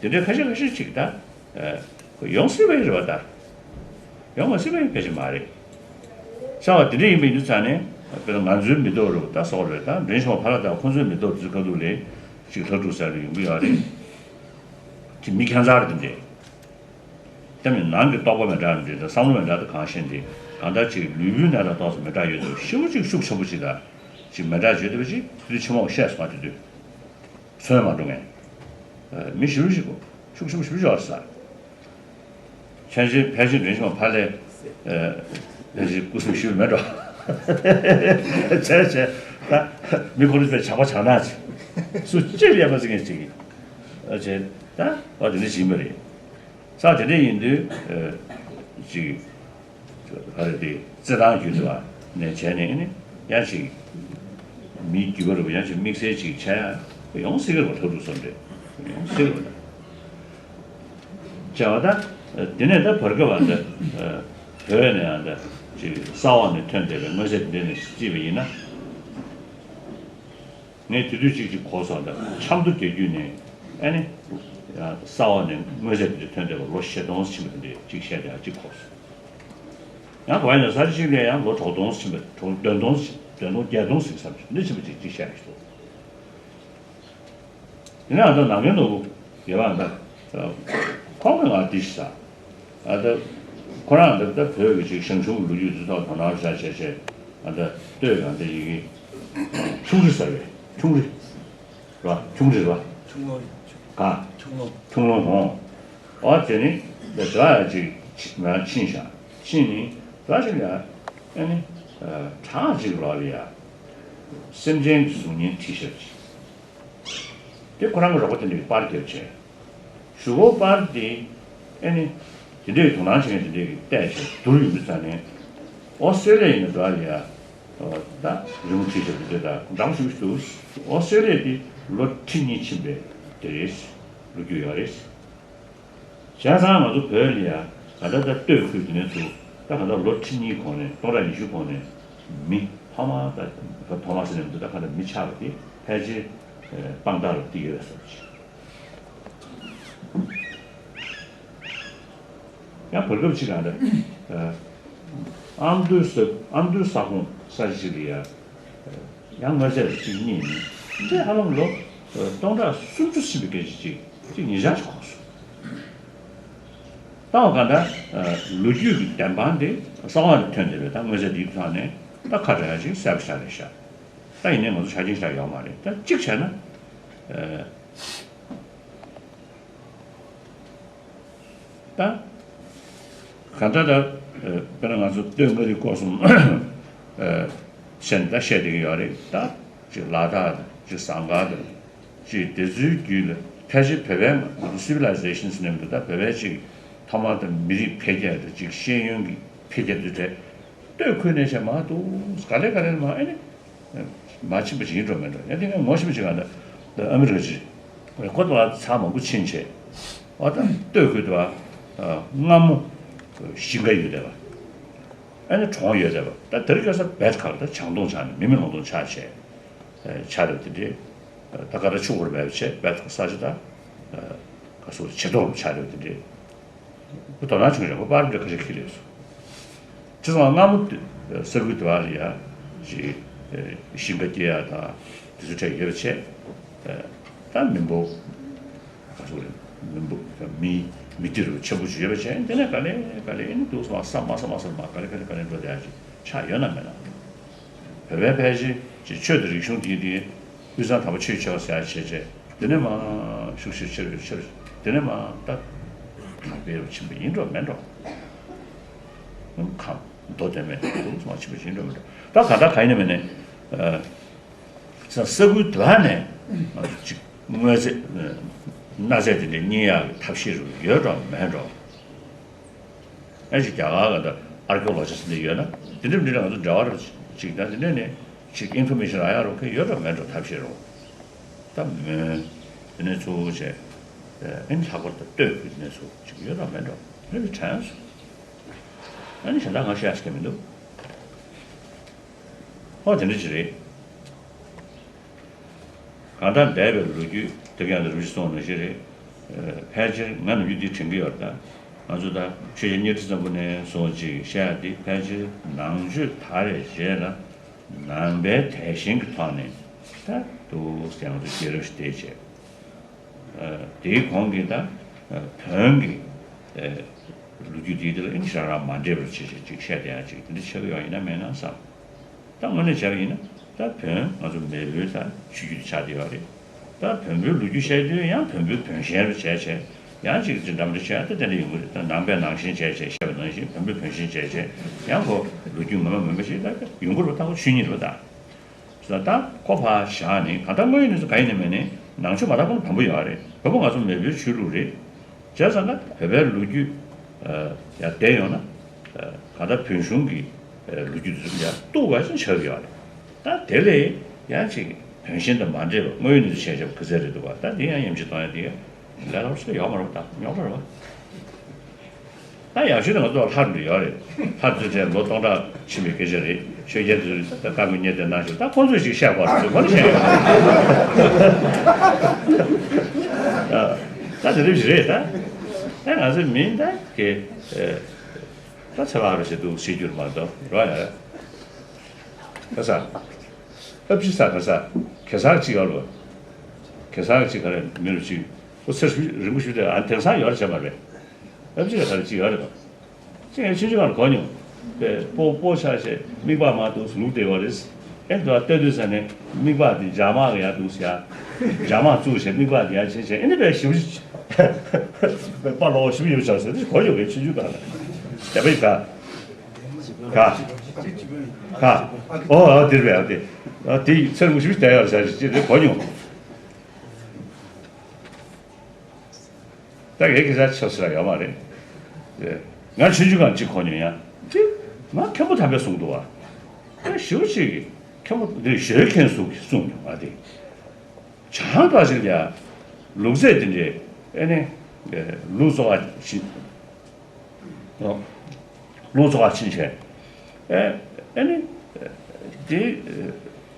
དེ་འདྲས་ཁ་ཤས་ཁ་ཤས་ཅིག་ད་ཡོང་སྲིད་པ་ཡིན་རེད་བ། ད་ཡོང་མ་སྲིད་པ་ཡིན་ཕལ་ཆེར་མ་རེད། བྱ་བ་དེ་འདྲས་ཡིན་པ་ཡིན་དུས་ཙང་ནས་དཔེར་ན་ང་ཚོའི་མི་ཐོག་རེད་བ། ད་སོགས་རེད། ད་འདྲེན་བྱུང་བ་ཕ་ལ་དང་ཁོ་ཚོའི་མི་ཐོག་དེ་ཚོའི་ཁ་ཐུག་ལས་ཅིག་ལྷ་ཕྲུག་ཟེར་ནས་ཡོང་གི་ཡོད་རེད། དེ་མི་ཁྱད་མཚར་དེ་འདྲས། དེ་མིན་ནང་གི་རྟོག་པ་མི་འདྲ་འདྲ་དང་བསམ་བློ་མི་འདྲ་དང་གང་ཤེས་འདི་གང་ལྟར་ཅིག་ལུས་པོའི་གནས་སྟངས་ཏོག་ཙམ་མི་འདྲ་ཡོད་འདུག་ཤི་བོ་ཅིག་ཤུགས་ཆེན་པོ་ཅིག་དང་ཅིག་མི་འདྲ་བརྗོད་བསྡད་པ་ཅིག་དེ་དུས་ཕྱི་མ་བཤད་སོང་བ། དེ་དུས་མཚོན་མ་འགྲོ་ངས་མི་ཞི་རུ་ཞིག་གོ་ཤུགས་ཆེན་པོ་ཞི་རུ་ཞོག་ས་ཕན་ཆེན་ཕན་ཆེན་འདྲེན་བྱུང་ཕ་ལས་ཕན་ཆེན་སྐུ་སེམས་ཞི་བ་མེད་འགྲོ་བྱས་བྱས་ད་མི་ཁོ་རུ་པའི་ཇག་པ་ཇག་ནག་ཅིག་སུ་ཅིག་ཡས་པ་ཟེར་མཁན་ཅིག་བྱས་ད་བ་དེ་འདྲ་ཞིག་ཡིན་པ་རེད། ས་དེ་འདྲ་ཡིན་དུས་ཅིག་ག་རེ་དེ་རྩེད་ཐང་བརྒྱུད་དུ་ནས་བྱས་ནས་ནི་ཡང་ཅིག་མིའི་རྒྱུད་པ་རུ་ཡང་ཅིག་དམིགས་བསལ་ཅིག་བྱས་ཡང་ཡོང་སྲིད་ཀྱི་རེད་བ། ལྷ་ཕྲུག་སོགས་འདྲ་ཡོང་སྲིད་ཀྱི་རེད་བ། བྱས་པ་ད་དེ་ནས་ད་བར་སྐབས་པ་འདི་བོད་ནས་ཡང་ད་ཅིག་ས་འོག་ནས་ཐོན་བསྡད་པའི་མངོན་ཤེས་དེ་འདྲ་ནས་བརྩིས་པ་ཡིན་ན། ངས་དེ་དུས་གཅིག་གཅིག་གོ་སོང་། ད་ཆབ་མདོ་རྒྱལ་རྒྱུད་ནས་ཨ་ནི་ ཡང་ས་འོག་ནས་དངོས་རྫས་དེ་འདྲ་ཐོན་བསྡད་པ་ལོ་བཞི་སྟོང་ཕྱིན་པ་དེ་འདྲ་གཅིག་བཤད་བསྡད་ཡ་གཅིག་གོ་སོང་། ཡང་ག་བ་ཡིན་ན་ས་ཆ་གཅིག་ལ་ཡང་ལོ་དྲུག་སྟོང་ཕྱིན་པ་དྲུག་བདུན་སྟོང་བདུན་སྟོང་བརྒྱད་སྟོང་ཟིག་བསམ་གྱི་འདི་ཕྱིན་པ་ཅིག་གཅིག་བཤད་ཀྱི་འདུག་དེ་ནས་ཨ་ད་ནང་ཁའི་ནོར་བུ་ཡོད་པ་ཨ་ད། ཁོང་གིས་ང་འདི་ཞིག་ཟ། ཨ་ད། ཁོ་རང་ད་ད་བོད་ཀྱི་ཅིག་ཞང་ཞུང་གི་ལོ་རྒྱུས་འདི་ཐོག་དོ་སྣང་བྱ་བྱས་བྱས་ཨ་ད་ལྟོས་གང་ད་ཡི་གེ་ཁྱུང་རི་ཟེར་བས་ཁྱུང་རི། ར་ཁྱུང་རི་ར། ཁྱུང་ལོ། ག་ཁྱུང་ལོ། ཁྱུང་ལོ་ཧོང་། ཨ་དེ་ནི་ད་ཇ་ཡ་ཅིག་ང་ཕྱིན་ཤག་ཕྱིན་ནི་ད་ཅིག་ཡ་ཨ་ནི་བྲག་ཅིག་ལོག་ལ་ཡ། སེམས་ཅན་གྱི་གཟུགས་བརྙན་བྲིས་ཤག་ཅིག་དེ་ཁོ་རང་གི་རོགས་པ་དེ་འདྲ་གིས་པར་བརྒྱབ་བྱས། གཞུག་གུ་པར་དེ་ཨེ་ནི། དེ་འདྲའི་དོ་སྣང་བྱེད་མཁན་དེ་འདྲའི་གིས་བལྟས་བྱས་བསྡུར་ཡོང་དུས་ཙ་ནས། ཨོ་སི་ཀྲེ་ལི་ཡ་ཡིན་ན་འདྲ་ཡ། ད་རི་མོ་བྲིས་བྱས་དེ་འདྲ་དང་འདྲ་པོ་ཞིག་འདུག་ཨོ་སི་ཀྲེ་ལི་ཡ་དེ་ལོ་ཁྲི་གཉིས་ཕྱིན་པའི་དེ་རེད། ལོ་རྒྱུས་ཡོད་རེད། བྱས་ཙང་ང་ཚོ་བོད་ལ་ཡ་ག་ད་ད་སྟོད་ཁུལ་དེ་ནས་ཚུར་ད་ག་ད་ལོ་ཁྲི་གཉིས་གོང་ནས་སྟོང་ཕྲག་ཉི་ཤུ་གོང་ནས་མི་ཐོག་མ་ད་ཐོག་མ་ཟེར་ནས་མི་འདུག་ད་ག་ད་མི་ཆགས་པ་དེ་ཕལ་ཆེར་སྤང་ཐང་ལ་བརྩི་གི་ཡོད་ཟེར་བ་ཅིག་ཡང་བར་སྐབས་ཅིག་ལ་ད་ཨ་མདོའི་ས་ཨ་མདོའི་ས་ཁོངས་ས་ཆ་ཅིག་ལ་ཡ་ཡང་དངོས་རྫས་ཅིག་རྙེད་ནས་འདི་ཧ་ལམ་ལོ་སྟོང་ཕྲག་སུམ་ཅུ་ཕྱིན་པའི་སྐད་ཆ་ཅིག་ཅིག་ཉེ་ཆར་ཅིག་གོ་སོང་། ད་འོ་ག་ད་ལོ་རྒྱུས་ཀྱི་བདེན་དཔང་དེ་གསང་བ་ལ་ཐོན་བསྡད་པའི་ད་དངོས་རྫས་འདིའི་ཐོག་ནས་ད་ཁ་བྲལ་ཡ་ཅིག་གསལ་པོ་ཆགས་རེད་ཤག་ད་ཡིན་ནའི་ང་ཚོ་ཆ་རྐྱེན་ཞིག་ཡོད་མ་རེད། ད་གཅིག་བྱས་ན། ད། གང་ལྟར་ད། དཔེར་ན་ང་ཚོ་སྟོད་མངའ་རིས་སྐོར་གསུམ་བཤད་ནས་ད་བཤད་བསྡད་ཀྱི་ཡོད་རེད། ད་ཅིག་ལ་དྭགས་དང་ཅིག་ཟངས་དཀར་དང་ཅིག་དེ་ཚོའི་རྒྱུད་ལ་ཕལ་ཆེར་བོད་པའི་ང་ཚོ་སི་ཝི་ལའི་ཟེ་ཤན་ཟེར་ནས་མི་འདུག་ད་བོད་པའི་ཅིག་ཐོག་མར་ད་མི་རིགས་འཕེལ་རྒྱས་དང་ཅིག་ཤེས་ཡོན་གྱི་འཕེལ་རྒྱས་དུས་དྲན་སྟོད་ཁུལ་ནས་བྱས་མ་གཏོགས་ག་ལེ་ག་ལེ་མ་ཨེ་ནི། མ་ཕྱིན་པ་ཅིག་ཡིན་འགྲོ་མིན་འགྲོ་ཡང་དེ་ངས་ངོ་ཤེས་པ་ཅིག་ང་ད་ཨ་མི་རི་ཀ་ཅིག་རེད། ཁོ་ད་ཚར་མང་པོ་ཕྱིན་བྱས། ཨ་ད་སྟོད་ཁུལ་དུ་བ་སྔ་མོ་ཞིང་ཁ་ཡོད་བསྡད་པ། ཨ་ནི་གྲོང་ཡོད་བསྡད་པ། ད་དེར་སྐྱོ་ས་བེད་ཁག་ད་བྱང་སྟོང་ཆགས་ནས་མི་མི་ལོང་སྟོང་ཆགས་བྱས། ཆགས་རེད་དེ་འདྲས། ད་ག་ད་ཆུ་བོར་བས་བྱས་བེད་ཁག་ས་ཆ་ད། ག་སོ་བྱེ་ཐོག་ཆགས་རེད་དེ་འདྲས། ཁོ་དོ་སྣང་བྱུང་རེད། ཁོ་པར་འདྲ་ཁ་ཤས་ཁྱེར་ཡོད་སོང་། ཅི་ཙམ་སྔ་མོ་དེ་ས་ཁུལ་དེ་བ་ལ་ཡ་ཅིག་ཞིང་ཁ་སྐྱེ་ཡ་དང་དེ་ཚོ་འཕྲད་ཡོད་པ་བྱས། ད་མི་འབོར་ག་ཚོད་རེད། མི་འབོར་མི་མི་དེ་རུ་ཆེན་པོ་ཞིག་ཡོད་པ་བྱས། དེ་ནས་ག་ལེ་ག་ལེ་ཨེ་ནི་འདུག་སོང་། ས་མ་ས་མ་ས་མ་ག་ལེ་ག་ལེ་ག་ལེ་འགྲོ་བསྡད་ཡ་ཅིག་ཆགས་ཡོད་ན་མེད་ན། བོད་པའི་ཕལ་ཆེར་ཅིག་ཆོས་དང་རིག་གཞུང་དེ་དེ། དབུས་གཙང་དམ་པ་ཆོས་ཆེ་བ་ཟེར་ཡ་བྱས་བྱས། དེ་ནས་མ་ཤུགས་ཤུགས་ཆེ་རུ་ཆེ་རུ། དེ་ནས་མ་ད་དར་སྤེལ་རུ་ཕྱིན་པ་ཡིན་འགྲོ་མེད་འགྲོ། ཁམས་མདོ་དོན་མེད་དུ་མ་ཕྱིན་པ་ཡིན་འགྲོ་མེད་འགྲོ། ད་ག་ད་ག་ཡིན་ན་མིན་ནས། ས་ས་ཁུལ་དེ་བ་ནས་ཅིག་དངོས་རྫས་གནའ་རྫས་དེ་འདྲ་རྙེད་ཡག་གི་ཐབས་ཤེས་རུ་ཡོད་འགྲོ་མེད་འགྲོ། ཨེ་ཅིག་རྒྱ་གར་ག་འདྲ་ཨར་ཀི་ཡོ་ལོ་ཇི་སི་འདི་ཡོད་ན། དེ་འདྲ་འདི་འདྲ་ང་ཚོ་འབྲེལ་བ་རུ་ཅིག་ད་དེ་འདྲ་ནས་ཅིག་ཨིན་ཕོར་མེ་ཤན་རག་ཡག་རུ་ཁེ་ཡོད་འགྲོ་མེད་འགྲོ་ཐབས་ཤེས་རུ། ད་མོན་དེ་ནས་གཙོ་བོ་བྱས། ཨེ་ནི་ལྷག་པར་དུ་སྟོད་ཁུལ་དེ་ནས་ཚུར་ཅིག་ཡོད་འགྲོ་མེད་འགྲོ་རེ་རེ་དྲན་སོང་། ཨ་ནི་གཞན་དག་ང་བཤད་ཤེས་མི་འདུག་ཧོ་དེ་འདྲ་ཅིག་རེད། གང་ལྟར་འདས་པའི་ལོ་རྒྱུས་དེབ་ཀྱང་འདི་རུ་ཞིག་སོང་ནང་བཞིན་རེད། ཕལ་ཆེར་ང་ནམ་རྒྱུན་འདི་དྲན་གྱི་ཡོད་རེད་ད། ང་ཚོ་ད་ཆོས་རྒྱལ་གཉའ་ཁྲི་བཙན་པོ་ནས་བཟུང་ཅིག་བཤད་ཡ་འདི་ཕལ་ཆེར་ནང་ཆོས་དར་བའི་རྗེས་ལ་ནང་པའི་དད་ཞེན་གྱི་ཐོག་ནས་ད་འདུག་ཟེར་ང་ཚོ་རྒྱལ་རབས་ཤིག་བལྟས་བྱས། དེའི་གོང་གི་ད་བོན་གྱི་ལོ་རྒྱུས་འདི་དེ་ལ་ཨིན་ཞེ་དྲག་མ་འདྲེས་པར་བྱས་བྱས་ཅིག་བཤད་བསྡད་ཡ་ཅིག་དེ་འདྲ་ཆགས་ཀྱི་ཡོད་ཡིན་ན་མེད་ན་བསམ། ད་དངོས་གནས་བྱས་པ་ཡིན་ན་ད་བོན་ང་ཚོ་མེས་པོའི་ད་ཆོས་བརྒྱུད་དུ་ཆགས་བསྡད་ཡོད་རེད། ད་བོན་པོའི་ལོ་རྒྱུས་བཤད་དུས་ཡང་བོན་པོའི་བོན་ཞེན་རུ་བྱས་བྱས་ཡང་ཅིག་ཅིག་འདྲ་མི་འདྲ་བྱས་ད་དེ་འདྲ་ཡོང་གི་རེད། ད་ནང་པའི་ནང་ཞེན་བྱས་བྱས་བཤད་པ་ནང་བཞིན་བོན་པོའི་བོན་ཞེན་བྱས་བྱས་ཡང་ཁོ་ལོ་རྒྱུས་ངོ་མ་ངོ་མ་ཞིག་ད་ཡོང་གི་རེད་པ། ད་ཁོ་ཆོས་ཉིད་རེད་པ་ད། ད་ཁོ་ཕར་བཞག་ནས་གང་ལྟར་དངོས་ཡོད་གནས་ཚུལ་གང་ཡིན་ནའི་མིན་ནའི་ནང་ཆོས་མ་དར་གོང་ལ་བོན་པོ་ཡོད་རེད། བོན་པོ་ང་ཚོ་མེས་པོའི་ཆོས་ལུགས་རེད། བྱས་ཙང་ན་བོད་པའི་ལོ་རྒྱུས་ཡར་བསྡད་ཡོང་ན་གང་ལྟར་བོན་གཞུང་གི་ལོ་རྒྱུས་དེ་ཚོ་ཡར་གཏུག་པ་ཞིག་ཆགས་ཀྱི་ཡོད་རེད། ད་དེ་ལས་ཡང་ཅིག་བོན་ཞེན་དང་མ་འདྲེས་པ་དངོས་ཡོད་གནས་ཚུལ་བཤད་བྱས་པ་ག་ཚད་རེད་འདུག་བ། ད་དེ་ཡང་ཡིད་ཆེས་གཏོང་ཡ་དེ་ལས་སླ་པོ་ཞིག་ཡོད་མ་རེད་པ། ད་རྙོག་དྲ་རེད་པ། ད་ཡག་ཤོས་དེ་ང་ཚོ་ལྷ་འདྲ་ཡོད་རེད། ལྷ་ཚོའི་གྲས་ལོ་སྟོང་ཕྲག་ཕྱིན་པའི་སྐད་ཆ་རེད། ཆོས་རྒྱལ་དེ་ཚོ་ད་བཀའ་བསྒོ་གཉེར་གཏད་གནང་ཞིག་ད་ཁོང་ཚོས་ཞིག་བཤད་དགོས་རེད། ཁོ་ནི་བཤད་ཡོད་རེད། ད་དེ་འདྲ་ཞིག་རེད་ད། ད་ང་ཚོ་མིན་ད་གེ་ད་ཚེ་བ་རུ་ཞིག་འདུག་ཤེས་རྒྱུར་མ་གཏོགས་རོ་ཡ། ད་ས་ཨབ་ཅི་ས་ག་ས་གེ་སར་གཅིག་ཡོད་རོ། གེ་སར་གཅིག་ག་རེ་མི་རུ་གཅིག་ཁོ་ཚེ་རིང་པོ་ཞིག་དེ་ཨ་དེང་སང་ཡོད་རེད་བྱས་མ་རེད། ཨབ་ཅི་ལ་ག་རེ་གཅིག་ཡོད་རེད་དོ། ཅེས་ཆུང་ཆུང་སྒང་ལ་གོ་མྱོང་། པས་སྤོ་སྤོ་ཆགས་བྱས་མིག་པགས་མ་འདུག་ལུག་བསྡད་ཡོད་རེད། ཨེ་འདུག་ལྟ་དུས་ས་ནས་མིག་པགས་དེ་འཇག་མ་གི་ཡར་འདུག་ཟེར་ཡ། འཇག་མ་བཙུགས་བྱས་མིག་པགས་དེ་ཡར་ཕྱིན་བྱས་ཨེ་ནི་པས་ཞིབ་ཞིབ་པ་ལོག་ཞིབ་ཡོད་ཆགས་ཟེར་དེ་གོ་ཡོད་པས་ཆུང་ཆུང་སྒང་ལ། དེ་པས་ག་ག་ཨོ་ཨོ་དེར་བས་ཨ་དེ་ཨ་དེ་ཚེ་རིང་པོ་ཞིབ་ཞིབ་བསྡད་ཡོད་ཟེར་ཅེས་དེ་གོ་མྱོང་། ད་ངས་སྐད་ཆ་ཆོག་ཟེར་ཡོད་མ་རེད། ང་ཆུང་ཆུང་སྒང་གཅིག་གོ་མྱོང་ཡ། དེ་ང་མཁན་པོ་དམ་པས་གསུངས་འདུག་བ། ད་ཞུ་ཅིག་མཁན་པོ་འདི་ཞོལ་མཁན་གསུངས་གསུངས་མྱོང་བ་དེ། བྱང་བ་ཞིག་ཡ། ལུག་རྫས་དེ་འདྲའི་ཨེ་ནི། ལུག་བཙོ་བ་ཞིག་ལོ་ལོ་ཙོ་བ་ཕྱིན་བྱས། ཨེ་ཨེ་ནི། དེ་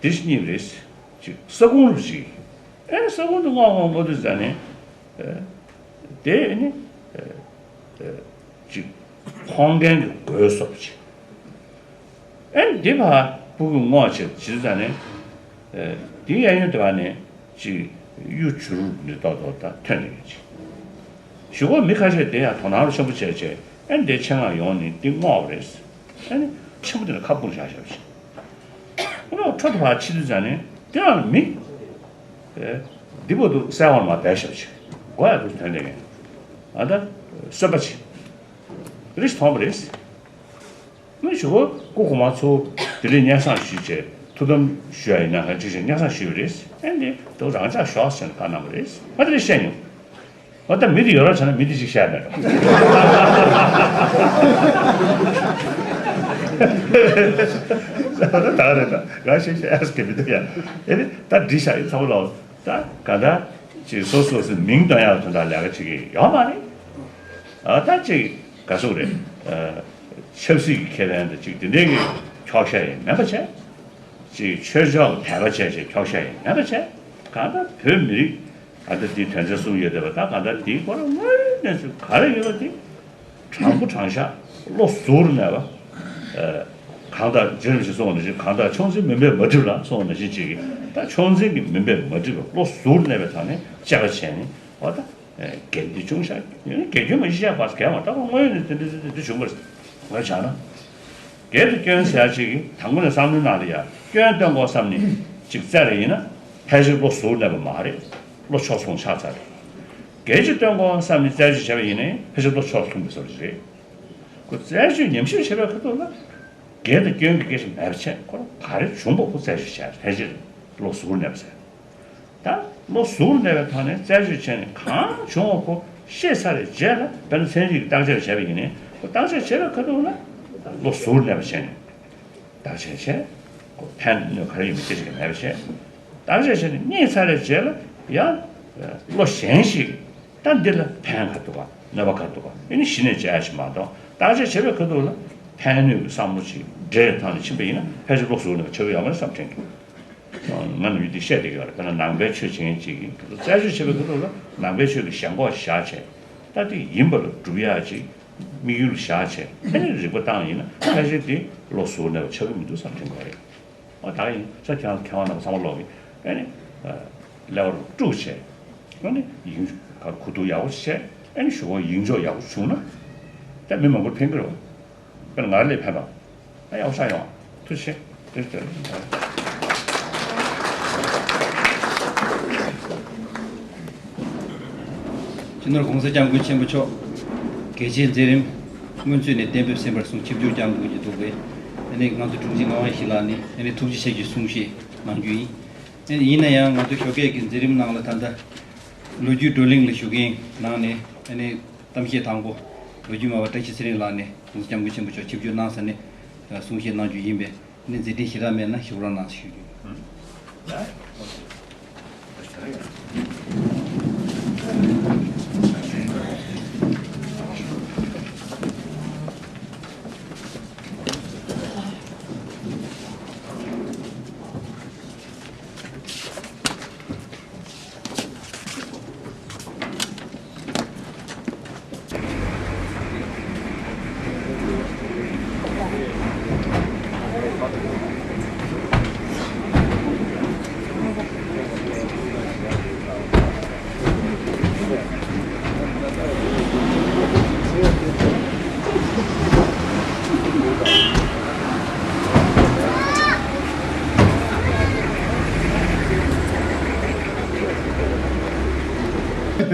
དེ་ཞིག་གཉིས་རེད། ཅིག་ས་ཁུང་རུ་ཞིག་ཨེ་ས་ཁུང་དུ་སྔོག་སྔོག་མོ་དུ་ཟ་ནས། དེ་ཨེ་ནི། ཅིག་ཕོང་མཁན་གྱི་གོས་སོགས་ཅིག་ཨེ་འདི་ཕ་སྤུ་གུ་སྔོག་བྱས་ཇི་ཙམ་ནས། དེའི་གཡས་གཡོན་དེ་བ་ནས་ཅིག་གཡུ་བྱུ་རུ་འདི་ཏོག་ཏོག་ད་ཐོན་ནས་ཡོད་ཅིག་གཞུག་གུ་མི་ཁ་ཤས་དེ་ཡང་དོ་སྣང་རུ་ཆེན་པོ་བྱས་བྱས་ཨེ་འདི་ཆེད་མངགས་ཡོང་ནས་འདི་སྔོག་པ་རེད། ཨེ་ནི་ཆེན་པོ་དེ་ལ་ཁ་སྤུངས་བཞག་བཞག་ཅིག་ཨེ་ནི་འཕྲོ་དེ་བ་ཕྱི་དུས་ཙམ་ནས་དེ་ཡང་མི་འདི་བར་དུ་གསལ་བར་མ་བསྡད་བཞག་ཅིག་སྒོ་ཡང་དུ་ཐོན་ནས་ཡོང་ཨ་ད་གསོན་པ་ཅིག་རིས་མཐོང་བ་རེད། མི་ཞུ་གོ་སྐུ་གོང་མ་ཚོ་དེ་རིང་སྙན་སེང་ཞུས་བྱས་ཐུགས་དམ་ཞུ་ཡ་ཡིན་ན་གང་ཅི་ཞིག་སྙན་སེང་ཞུས་པ་རེད། ཨེ་འདི་དུ་རང་ཅག་ཞོག་ཟེར་ནས་བཀའ་གནང་བ་རེད། ང་དེ་རིང་བཤད་མྱོང་། ང་ད་མི་དེ་ཡོད་ར་བྱས་ན་མི་དེ་ཞིག་བཤད་མེད་རོ། ད་རེད་ད་ང་ཞིག་བཤད་ཨེ་སྐད་མི་འདུག་ཡ། ཨེ་ནི་ད་འདི་བཤད་ཡིན་ཚ་བོ་ལོ། ད་ག་ད་ཅིག་སོ་སོ་སོའི་མིང་འདོན་ཡག་དོན་དག་ལས་ཀ་བྱེད་ཀྱི་ཡོད་མ་རེད། ཨ་ད་ཅིག་ག་སོག་རེད། ཆབ་སྲིད་ཀྱི་ཁེ་ཕན་དང་ཅིག་དེ་འདྲའི་གི་འཁྱོག་བཤད་ཡང་མེད་པ་བྱས། ཅིག་ཆོས་ཕྱོགས་ཀྱི་དད་པ་བྱས་བྱས་འཁྱོག་བཤད་ཡང་མེད་པ་བྱས། གང་ལྟར་བོད་མི་རིགས་ཨ་ད་འདི་དོན་ཚན་གསུམ་ཡོད་བསྡད་པ་ད་གང་ལྟར་འདིའི་སྐོར་དངོས་གནས་ཚུལ་ག་རེ་ཡོད་པ་འདི་དྲང་པོ་དྲང་བཞག་བློ་གཟུ་བོར་གནས་པ། གང་ལྟར་རྗེ་རིན་པོ་ཆེས་གསུངས་པ་ནང་བཞིན་གང་ལྟར་ཆུང་འཛིན་མུན་པས་མ་བསྒྲིབས་ལ་གསུངས་པ་ནང་བཞིན་ཅིག་གིས་ད་ཆུང་འཛིན་གྱི་མུན་པས་མ་བསྒྲིབས་པ་བློ་གཟུ་བོར་གནས་པའི་ཐོག་ནས་དཔྱད་པ་བྱས་ནས་འོ་ད། དགེ་འདུན་ཆུང་བཤད་ཡོད་ན་དགེ་སྐྱོན་མ་ཤེས་ཡག་བར་གལ་མ་ད་ཁོ་དངོས་ཡོད་ནས་དེ་འདྲ་དེ་འདྲ་བྱུང་བ་རེད། ང་བྱས་ན། དགེ་དང་སྐྱོན་ཟེར་ཡག་ཅིག་གིས་དང་པོ་ནས་བསམ་བློའི་ནང་ལ་ཡ་སྐྱོན་སྟོན་དགོས་བསམ་ནས་ཅིག་བཙལ་རེ་ཡིན་ན་ཕལ་ཆེར་བློ་གཟུར་གནས་པ་མ་རེད། བློ་ཕྱོགས་ལྷུང་ཆགས་ཚར་རེད། དགེ་ཆོས་སྟོན་དགོས་བསམ་ནས་རྩད་གཅོད་བྱས་པ་ཡིན་ནའི་ཕལ་ཆེར་བློ་ཕྱོགས་ལྷུང་གི་བཟོ་འདྲ་ཅིག་རེད། ཁོ་རྩད་གཅོད་ཉམས་ཞིབ་བྱེད་པའི་ཁ་ཐུག་ལ། དགེ་དང་སྐྱོན་གྱི་སྐད་ཆ་མེད་པ་བྱས་ཁོ་རང་ག་རེ་བྱུང་བ་ཁོ་རྩད་གཅོད་བྱས་ཕལ་ཆེར་བློ་གཟུར་གནས་པ་བྱས། ད་བློ་གཟུར་གནས་པའི་ཐོག་ནས་རྩད་གཅོད་བྱས་ནས་གང་བྱུང་བ་ཁོ་ཤེས་ཚར་བའི་རྗེས་ལ་དཔེར་ན་ཚན་རིག་གི་བརྟག་དཔྱད་བྱས་པ་ཡིན་ནའི་ཁོ་བརྟག་དཔྱད་བྱས་པའི་ཁ་ཐུག་ལ་བློ་གཟུར་གནས་པ་བྱས་ནས་བརྟག་དཔྱད་བྱས་ཁོ་ཕན་གནོད་ག་རེ་ཡིན་པའི་སྐད་ཆ་གི་མེད་པ་བྱས། བརྟག་དཔྱད་བྱས་ནས་རྙེད་ཚར་བའི་རྗེས་ལ་ཡང་བློ་གཞན་ཞིག་ད་འདི་ལ་ཕན་ག་འདུག་ག་གནོད་པ་ག་འདུག་ག་ཨེ་ནི་གཞི་ནས་བྱས་ཡ་ཞིག་མ་གཏོགས་བརྟག་དཔྱད་བྱས་པའི་ཁ་ཐུག་ལ་ཕན་གནོད་ཀྱི་བསམ་བློ་ཞིག་འདྲེས་ཐང་ནས་ཕྱིན་པ་ཡིན་ན་ཕལ་ཆེར་བློ་གཟུར་ནས་ཆགས་ཀྱི་ཡོད་མ་རེད་བསམ་དྲན་གྱི། ང་ནམ་རྒྱུན་འདི་བཤད་བསྡད་ཀྱི་ཡོད་རེད། དཔེར་ན་ནང་པའི་ཆོས་བྱེད་མཁན་ཅིག་གིས་རྩད་གཅོད་བྱེད་པའི་ཁ་ཐུག་ལ་ནང་པའི་ཆོས་ཀྱི་ཞེན་ཁོག་བཞག་བྱས་ད་དེ་ཡིན་པ་ལ་སྒྲུབ་ཡག་ཅིག་དམིགས་ཡུལ་བཞག་བྱས་ཨེ་ནི་རིག་པ་བཏང་ཡིན་ན་ཕལ་ཆེར་དེ་བློ་གཟུར་གནས་པ་ཆགས་ཀྱི་མི་འདུག་བསམ་དྲན་གྱི་ཡོད་རེད། ཨ་ད་ཡིན་ས་ཁྱེད་རང་མཁས་དབང་རྣམ་པ་ཚང་མ་ལོག་གིས་ཨེ་ནི་ཀླད་པ་དཀྲུགས་བྱས་ཨ་ནི་ཡིན་ག་གོ་བསྡུར་ཡག་པོ་བྱས་ཨེ་ནི་ཞུ་བ་ཡིན་འཇོག་ཡག་པོ་བྱུང་ན་ད་མི་མང་པོར་ཕན་གྱི་རེད་བ། དཔེར་ན་ང་ལ་ཕན་པ། ཨ་ཡག་པོ་ཆགས་ཡོང་། ཐུགས་རྗེ་ཆེ། ཏེ་ཏེ། སྤྱི་ནོར་༸གོང་ས་༸སྐྱབས་མགོན་ཆེན་པོ་མཆོག་རྒྱལ་ཆེན་མཛད་རིམ་སྔོན་ཚུད་ནས་གཏན་འབེབས་ཟིན་པར་གསུངས། ཆིབས་བསྒྱུར་སྐྱབས་མགོན་གྱིས་འདུག་པས་ཨ་ནི་ང་ཚོ་དྲུང་ཆེ་ངག་དབང་ཡེ་ཤེས་ལགས་ནས་ཨ་ནི་ཐུགས་རྗེ་ཆེ་ཞུ་གསུང་བཤད་གནང་རྒྱུ་ཡིན། ཨ་ནི་ཡིན་ན་ཡང་ང་ཚོ་ཞོགས་ཀས་ཀྱི་མཛད་རིམ་ནང་ལ་ད་ལྟ་ལོ་རྒྱུས་བགྲོ་གླེང་ལ་ཞུགས་མཁན་ནང་ནས་ཨ་ནི། གཏམ་བཤད་དང་པོ་ལོ་རྒྱུས་སྨྲ་བ་བཀྲ་ཤིས་ཚེ་རིང་ལགས་ནས་༸གོང་ས་༸སྐྱབས་མགོན་ཆེན་པོ་མཆོག་ཆིབས་བསྒྱུར་གནང་ས་ནས་གསུང་བཤད་གནང་རྒྱུ་ཡིན་པས་ནི་མཛད་འཕྲིན་ཞེ་དྲག་མེད་ན་ཞུ་རོགས་གནང་ཞུ་རྒྱུ་ཡིན།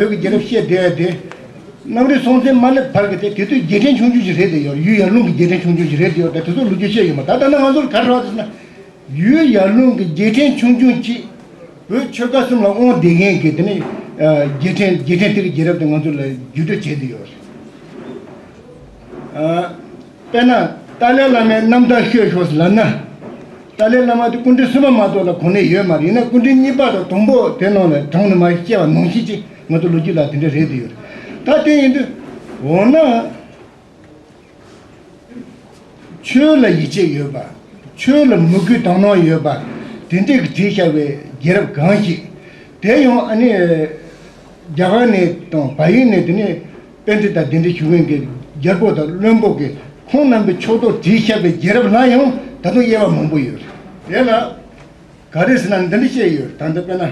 བོད་ཀྱི་རྒྱལ་རབས་བཤད་བསྡད་ཡ་དེ། གནམ་རི་སྲོང་བཙན་མ་སླེབས་བར་གྱི་དེ་དེ་དུས་རྒྱལ་ཕྲན་ཆུང་ཆུང་ཞིག་རེད་དེ་ཡོད། ཡུལ་ཡར་ཀླུང་གི་རྒྱལ་ཕྲན་ཆུང་ཆུང་ཞིག་རེད་དེ་ཡོད། ད་དེ་ཚོ་ལོ་རྒྱུས་བཤད་ཡོད་མ། ད་ད་ནང་ང་ཚོར་ག་རེ་རག་ཟེར་ན། ཡུལ་ཡར་ཀླུང་གི་རྒྱལ་ཕྲན་ཆུང་ཆུང་གཅིག་བོད་ཆོལ་ཁ་གསུམ་ལ་དབང་བསྡད་མཁན་གྱི་དེ་ནི་རྒྱལ་ཕྲན་རྒྱལ་ཕྲན་དེ་གི་རྒྱལ་རབས་དེ་ང་ཚོ་ལ་བརྒྱུད་སྤྲོད་བྱས་ཏེ་ཡོད་རེད། དཔེར་ན་ཏཱ་ལའི་བླ་མའི་རྣམ་ཐར་ཤོད་ཤོག་ཟེར་ལབ་ན། ཏཱ་ལའི་བླ་མ་དེ་སྐུ་ཕྲེང་གསུམ་པ་མ་གཏོགས་ལ་གོ་གནས་ཡོད་མ་རེད། ཡིན་ན་སྐུ་ཕྲེང་གཉིས་པ་དང་དང་པོ་དེ་ནང་ལ་གྲངས་ནས་མར་བཤད་པ་ནང་བཞིན་ཅིག་ང་ཚོ་ལོ་རྒྱུས་ལ་དེ་འདྲ་རེད་དེ་ཡོད་རེད། ད་དེ་ཡིན་དུས་འོ་ན། ཆོས་ལ་ཡིད་ཆེས་ཡོད་པ། ཆོས་ལ་མོས་གུས་དག་སྣང་ཡོད་པ། དེ་འདྲས་ཀྱིས་བྲིས་བཞག་པའི་རྒྱལ་རབས་གང་ཞིག་དེ་ཡང་ཨ་ནི། རྒྱ་གར་ནས་དང་བལ་ཡུལ་ནས་དེ་ནས་པཎྜི་ཏ་གདན་འདྲེན་ཞུ་མཁན་གྱི་རྒྱལ་པོ་དང་བློན་པོ་གིས་ཁོང་རྣམ་པའི་ཕྱོགས་གཏོགས་བྲིས་བཞག་པའི་རྒྱལ་རབས་ལ་ཡང་ད་དུང་དབྱེ་བ་མང་པོ་ཡོད་རེད། དེ་ལ་ག་རེ་ཟེར་ན་འདི་འདྲ་བཤད་ཡོད། ད་ལྟ་དཔེར་ན།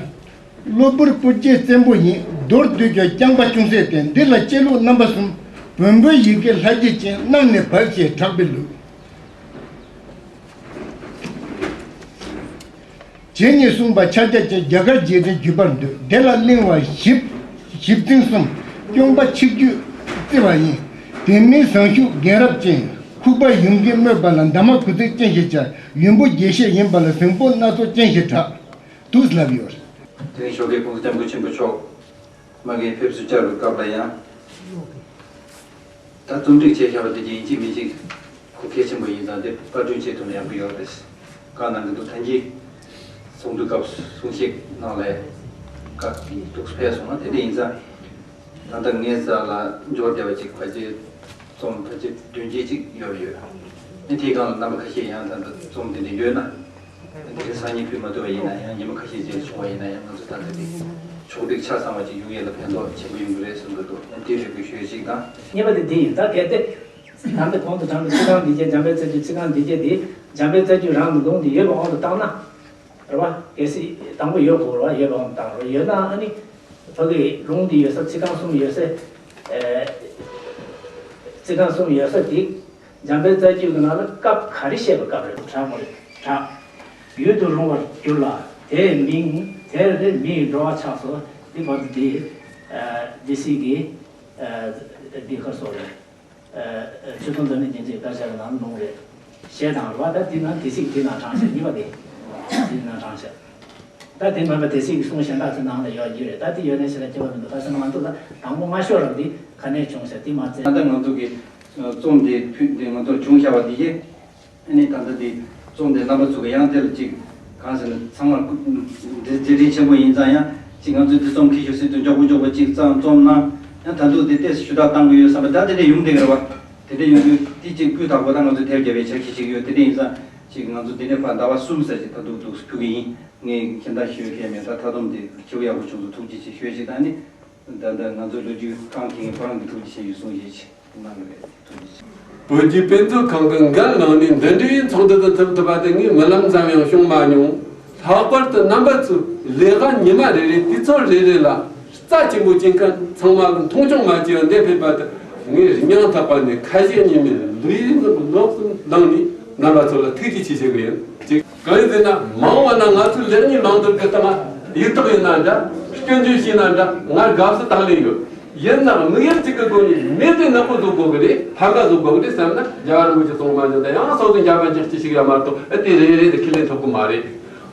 གློ་བུར་སྤུ་རྒྱལ་བཙན་པོ་ཡིན། མདོར་བསྡུས་ཀྱང་རྐྱང་པ་ཅུང་ཟད་བསྟན། འདི་ལ་བཅད་ལྷུག་རྣམ་པ་གསུམ། བོན་པོའི་ཡི་གེ་ལྷ་བརྒྱུད་ཅན། གནམ་ནས་བབས་ཤིང་གྲགས་པའི་ལུགས། ཇི་སྙེད་གསུངས་པ་ཕྱག་རྒྱ་ཅན། རྒྱ་གར་རྗེས་དྲན་བརྒྱུད་པར་འདོད། དེ་ལ་གླེང་བ་ཞིབ་ཞིབ་འཛིན་གསུམ། སྐྱོང་བ་ཆིག་བརྒྱུད་བརྩི་བ་ཡིན། དེ་མིན་ཟངས་ཤུག་རྒན་རབས་ཅན། ཁུག་པ་ཡུམ་གྱིས་སྨོད་པ་ལ། འདབ་མ་དགུ་ཚིགས་ཅན་ཞེས་བྱ། ཡུམ་བུ་དགྱེས་བཞེད་ཡིན་པ་ལ། ཟིང་པོ་སྣ་ཚོགས་ཅན་ཞེས་གྲགས། འདུག་ལབ་ཡོད། དེ་རིང་ཞོགས་ཀའི་ཁོང་སྐྱབས་མགོན་ཆེན་པོ་མཆོག་མ་གིར་ཕེབས་བསུ་བཅར་བའི་སྐབས་ལ་ཡང་། ད་རྩོམ་སྒྲིག་བྱས་བཞག་པ་དེ་ཡིན་གཅིག་མིན་གཅིག་གོ་གལ་ཆེན་པོ་ཡིན་ཙང་དེ་པར་སྐྲུན་བྱེད་ཐུབ་ན་ཡག་པོ་ཡོད་རེད། བཀའ་གནང་གི་འདུག་ད་གིན་ཚོགས་འདུའི་སྐབས་གསུང་བཤད་གནང་ལས་བཀའ་འདུག་ཕེབས་སོང་ན་དེ་འདྲ་ཡིན་ཙང་། ད་ལྟ་ངའི་རྩ་ལ་འབྱོར་བསྡད་པ་ཅིག་ཕལ་ཆེར་རྩོམ་ཕལ་ཆེར་བདུན་བརྒྱད་ཅིག་ཡོད་ཡོད། ཨ་ནི་དེའི་སྒང་ལ་རྣམ་པ་ཁ་ཤས་ཡང་ད་ལྟ་རྩོམ་དེ་འདྲ་ཡོད་ན། དེ་སང་ཉིན་ཕུལ་མ་ཐུབ་པ་ཡིན་ན་ཡང་ཉི་མ་ཁ་ཤས་རྗེས་བྱུང་བ་ཡིན་ན་ཡང་ང་ཚོ་ད་ལྟ་དེ་ཕྱོགས་སྒྲིག་ཆ་ཚང་བ་ཅིག་ཡོང་ཡས་ལ་ཕན་ཐོགས་ཆེན་པོ་ཡོང་གི་རེད་བསམ་གྱི་འདུག་དེ་རེ་སྐུལ་ཞུ་ཡས་ཅིག་དང་། གཉིས་པ་དེ་འདི་ཡིན། ད་གལ་ཏེ། ད་ལྟ་གོང་དུ་དྲངས་པའི་ཚིག་རྐང་འདི་བརྒྱད། འཇམ་དཔལ་རྩ་རྒྱུད་ཚིག་རྐང་འདི་བརྒྱད་དེ་འཇམ་དཔལ་རྩ་རྒྱུད་རང་གི་ལུང་དེ་ཡོད་པའི་དབང་དུ་བཏང་ན། རེད་བ། གལ་སྲིད་དང་པོ་ཡོད་དགོས་རེད་བ། ཡོད་པའི་དབང་དུ་བཏང་རེད། ཡོད་ན་ཨ་ནི། བོད་ཀྱི་ལུང་འདི་ཡོད་ས་ཚིག་རྐང་གསུམ་ཡོད་ས། ཨེ། ཚིག་རྐང་གསུམ་ཡོད་ས་དེ། འཇམ་དཔལ་རྩ་རྒྱུད་ཀྱི་ནང་ལ་སྐབས་ག་རེ་བཤད་པའི་སྐབས་རེད་དྲག་མ་རེད་དྲག་ཡུལ་དུ་རུང་བར་གྱུར་ལ། དེའི་མིང་དེར་མི་ཡི་འགྲོ་བ་ཆགས་སོ། འདི་བར་དུ་འདི། ཨ། སྡེ་སྲིད་ཀྱི། ཨ། འདི་ཁ་སོ་རེད། ཨ། ཆོས་དུང་འཛམ་གླིང་རྒྱན་ཆའི་དཀར་ཆག་གི་ནང་ལུང་རེད། ཞེས་དང་རེད་བ། ད་འདི་ནང་སྡེ་སྲིད་ཀྱི་དེ་ནང་དྲངས་ཤག་གཉིས་པ་དེ། དེ་ནང་དྲངས་ཤག་ད་དེ་མིན་པ་སྡེ་སྲིད་ཀྱི་གསུང་གཞན་དག་ཚོ་ནང་ལ་ཡོད་ཀྱི་རེད། ད་དེ་ཡོད་ནའི་ཞེ་དྲག་སྐྱོ་བ་མི་འདུག་ད་ཚོད་ང་ཚོ་ད་དང་པོ་སྔ་ཤོས་རང་འདི་ག་ནས་བྱུང་ཤག་དེ་མ་ཚད། ད་ལྟ་ང་ཚོ་གི་རྩོམ་འདི་ཕུལ་འདི་ང་ཚོར་བྱུང་བཞག་པ་འདི་གིས། ཨ་ནི་ད་ལྟ་འདི་རྩོམ་འདི་རྣམ་པ་ཚོ་གི་ཡང་དེ་ལ་ཅིག་གང་ཟེར་ན་ཚང་མར་སྐུ་འདི་མཛད་འཕྲིན་ཆེན་པོ་ཡིན་ཙང་ཡང་ཅིག་ང་ཚོས་འདི་རྩོམ་ཁྱེར་ཤོག་ཟེར་དུས་མགྱོགས་པོ་མགྱོགས་པོ་ཅིག་རྩོམ་རྩོམ་གནང་ཡང་ད་དུང་དེ་ལྟས་ཞུ་དག་བཏང་གི་ཡོད་བསམ་པ་ད་དེ་འདྲ་ཡོང་བསྡད་ཀྱི་རེད་བ། དེ་འདྲ་ཡོང་དུས་དེ་ཅིག་སྤུས་དག་པོ་ད་ང་ཚོ་དེབ་བརྒྱབ་པའི་ཆ་ཤས་ཤིག་ཡོད། དེ་འདྲ་ཡིན་ཙང་ཅིག་ང་ཚོ་འདི་ནས་ཕར་ཟླ་བ་གསུམ་ཙམ་ཅིག་ད་དུང་དུ་ཕུལ་གི་ཡིན། ངས་གཞན་དག་ཞུ་མཁན་མེད། ད་མཐའ་སྡོམ་དེ་ཁྱེའུ་ཡག་པོ་བྱུང་སོང་། ཐུགས་རྗེ་ཆེ་ཞུ་ཅིག་ད་ནི། ད་ལྟ་ང་ཚོའི་ལོ་རྒྱུས་རྐང་འཁྱེར་མཁན་ཁོ་རང་གི་ཐུགས་རྗེ་ཆེ་ཞུ་གསུང་ཞེས་གནང་གི་རེད། ཐུགས་རྗེ་ཆེ། བོད་ཀྱི་དཔེ་མཛོད་ཁང་གི་འགན་བླངས་ནས་འདི་འདྲའི་ཚོགས་འདུ་དུ་ཐུག་ཐུབ་པ་དེ་ངས་རྨི་ལམ་ཙམ་ཡང་བྱུང་མ་མྱོང་། ལྷག་པར་དུ་རྣམ་པ་ཚོས་ལས་ཀ་ཉི་མ་རེ་རེ་དུས་ཚོད་རེ་རེ་ལ་རྩ་ཆེན་པོ་བྱེད་མཁན་ཚང་མ་གི་མཐོང་ཆུང་མ་བྱས་པ་འདིར་ཕེབས་པ་དེ་ངས་སྙིང་ཐག་པ་ནས་ཁ་ཞེ་གཉིས་མེད་ལུས་ལོགས་སུ་བླངས་ནས་རྣམ་པ་ཚོ་ལ་ཐུགས་རྗེ་ཆེ་ཞུ་གི་ཡིན། གཅིག་གང་ཡིན་ཟེར་ན་མ་འོངས་པ་ན་ང་ཚོའི་ལེགས་ཉེས་ལམ་སྟོན་གྱི་སྟེང་ཡིག་ཐོག་ཡིན་ན་འདྲ། སྐྱོན་བརྗོད་བྱས་ན་འདྲ། ང་དགའ་བསུ་དང་ལེན་ཡོད། ཡིན་ནའང་དམིགས་ཡུལ་གཅིག་གི་སྒོ་ནས་མི་དེ་ནག་པོ་བཟོ་དགོས་ཀྱི་རེད། ཕམ་པ་བཟོ་དགོས་ཀྱི་རེད་བསམ་ན་རྒྱལ་བ་རིན་པོ་ཆེ་གསུངས་པ་ནང་བཞིན་དུ་ཡང་སོ་སོ་འཇམ་པ་འཇགས་ཀྱི་ཞིག་ཡ་མ་གཏོགས་ཨ་དེ་རེ་རེ་དེ་ཁས་ལེན་ཐུབ་ཀྱི་མ་རེད།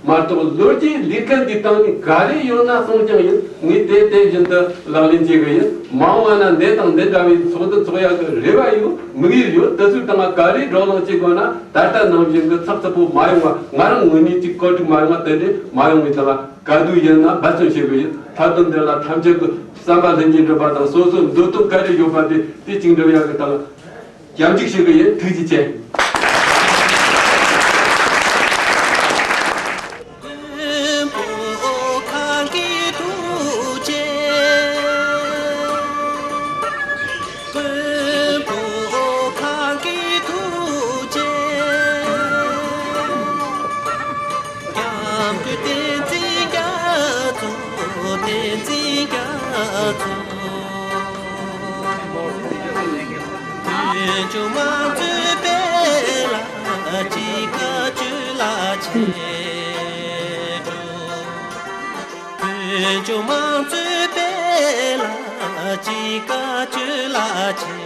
མ་གཏོགས་ལོ་རྒྱུས་ལས་འགན་འདི་སྟེང་ནས་ག་རེ་ཡོད་ན་གསུངས་ཀྱང་ཡིན། ངས་དེ་དེ་བཞིན་དུ་ལག་ལེན་བྱེད་ཀྱི་ཡིན། མ་འོངས་པ་ན་འདི་དང་འདི་འདྲ་བའི་ཚོགས་འདུ་འཚོགས་ཡག་གི་རེ་བ་ཡོད། དམིགས་ཡུལ་ཡོད། དེ་ཚོའི་སྟེང་ལ་ག་རེ་བགྲོ་གླེང་བྱེད་དགོས་ན་ད་ལྟ་ནང་བཞིན་གྱི་ཚགས་ཚུད་པོ་མ་ཡོང་བ། ང་རང་ངོས་ནས་ཅིག་བཀོད་སྒྲིག་མ་ཡོང་བ་དེ་འདྲས་མ་ཡོང་བའི་སྟེང་ལ་ག་དུས་ཡིན་ན་འབད་བརྩོན་བྱེད་ཀྱི་ཡིན། མཐའ་དོན་འདི་ལ་ཐམས་ཅད་ཀྱི་བསམ་པ་ལྷུན་གྱིས་འགྲུབ་པ་དང་སོ་སོའི་འདོད་དོན་ག་རེ་ཡོད་པ་དེ་དེ་གཅིག་འགྲུབ་ཡག་གི་སྟེང་ལ་སྐྱབས་འཇུག་ཞུ་གི་ཡིན། ཐུགས་རྗེ་ཆེ། ལ་ཅི་བཀའ་ཆོས་ལ་ཆེ།